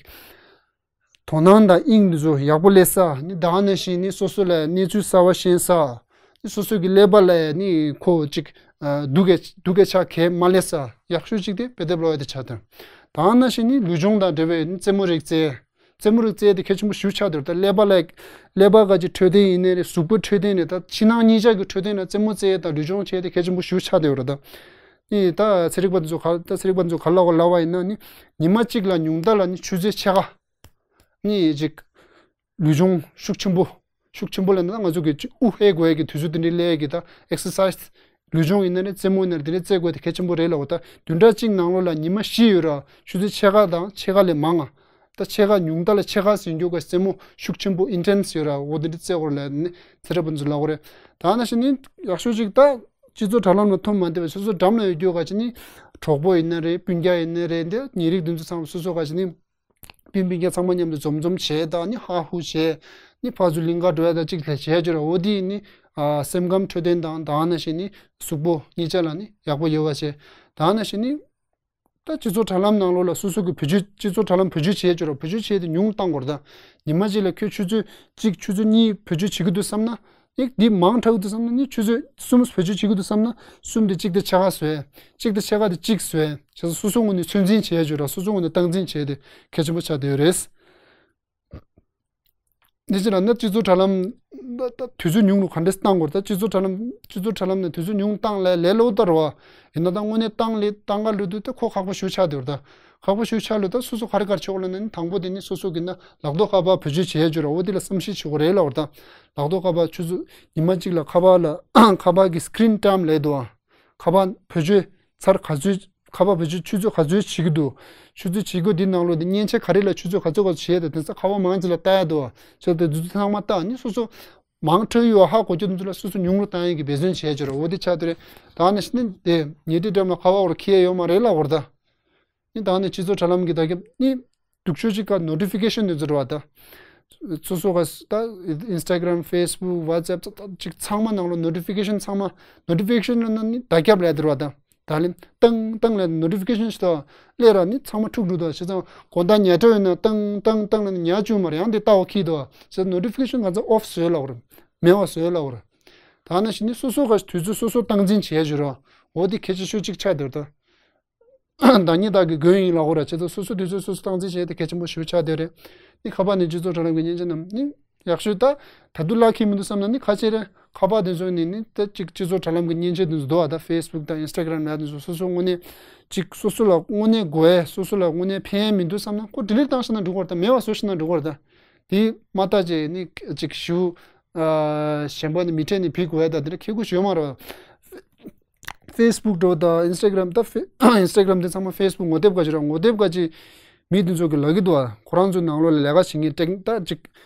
དོ་སྣང་དང་དབྱིངས་འདི་ཚོ་ཡག་པོ་སླེབས་ས། ནི་ད་ག་ནང་བཞིན་ནི་སོ་སོ་ལ་གནས་ཚུལ་གསར་བ་ཤེས་ས། ནི་སོ་སོ་གི་ཀླད་པ་ལ་ནི་ཁོ་ཅིག་ཨ་སྡུག་གི་སྡུག་གི་ཆ་གས་མ་སླེབས་ས་ཡག་ཤོས་ཅིག་དེ་དཔེ་དེབ་ཀློག་ཡ་དེ་ཆགས་བསྡད་ཡོད་ར། ད་ག་ནང་བཞིན་ནི་ལུས་སྦྱོང་དང་འབྲེལ་བའི་ནི་རྩེད་མོ་རིགས་རྩེད། རྩེད་མོ་རིགས་རྩེད་དེ་གལ་ཆེན་པོ་ཞེ་པོ་ཆགས་བསྡད་ཡོད་ར། ད་ཀླད་པ་ལ་ཀླད་པ་ག་ཅིག་འཕྲོད་བསྟེན་ཡིན་ནའི་རེད། གཟུགས་པོ་འཕྲོད་བསྟེན་རེད། ད་ཕྱི་ནང་གཉིས་ཆ་གི་འཕྲོད་བསྟེན་ལ་རྩེད་མོ་རྩེད་དང་ལུས་སྦྱོང་བྱས་དེ་གལ་ཆེན་པོ་ཞེ་པོ་ཆགས་བསྡད་ཡོད་ར། ད་ནི་ད་ཚན་རིག་པ་ཚོ་ག་ད་ཚན་རིག་པ་ཚོ་ག་ལབ་གོ་ལབ་པ་ཡིན་ན་ནི་ཉི་མ་གཅིག་ལ་ཉུང་མཐའ་ལ་ནི་ཆུ་ཚོད་ཕྱེད་ཀ་ནི་ཅིག་ལུས་སྦྱོང་ཤུགས་ཆེན་པོ་ཤུགས་ཆེན་པོ་ལབ་ན་ང་ཚོ་གི་ཅིག་དབུགས་ཧལ་དགོས་ཡ་གི་དུས་ཚོད་དེ་འདྲའི་སླེབས་ཡ་གི་ད་ཨེག་སར་སའིཛ། ལུས་སྦྱོང་ཡིན་ན་རེད། རྩེད་མོ་ཡིན་ན་རེད། དེ་འདྲའི་རྩེད་དགོས་དེ་གལ་ཆེན་པོ་རེད་ལབ་པ། ད་བདུན་ཕྲག་གཅིག་ནང་ལོགས་ལ་ཉི་མ་བཞི་ཡོད་ར། ཆུ་ཚོད་ཕྱེད་ཀ་དང་ཕྱེད་ཀ་ལས་མང་ང་། ད་ཕྱེད་ཀ་ཉུང་མཐའ་ལ་ཕྱེད་ཀ་ཟིན་རྒྱུ་ག་རྩེད་མོ་ཤུགས་ཆེན་པོ་ཨིན་ཊེན་སི་ཡོད་ར། འོ་དེ་འདྲ་རྩེད་དགོས་ལབ་ནི་ཚན་རིག་པ་ཚོ་ལབ་གོ་རེད། ད་ནང་བཞིན་ནི་ཡག་ཤོས་ཅིག་ད་སྤྱི་ཚོགས་དྲ་ལམ་ལ་མཐོང་མ་བསྡད་པ་སོ་སོ་འགྲམ་ལ་ཡོད་རྒྱུ་ག་ཅིག་ནི་གྲོགས་པོ་ཡིན་ན་རེད། སྤུན་ཀྱག་ཡིན་ན་རེད། འདི་ཉེ་རིགས་དེ་ཚོ་ཚང་མ་སོ་སོ་ག་ཅིག་ནི་སྤུན་སྤུན་ཀྱག་ཚང་མ་མཉམ་དུ་འཛོམས་འཛོམས་བྱས་དང་ནི་ཧ་ཧུ་བྱས་ནི་ཕར་ཚུར་གླིང་ག་འགྲོ་ཡ་དང་གཅིག་ལ་བྱས་ཅིག་ར། འོ་དེ་ནི་ཨ་སེམས་ཁམས་འཕྲོད་བསྟེན་དང་ད་ག་ནང་བཞིན་ནི་གཟུགས་པོ་གཉིས་ཆ་ལ་ནི་ཡག་པོ་ཡོད་པ་བྱས། ད་ག་ནང་བཞིན་ནི་ད་སྤྱི་ཚོགས་དྲ་ལམ་ནང་ལོགས་ལ་སོ་སོ་གི་བེད་སྤྱོད་སྤྱི་ཚོགས་དྲ་ལམ་བེད་སྤྱོད་བྱས་ཅིག་ར། བེད་སྤྱོད་བྱས་དེ་ཉུང་བཏང་དགོས་རེད། ད་ཉི་མ་གཅིག་ལ་ཁྱོད་ཆུ་ཚོད་གཅིག་ཆུ་ཚོད་གཉིས་བེད་སྤྱོད་བྱེད་ཀྱི་འདུག་བསམ་ན། ཨེ་འདི་མང་དྲགས་འདུག་བསམ་ན་ནི་ཆུ་ཚོད་གསུམ་བེད་སྤྱོད་བྱེད་ཀྱི་འདུག་བསམ་ན་གསུམ་དེ་གཅིག་དང་ཕྱེད་ཀ་བཟོས། གཅིག་དང་ཕྱེད་ཀ་དེ་གཅིག་བཟོས། བྱས་ཙང་སོ་སོ་ངོས་ནས་ཚོད་འཛིན་བྱས་ཅིག་ར། སོ་སོ་ངོས་ནས་སྟངས་འཛིན་བྱས་དེ་གལ་ཆེན་པོ་ཆགས་བསྡད་ཡོད་རེད། འདི་ཕྱིར་ན་སྤྱི་ཚོགས་དྲ་ལམ་ད་ད་དུས་ཚོད་ཉུང་རུ་ག་འདྲས་བཏང་དགོས། ད་སྤྱི་ཚོགས་དྲ་ལམ་སྤྱི་ཚོགས་དྲ་ལམ་ནས་དུས་ཚོད་ཉུང་བཏང་ལས་ལས་སླ་པོ་ལྟར་བ། ཡིན་ན་ད་དངོས་གནས་བཏང་ལས་བཏང་ག་ལོས་དུས་ད་ཁོ་ཁག་པོ་ཞེ་པོ་ཆགས་བསྡད་ཡོད་རེད། ད་ཁག་པོ་ཞེ་པོ་ཆགས་ལོས་ད་སོ་སོ་ག་རེ་ག་རེ་བྱེད་དགོས་ལབ་ན་ནི་དང་པོ་དེ་ནི་སོ་སོ་གི་ན་ལག་ཐོགས་ཁ་པར་བེད་སྤྱོད་བྱས་ཅིག་ར། འོ་དེ་ལ་བསམ་གཞིག་བྱེད་དགོས་རེད་ལབ་པ་རེད། ད་ལག་ཐོགས་ཁ་པར་ཆུ་ཚོད་ཉི་མ་གཅིག་ལ་ཁ་པར་ལ་ཁ་པར་གི་སི་ཀི་རིན་ཊའིམ་ལབ་འདུག་ཨ། ཁ་པར་བེད་སྤྱོད་ཚར་ག་ཚོད་ཁ་པར་བེད་སྤྱོད་ཆུ་ཚོད་ག་ཚོད་བྱེད་ཀྱི་འདུག་ཆུ་ཚོད་བྱེད་དགོས་འདི་ནང་ལོགས་འདི་མཉེན་ཆས་ག་རེ་ལ་ཆུ་ཚོད་ག་ཚོད་ག་ཚོད་བྱས་ཏེ་དེང་སང་ཁ་པར་མང་ཆེ་ལ་ལྟ་ཡ་འདུག་བ། ཆེད་དུ་དུས་ཚོད་ཚང་མ་ལྟ་ནི་སོ་སོ་མང་འཕྲོ་ཡོད་ཧ་གོ་རྒྱུ་དེ་ཚོ་ལ་སོ་སོ་ཉུང་རུ་བཏང་ཡ་གི་འབད་བརྩོན་བྱས་ཀྱི་རེད། འོ་དེ་ཆགས་དེ་རེད། ད་ནི་ཤི་ནི་དེ་ཉལ་ཁྲིའི་འགྲམ་ལ་ཁ་པར་འཁྱེར་ཡ་ཡོད་མ་རེད་ལབ་པ་རེད་ད། ནི་ད་ནི་སྤྱི་ཚོགས་དྲ་ལམ་གྱི་ད་གི་ནི་སྡུག་ཤོས་ཅིག་ག་ནོ་ཊི་ཕི་ཀེ་ཤན་དེ་ཚོ་རེད་བ་ད། སོ་སོ་ག་ད་ཨིན་སི་ཊ་གྷ་རམ། ཕེ་སི་བུག། ཝ་ཊི་སི་ཨེབ་ཅིག་ཚང་མ་ནང་ལོགས་ནོ་ཊི་ཕི་ཀེ་ཤན་ཚང་མ་ནོ་ཊི་ཕི་ཀེ་ཤན་ལབ་ན་ནི་བརྡ་ཁྱབ་ལབ་དེ་རེད་བ་ད། ད་ལན་ཏང་ཏང་ལབ་ནོ་ཊི་ཕི་ཀེ་ཤན་ཞིག་ད་སླེབས་ར་ནི་ཚང་མ་འཁྲུག་འགྲོ་ད། བྱས་ཙང་དགོང་དག་ཉལ་ཁྲི་ཡོད་ན་ཏང་ཏང་ཏང་ལབ་ནི་ཉལ་བཅུག་མ་རེད། ཡང་དེ་ལྟ་བ་ཁྱི་ད། བྱས་ཙང་ནོ་ཊི་ཕི་ཀེ་ཤན་ག་ཚོད་ཨོཕ་བཟོས་ལབ་པ་རེད། མེད་པ་བཟོས་ལབ་པ་རེད། ད་ནི་ཤི་ནི་སོ་སོ་ག་དུས་ཚོད་སོ་སོ་སྟངས་འཛིན་བྱས་བཞུགས་ར། འོ་དེ་གལ་ཆེ་ཤོས་གཅིག་ཆགས་བསྡད་ད། བདག་ཉིད་བདག་གི་མགོན་ཡིན་ལབ་དགོས་ར། བྱས་ཙང་སོ་སོ་དུས་ཚོད་སོ་སོ་སྟངས་འཛིན་བྱས་ཏེ་གལ་ཆེན་པོ་ཞེ་པོ་ཆགས་བསྡད་རེད། ནི་ཁ་པར་ནས་སྤྱི་ཚོགས་དྲ་ལམ་གྱི་མཉེན་ཆས་རྣམས་ནི་ཡག་ཤོས་ད། ད་དུང་ལག་ཁྱེར་མི་འདུག་བསམ་ན་ནི་ཁ་ཆེ་རེད། ཁ་པར་དེ་ཚོ་ནི་ནི་ད་ཅིག་སྤྱི་ཚོགས་དྲ་ལམ་གྱི་མཉེན་ཆས་དེ་ཚོ་འདུག་བ། ད་ཕེ་སི་བུག་དང་ཨིན་སི་ཊ་གྷ་རམ་ལ་དེ་ཚོ་སོ་སོ་དངོས་གནས་ཅིག་སོ་སོ་ལ་དངོས་གནས་དགོས་ཡས་སོ་སོ་ལ་དངོས་གནས་ཕན་ཡས་མི་འདུག་བསམ་ན་ཁོ་ཌི་ལིཊ་བཏང་ཤེས་ན་འགྲིག་གི་རེད་ད། མེད་པ་བཟོ་ཤེས་ན་འགྲིག་གི་རེད་ད། དེ་མ་ལྟ་ཅེ་ནི་ཅིག་ཞུ། གཞན་པ་ནི་མི་ཁྲེལ་ནི་ཕི་དགོས་ཡས་ད་དེ་འདྲ་ཁེ་གུ་ཞུ་མ་རེད། ཕེ་སི་བུག་འགྲོ་དང་ཨིན་སི་ཊ་གྷ་རམ་ད་ཕེ་ཨིན་སི་ཊ་གྷ་རམ་དེ་ཚང་མ་ཕེ་སི་བུག་ངོ་དེབ་ག་ཅིག་ར། ངོ་དེབ་ག་ཅིག་མི་དེ་ཚོ་གི་ལབ་ཀྱི་འདུག་ཨ། ཁོ་རང་ཚོའི་ནང་ལོགས་ལ་ལས་ཀ་བྱེད་མཁན་ཏེག་ད་ཅིག་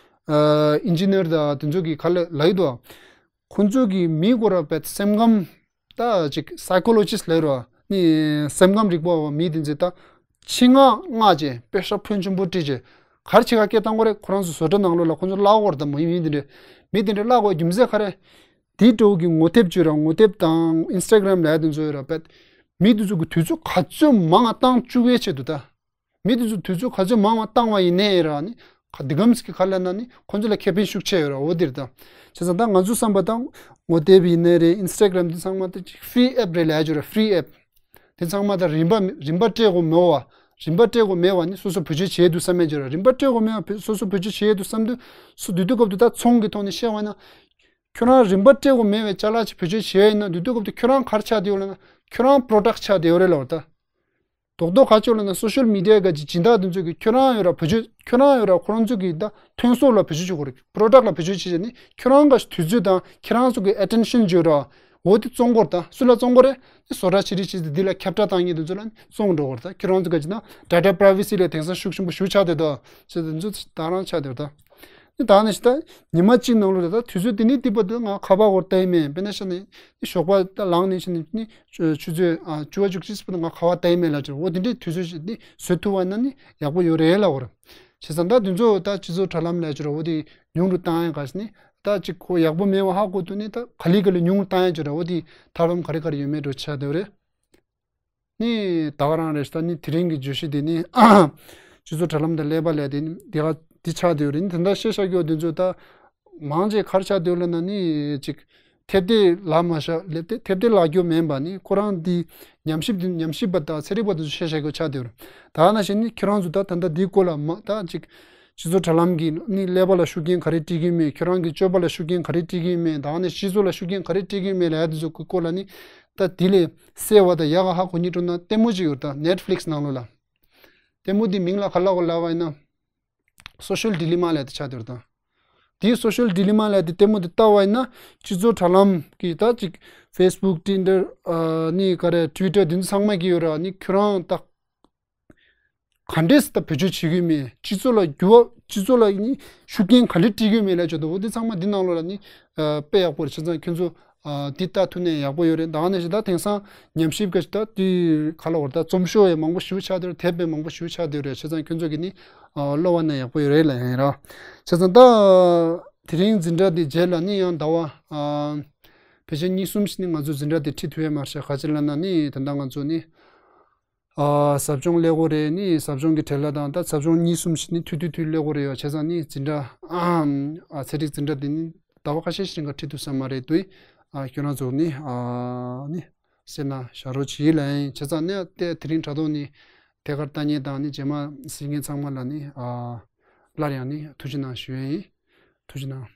ཨིན་ཇི་ནི་ཡར་དང་དེ་ཚོ་གི་ག་ལ་ལབ་ཀྱི་འདུག་ཨ། ཁོ་ཚོ་གི་མི་ཁོ་ར་བས་སེམས་ཁམས་ད་ཅིག་སའི་ཀོ་ལོ་ཇི་སི་ཊི་ལབ་ར་ནི་སེམས་ཁམས་རིག་པ་བ་མི་དེ་ཚོ་ད་ཆེད་མངགས་མངགས་བྱས་པེ་ས་ཕོན་ཆེན་པོ་སྤྲད་བྱས་ག་རེ་བྱེད་ག་སྐད་བཏང་གི་རེད། ཁོ་རང་ཚོ་བཟོ་གྲྭ་ནང་ལོགས་ལ་ཁོ་ཚོ་བརླག་གི་རེད་ད། མི་མི་དེ་འདྲ་མི་དེ་འདྲ་བརླག་གི་རྒྱུ་མཚན་ག་རེ། དེའི་འགྲོ་གི་ངོ་དེབ་བརྗོད་ར། ངོ་དེབ་དང་ཨིན་སི་ཊ་གྷ་རམ་ལ་དེ་ཚོ་ཡོད་ར་བས། མི་དེ་ཚོ་གི་དུས་ཚོད་ག་ཚོད་མང་བ་བཏང་བཅུག་པའི་ཆེད་དུ་ད། མི་དེ་ཚོ་དུས་ཚོད་ག་ཚོད་མང་བ་བཏང་བ་ཡིན་ནའི་ར་ནི་ག་འདི་གམ་ཟིག་གི་ག་ལ་ན་ནི་ཁོ་ཚོ་ལ་ཁེ་ཕན་ཤུགས་ཆེ་ཡོད་ར། འོ་དེ་རེད་ད། བྱས་ཙང་ད་ང་ཚོ་བསམ་པ་དང་ངོ་དེབ་ཡིན་ནའི་རེད། ཨིན་སི་ཊ་གྷ་རམ་དེ་ཚང་མ་ད་ཅིག་ཧྥི་རི་ཨེབ་རེད་ལབ་ཡ་ཅིག་ཡོད་ར། ཧྥི་རི་ཨེབ་དེ་ཚང་མ་ད་རིན་པ་རིན་པ་སྤྲད་དགོས་མེད་བ། རིན་པ་སྤྲད་དགོས་མེད་བ་ནི་སོ་སོ་བེད་སྤྱོད་བྱས་འདུག་བསམ་ཡ་ཅིག་ཡོད་ར། རིན་པ་སྤྲད་དགོས་མེད་བ་སོ་སོ་བེད་སྤྱོད་བྱས་འདུག་བསམ་དུས་སུ་དུས་དུས་སྐབས་དུ་ད་ཚོང་གི་ཐོག་ནས་བཤད་བ་ན། ཁྱོད་རང་རིན་པ་སྤྲད་དགོས་མེད་པའི་ཅ་ལག་ཅིག་བེད་སྤྱོད་བྱས་ཡིན་ན་དུས་དུས་སྐབས་དུ་ཁྱོད་རང་ག་རེ་ཆགས་བསྡད་ཡོད་ལབ་ན་ཁྱོད་རང་པོ་རོ་ཌག་ཆགས་བསྡད་ཡོད་རེད་ལབ་ད། རྡོག་རྡོག་ག་ཅོག་ལབ་ན་སོ་ཤལ་མི་ཌི་ཡ་ག་ཅིག་སྦྱིན་བདག་དེ་ཚོ་གིས་ཁྱོད་རང་ཡོད་ར་བེད་སྤྱོད་ཁྱོད་རང་ཡོད་ར་ཁོ་རང་ཚོ་གིས་ད་ཐོན་ཟོག་ལ་བེད་སྤྱོད་བྱེད་དགོས་རེད། པོ་རོ་ཌག་ལ་བེད་སྤྱོད་བྱེད་བྱས་ནི་ཁྱོད་རང་ག་དུས་ཚོད་དང་ཁྱེད་རང་ཚོ་གི་ཨེ་ཊེན་ཤན་བརྗོད་ར། འོ་དེ་བཙོང་དགོས་རེད་ད། སུ་ལ་བཙོང་དགོས་རེད། དེ་བཟོ་གྲྭ་ཆེ་རིགས་ཆེ་ཚོ་འདི་ལ་ཁྱབ་བསྒྲགས་བཏང་མཁན་དེ་ཚོ་ལ་ནི་བཙོང་འགྲོ་དགོས་རེད་ད། ཁྱོད་རང་ཚོ་ག་ཅི་ན་ཌེ་ཊ་པ་རའི་ཝེ་སི་ལ་དེང་སང་ཤུགས་ཆེན་པོ་ཞེ་པོ་ཆགས་བསྡད་དོ། ཆེ་ཚོ་འདི་ཚོ་ད་རང་ཆགས་བསྡད་ཡོད་ད། ནི་ད་ནི་ཤི་ད་ཉི་མ་གཅིག་ནང་ལོགས་ལ་ད་དུས་ཚོད་དེ་ནི་དེ་བར་དུ་ང་ཁ་པར་སྒོར་བལྟ་ཡི་མེད། དཔེར་ན་ཤི་ནི་ནི་ཞོགས་པ་ད་ལངས་ནས་ཤི་ནི་ནི་ཆུ་ཆུ་ཚོད་ཨ་བཅུ་པ་བཅུ་གཅིག་བར་དུ་ང་ཁ་པར་བལྟ་ཡི་མེད་ལབ་ཅིག་འོ་དེ་འདྲའི་དུས་ཚོད་ཞིག་ནི་བཟོ་ཐུབ་པ་ན་ནི་ཡག་པོ་ཡོད་རེད་ལབ་དགོས་རེད། བྱས་ཙང་ད་དེ་ཚོ་ད་སྤྱི་ཚོགས་དྲ་ལམ་ལབ་ཅིག་ར་འོ་དེ་ཉུང་རུ་བཏང་ཡ་ག་ཤི་ནི་ད་ཅིག་ཁོ་ཡག་པོ་མེད་པ་ཧ་གོ་ཐུབ་ནི་ད་ག་ལེ་ག་ལེ་ཉུང་རུ་བཏང་ཡ་ཅིག་ར་འོ་དེ་ཐབས་ལམ་ག་རེ་ག་རེ་ཡོད་མེད་འགྲོ་ཆགས་བསྡད་ཡོད་རེད། ནི་ད་ག་རང་རེད་ཤག་ད་ནི་དེ་རིང་གི་བརྗོད་གཞི་དེ་ནི་སྤྱི་ཚོགས་དྲ་ལམ་དང་ཀླད་པ་ལས་དེ་ནི་དེ་ག་དེ་ཆགས་བསྡད་ཡོད་རེད། ནི་དེ་འདྲ་བཤད་བཞག་རྒྱུ་དེ་ཚོ་ད་མང་ཆེ་ག་རེ་ཆགས་བསྡད་ཡོད་ལབ་ན་ནི་ཅིག་ཐེབས་དེ་ལ་མ་བཞག་ལེབ་དེ་ཐེབས་དེ་ལ་རྒྱུ་མེད་པ་ནི་ཁོ་རང་དེ་ཉམས་ཞིབ་དེ་ཉམས་ཞིབ་པ་དང་ཚན་རིག་པ་དེ་ཚོ་བཤད་བཞག་རྒྱུ་ཆགས་བསྡད་ཡོད་རེད། ད་ནང་བཞིན་ནི་ཁྱེད་རང་ཚོ་ད་ད་ལྟ་དེའི་སྐོར་ལ་མ་ད་ཅིག་སྤྱི་ཚོགས་དྲ་ལམ་གྱིས་ནི་ཀླད་པ་ལ་ཤུགས་རྐྱེན་ག་རེ་སྤྲད་ཀྱི་ཡོད་མེད། ཁྱོད་རང་གི་སྤྱོད་པ་ལ་ཤུགས་རྐྱེན་ག་རེ་སྤྲད་ཀྱི་ཡོད་མེད། ད་ནི་སྤྱི་ཚོགས་ལ་ཤུགས་རྐྱེན་ག་རེ་སྤྲད་ཀྱི་ཡོད་མེད་ལབ་ཡ་དེ་ཚོ་གི་སྐོར་ལ་ནི་ད་དེ་ལས་གསལ་བ་དང་ཡག་ག་ཧ་གོ་སྙིང་བྲོ་ན་ལྟད་མོ་ཅིག་ཡོད་ད་ནེཊ་ཕི་ལིག་སི་ནང་ལོགས་ལ། ལྟད་མོ་དེ་མིང་ལ་ག་ལབ་དགོས་ལབ་པ་ཡིན་ན། སོ་ཤལ་ཌི་ལི་མ་ལབ་ཡ་དེ་ཆགས་བསྡད་ཡོད་ད། དེའི་སོ་ཤལ་ཌི་ལི་མ་ལབ་ཡ་དེ་ལྟད་མོ་དེ་ལྟ་བ་ཡིན་ན་སྤྱི་ཚོགས་དྲ་ལམ་གྱི་ད་ཅིག་ཕེ་སི་བུག་ཊི་ཝི་ཊར་ནི་ག་རེ་ཊི་ཝི་ཊར་དེ་ཚོ་ཚང་མ་གི་ཡོད་ར་ནི་ཁྱོད་རང་ད། ག་འདྲས་ད་བེད་སྤྱོད་བྱེད་ཀྱི་མེད། སྤྱི་ཚོགས་ལ་འགྱུར་བ་སྤྱི་ཚོགས་ལ་ནི་ཤུགས་རྐྱེན་ག་འདྲས་སྤྲད་ཀྱི་མེད་ལབ་ཆོག་འདུག་འོ་དེ་ཚང་མ་འདི་ནང་ལོགས་ལ་ནི་ཨ་དཔེ་ཡག་པོ་རེད། བྱས་ཙང་ཁྱོད་ཚོ་ཨ་འདི་ལྟ་ཐུབ་ནས་ཡག་པོ་ཡོད་རེད། ད་ག་ནང་བཞིན་ད་དེང་སང་ཉམས་ཞིབ་ག་ཞིག་ད་དེ་ག་ལ་བར་ད་རྩོམ་ཤོག་ཡང་མང་པོ་ཞེ་པོ་ཆགས་བསྡད་རེད། དེབ་ཡང་མང་པོ་ཞེ་པོ་ཆགས་བསྡད་རེད། བྱས་ཙང་ཁྱོད་ཚོ་གི་ནི་ཨ་ཀློག་པ་ན་ཡག་པོ་ཡོད་རེད་ལབ་ཡིན་ར། བྱས་ཙང་ད་དེ་རིང་འཛིན་གྲྭ་འདི་རྗེས་ལ་ནི་ཡང་ཟླ་བ་ཨ་ཕལ་ཆེར་གཉིས་གསུམ་ཞིག་ནི་ང་ཚོ་འཛིན་གྲྭ་འདི་ཁྲིད་ཐུབ་ཡ་མ་རེད་ཤག་ག་ཅི་ལབ་ན་ནི་ད་ལྟ་ང་ཚོ་ནི། ཨ་ཟབ་སྦྱོང་སླེབས་དགོས་རེད། ནི་ཟབ་སྦྱོང་གི་གྲལ་ལ་དང་ད་ཟབ་སྦྱོང་གཉིས་གསུམ་ཞིག་ནི་ཐུང་ཐུང་ཐུང་སླེབས་དགོས་རེད་ཡོད། བྱས་ཙང་ནི་འཛིན་གྲྭ་ཨ་ཚན་རིག་འཛིན་གྲྭ་འདི་ནི་ཟླ་བ་ཁ་ཤས་ཤིག་རིང་ག་ཁྲིད་ཐུབ་ས་མ་རེད་འདུག་ཨ་ཁྱོད་རང་ཚོ་ནི་ཨ་ནི་སེམས་ན་བཞག་རོགས་བྱེད་ལབ་ཡིན། བྱས་ཙང་ནི་དེ་དེ་རིང་དྲ་ཐོག་ནི་ཐད་ཀར་ལྟ་མཁན་དང་ནི་རྗེས་མ་གཟིགས་མཁན་ཚང་མ་ལ་ནི་ཨ་སླར་ཡང་ནི་ཐུགས་རྗེ་གནང་ཞུ་ཡ་ཡིན། ཐུགས་རྗེ་གནང་།